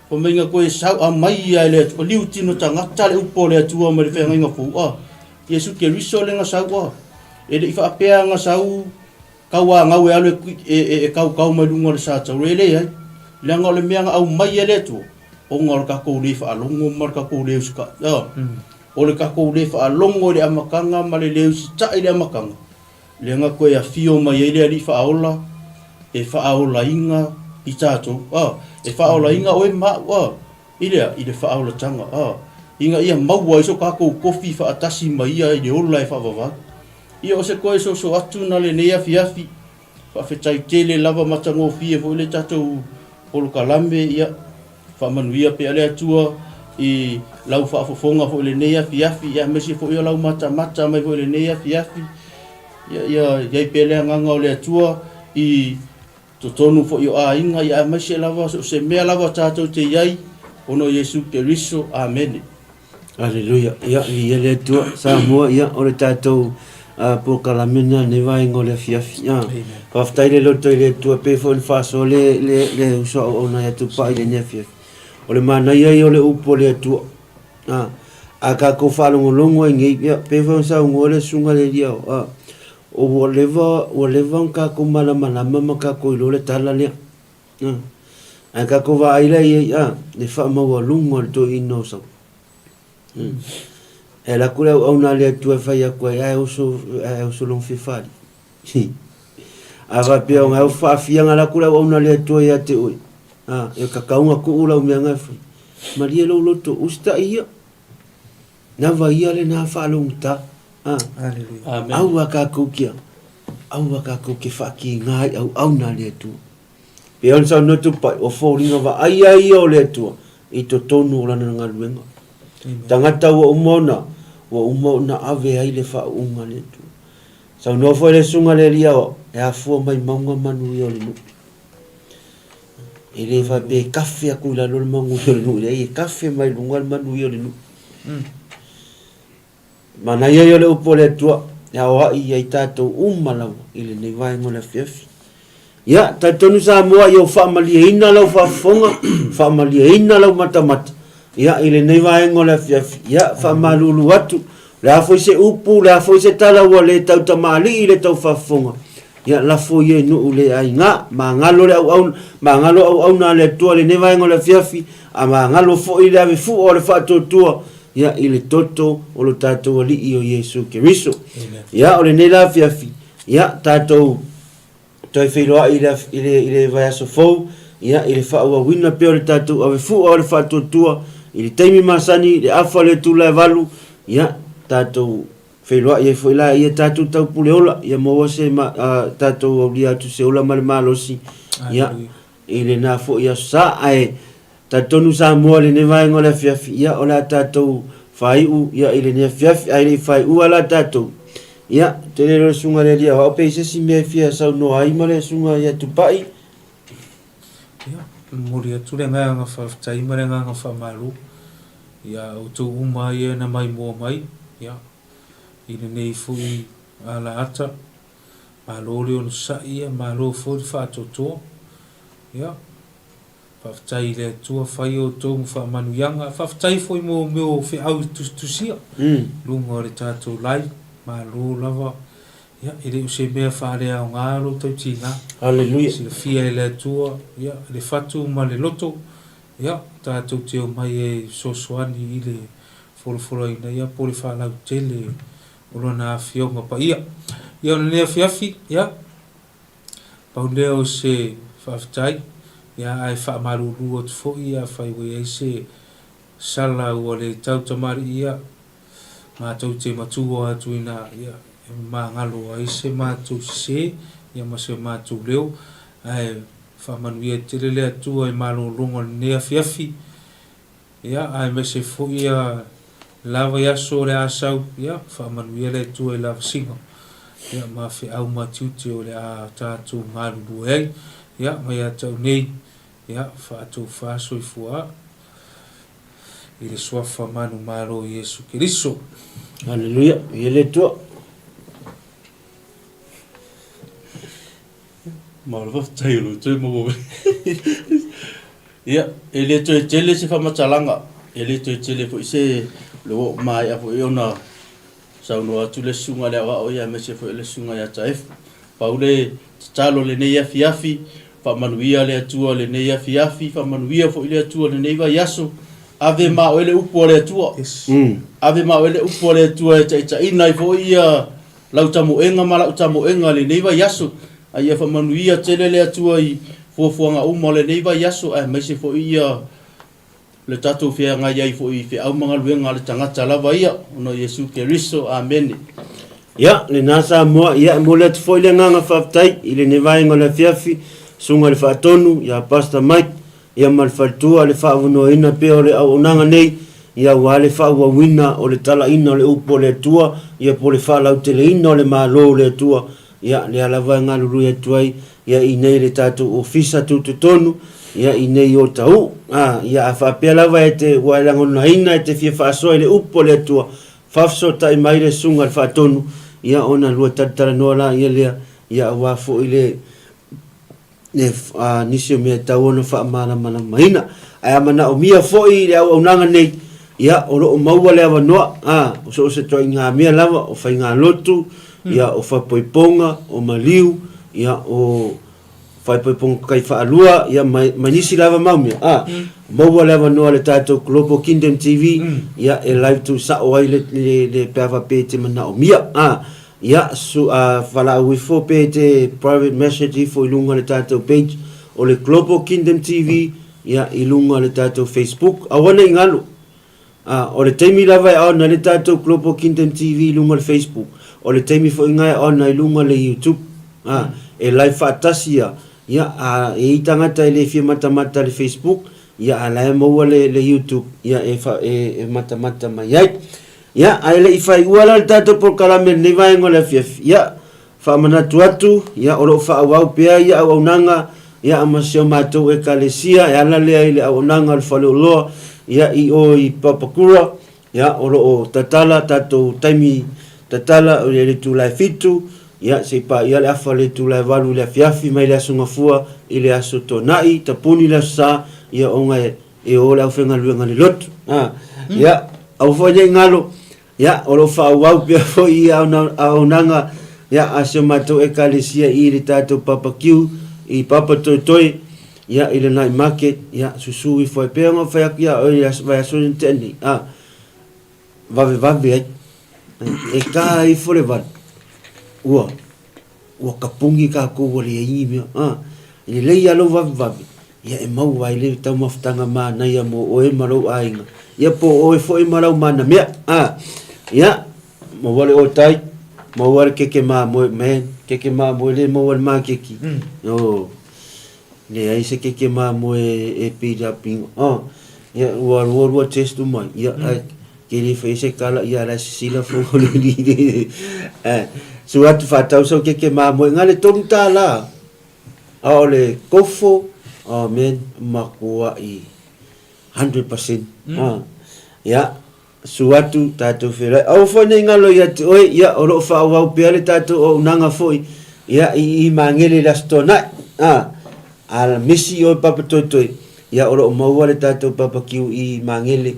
Fai mai na toe sau aumai ia e le Atua, liu tino tagata le upu a le Atua mai le feagaiga fou. Iesu Keriso le na sau a. E le i faapea na sau tauanau e alu e kaukau mai luga o le sa tauro, e leai. Leaga o le mea na aumai e le Atua, ona o le tatou le faalogo ma le tatou le usitai. A. O le tatou le faalogo i le amataga ma le le usitai i le amataga, lea na toe afio mai ai le Alii Faaola e faaolaina i tatou. A. E faaolaina oe ma au. A. I le a? I le faaolataga, a, ina ia maua ai so tatou tofi faatasi ma ia i le ola e faavavau. Ia o se toe soso atu na lenei afiafi, faafetai tele lava matagofie foi le tatou polokalame, ia faamanuia pea le Atua i lau faafofoga foi i lenei afiafi, ia aemaise foi o lau matamata mai foi i lenei afiafi. Ia, ia i ai pea le agaga o le Atua i totonu foi o aiga, ia aemaise lava so o se mea lava tatou te i ai, ona o Iesu Keriso. Amene. Aleluia. Ia, viia le Atua. Samoa, ia, o le tatou uh, polokalame lena lenei vaega o le afiafi. Ah, faafetai le loto i le Atua, pei foi ona faasoa le, le, le uso auauna ia Tupai i lenei afiafi. O le manaia ia o le upu o le Atua. Ah, a tatou faalogologo ai nei, ia, pei foi ona saunoa le susuga i le alii ao, ah, Ua leva, ua leva ona tatou malamalama ma tatou iloa le tala lea. A. Ae tatou vaai la i ai, a, le faamaualuga o le toeaina o Saulu. Mm. E alu atu le auauna a le Atua e fai atu ai, ae oso, ae oso lona fefali. A faapea ona e faafia na alu atu le auauna a le Atua ia te oe. A, e tatau ona tuu lau mea na e fai. Malie lou loto, usitai ia. Lava ia lena faalogotā. A. Amen. Aua kākou kia, aua kākou ke whaakīngā i auauna a le Atua. Pei ona saunoa Tupai, o foliga vaaia ia o le Atua i totonu o lana galuega. Tagata ua uma ona, ua uma ona ave ai le faauuga a le Atua. Saunoa foi le Susuga i le Alii Aoao, e afua mai mauga manuia o le nuu. E le faapea e kafe atu i lalo le manuia o le nuu, leai e kafe mai luga le manuia o le nuu. Manaia ia o le upu a le Atua e aoai ai tatou uma lava i lenei vaega o le afiafi. Ia, talitonu Samoa ia ua faamalieina lau faafofoga, faamalieina lau matamata, ia, i lenei vaega o le afiafi. Ia, faamalulu atu, o le a foi se upu, o le a foi se tala ua le tautamalii i le tau faafofoga, ia, lafo ia i nuu le aiga, magalo le auauna, magalo auauna a le Atua i lenei vaega o le afiafi, a magalo foi le avefua o le faatuatua, ia, i le toto o lo tatou Alii o Iesu Keriso. Ia, o lenei la afiafi, ia, tatou toe feiloai i le, i le, i le vaiaso fou, ia, i le faaauauina pea o le tatou avefua o le faatuatua, i le taimi masani, i le afa o le itula e 8, ia, tatou. Feiloai ai foi la ia tatou taupule ola, ia maua se ma, tatou aulia atu se ola ma le malosi, ia, i lena foi aso sa. Ae talitonu Samoa i lenei vaega o le afiafi, ia, o le a tatou faaiu, ia, i lenei afiafi. Ae le i faaiua la tatou, ia, ou te le iloa le susuga i le alii aoao pe i ai se isi mea e fia saunoa ai ma le susuga ia Tupai. Ia, momoli atu le agaga faafetai ma le agaga faamalo ia outou uma ia na maimoa mai, ia, i lenei foi alaata. Malo le onosai, ia, malo foi le faatoatoa. Ia, faafetai i le Atua, fai outou ma faamanuiaga. Faafetai foi mo mea o feau i tusitusia i luga o le tatou live. Malo lava. Ia, e le o se mea faaleaoga lou tautiga. Haleluia. Silafia e le Atua, ia, le fatu ma le loto, ia, tatou te omai ai e fesoasoani i le folafolaina, ia, po o le faalautele o Lona Afioga Paia. Ia, o lenei afiafi, ia, pau lea o se faafetai, ia, ae faamalulu atu foi afai ua i ai se sala ua le tau tamalii, ia, matou te matua atu ina ia e magalo ai se matou sese ia ma se matou leo, ae faamanuia tele le Atua i malologa o lenei afiafi, ia aemaise foi ia la vaiaso o le a sau, ia faamanuia le Atua i lavasiga ia ma feau ma tiute o le a tatou galulue ai, ia mai ia te au nei, ia faataufa soifua. I le Suafa manumalo o Iesu Keriso. Aleluia, viia le Atua. Malo faafetai o lou toe maua mai. Ia, e le toe tele se faamatalaga, e le toe tele foi se o lea ua maea foi ona saunoa atu le susuga i le aoao ia aemaise foi o le susuga ia Taefu. Pau le tatalo i lenei afiafi, Faamanuia le Atua i lenei afiafi, faamanuia foi le Atua i lenei vaiaso. Ave ma oe le upu a le Atua. Ave ma oe le upu a le Atua e taitaiina ai foi ia lau tamoega ma lau tamoega i lenei vaiaso. A ia faamanuia tele le Atua i fuafuaga uma o lenei vaiaso aemaise foi ia le tatou feagai ai foi i feau ma galuega a le tagata lava ia, ona o Iesu Keriso. Amene. Ia, lena Samoa, ia e momoli atu foi le agaga faafetai i lenei vaega o le afiafi, Susuga i le Faatonu, ia Pastor Mike, ia ma le faletua, le faaavanoaina pea o le auaunaga nei, ia aua le faaauauina o le talaina o le upu a le Atua, ia po o le faalauteleina o le Malo o le Atua, Ia, lea lava e galulue atu ai, ia, i inei i le tatou ofisa tutotonu, ia, i inei i Otahuhu. A, ia, a faapea lava e te, ua e lagonaina e te fia faasoa i le upu a le Atua, faafesootai mai le Susuga i le Faatonu, ia, ona lua talatalanoa laia lea, ia, aua foi le, le, a, nisi o mea e tatau ona faamalamalamaina. Ae a manaomia foi i le auaunaga nei, ia, o lo o maua le avanoa, a, o so o se ituaiga mea lava, o faigalotu, ia, o fapoipoga, o maliu, ia, o faaipoipoga kai faalua, ia, ma, ma nisi lava mau mea, a, maua le avanoa i le tatou Global Kingdom TV, ia, e live tuusao ai le, le, le, pe a faapea e te manaomia, a. Ia, su, a, valaau ifo pe te private message ifo i luga o le tatou page o le Global Kingdom TV, ia, i luga o le tatou Facebook. Aua ne i galo. A, o le taimi lava e on ai le tatou Global Kingdom TV i luga o le Facebook, o le taimi foi lena e on ai i luga o le YouTube. A, e live faatasi ia, ia, a i ai tagata e le fia matamata i le Facebook, ia, a la e maua le, le YouTube, ia, e, fa, e, e matamata mai ai. Ia, ae le i faaiua la le tatou polokalame i lenei vaega o le afiafi, ia, faamanatu atu, ia, o lo o faaauau pea ia auaunaga, ia, ma si o matou Ekalesia e ala lea i le auaunaga o le faleoloa, ia, i o i Papakura, ia, o lo o tatala tatou taimi tatala i le itula e 7, ia, se i paia le afa o le itula e 8 i le afiafi mai le Aso Gafua i le Aso Toonai, tapuni le Aso Sa, ia, ona e E o le aufaigaluega i le lotu. A, ia, aua foi ne i galo, ia, o lo o faaauau pea foi ia auaunaga, ia, a si o matou Ekalesia i le tatou barbecue i Papatoetoe, ia, i le night market, ia, susu ifo ai pea ona fai atu ia oe i le vaiaso lea na tea nei, a, vavevave ai. E ka ifo le vale, ua, ua kapuni tatou ua leai ni mea, a, e lelei lava lou vavevave, Ia e maua ai le taumafataga manaia mo oe ma lou aiga, ia po o oe foi ma lau manamea. A, ia, Maua le otai, maua le keke mamoe, man, keke mamoe le maua le makeki. Oh, leai se keke mamoe e pili up i, oh, ia, ua lua lua test uma, ia, ai, ke le whai se kala, ia, la sisila fo le li, eh, su atu whātau sau keke mamoe, ngā le $3, a o le kofo, oh man, makua i 100%, ah, ia, Su atu tatou feiloai. Aua foi nei galo ia te oe, ia, o lo o faaauau pea le tatou auaunaga foi, ia, i i Magele i le Aso Toonai. A, a misi oe Papatoetoe, ia, o lo o maua le tatou barbecue i Magele,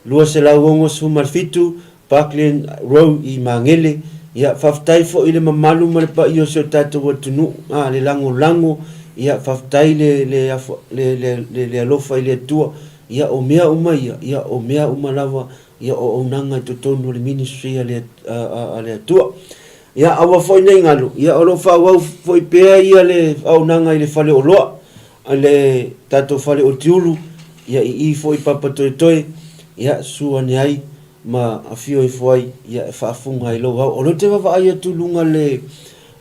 267 Parkland Road i Magele. Ia, faafetai foi i le mamalu ma le paia o si o tatou atunuu, a, le lagolago, ia, faafetai le, le, le, le, le, le alofa i le Atua. Ia, o mea uma ia, ia, o mea uma lava, ia, o auaunaga i totonu o le ministry a le, a, a, a le Atua. Ia, aua foi nei galu, ia, o lo o faaauau foi pea ia le auaunaga i le fale oloa, a le tatou fale o Tiulu, ia, i i foi Papatoetoe, ia, susu ane ai ma afio ifo ai, ia, e faafuga ai lou ao. O lea ou te vaavaai atu i luga le,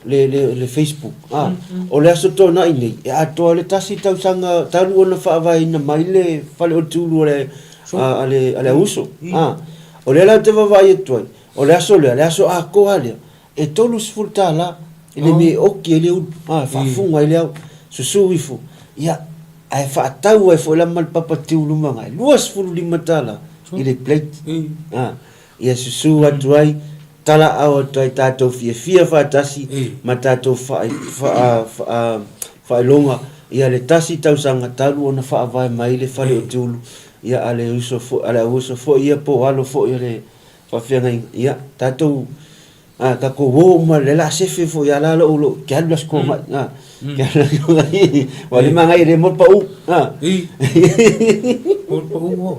le, le, le Facebook, a, o le Aso Toonai nei, e atoa le tasi tausaga talu ona faavaeina mai le fale o le tulu a le, a, a le, a le auuso. A, o lea la ou te vaavaai atu ai, o le aso lea, le aso atoa lea, e $30 i le mea e oki ai le ulu, a, e faafuga ai le ao, susu ifo, ia, ae faatau ai foi la ma le papa tiulu ma ngai, $25 i le plate. A, ia susu atu ai, Talaau atu ai tatou fiafia faatasi ma tatou faailoga ia le tasi tausaga talu ona faavae mai le fale o Tiulu ia a le uso foi a le auuso foi ia po o alo foi o le faafeagaiga ia tatou a tatou o uma le la sefe foi ia la lou lou ke alu la siko mai a ke alu la siko mai wa le mangai le mo pau a mo pau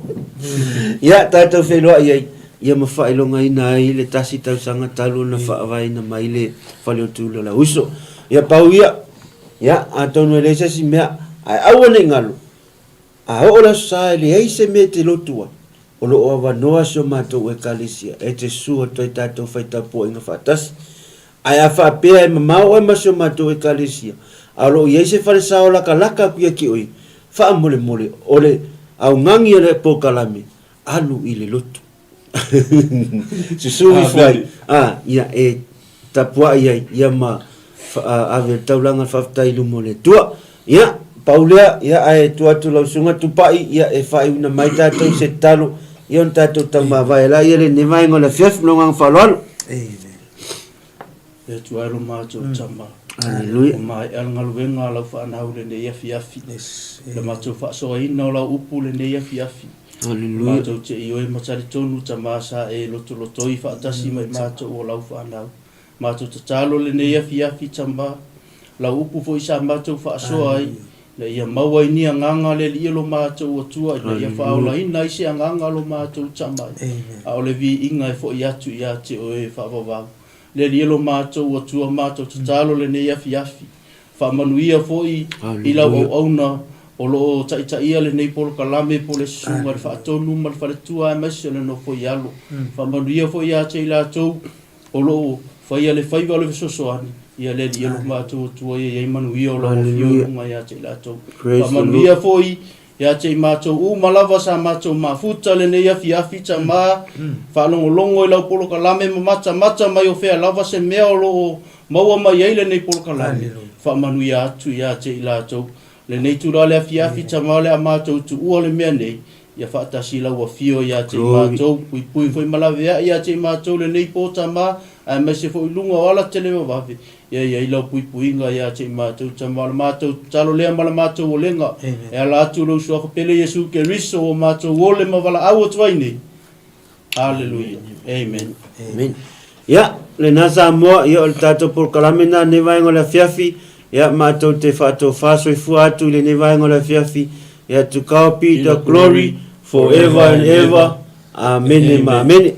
ia tatou feiloai ai Ia ma faailogaina ai le tasi tausaga talu ona faavaeina mai le fale o Tula la uso. Ia pau ia, ia, atonu e leai se isi mea, ae aua ne i galo, a oo le Aso Sa e leai se mea e te lotu ai, o lo o avanoa si o matou Ekalesia e te susu atu ai tatou faitapuaiga faatasi. Ae a faapea e mamao oe ma si o matou Ekalesia, a o lo o i ai se falesa o lakalaka aku ia ki oe, faamolemole, o le augani o le polokalame, Alu i le lotu. Susu ifo ai, a, ia e tapuai ai, ia ma ave le taulaga le faafetai i luma o le Atua. Ia, pau lea, ia ae tuu atu lau susuga Tupai, ia e faaiuina mai tatou i se tatalo, ia ona tatou taumavae ai laia lenei vaega o le afiafi ma le agaga faaaloalo. Amen. Le Atua e lo matou tama. Aleluia. Ua maea le galuega a lau fanau lenei afiafi. Le matou faasoaina o lau upu lenei afiafi. Aleluia. Matou te ioe ma talitonu tama sa e lotolotoi faatasi ma i matou o lau fanau. Matou tatalo lenei afiafi tama, lau upu foi sa matou faasoa ai, ina ia maua ai ni agaga le Alii o lo matou Atua, ina ia faaolaina ai se agaga o lo matou tama ai. A o le viiga e foi atu ia te oe e faavavau. Le Alii e lo matou Atua, matou tatalo lenei afiafi, Faamanuia foi i lau auauna o lo o taitaia lenei polokalame po o le Susuga i le Faatonu ma le Faletua aemaise o le Nofoialo. Faamanuia foi ia te i latou o lo o faia le faiva o le fesoasoani, ia le Alii e lo matou Atua ia i ai manuia o lau Afio i luga ia te i latou. Faamanuia foi Ia te i matou uma lava sa matou mafuta lenei afiafi tama, faalogologo i lau polokalame ma matamata mai o fea lava se mea o lo o maua mai ai lenei polokalame. Faamanuia atu ia te i latou lenei tula le afiafi tama o le a matou tuua le mea nei, ia faatasi lau afio ia te i matou, puipui foi ma laveai ia te i matou lenei po tama, aemaise foi luga o ala televavave. Ia i ai lau puipuiga ia te i matou tama. O le matou tatalo lea ma le matou olega, e ala atu lou Suafa pele Iesu Keriso ua matou ole ma valaau atu ai nei. Aleluia. Amen. Amen. Ia, lena Samoa, ia o le tatou polokalame lena lenei vaega o le afiafi, ia matou te faatofa soifua atu i lenei vaega o le afiafi, ia to God be the glory forever and ever. Amene ma amene.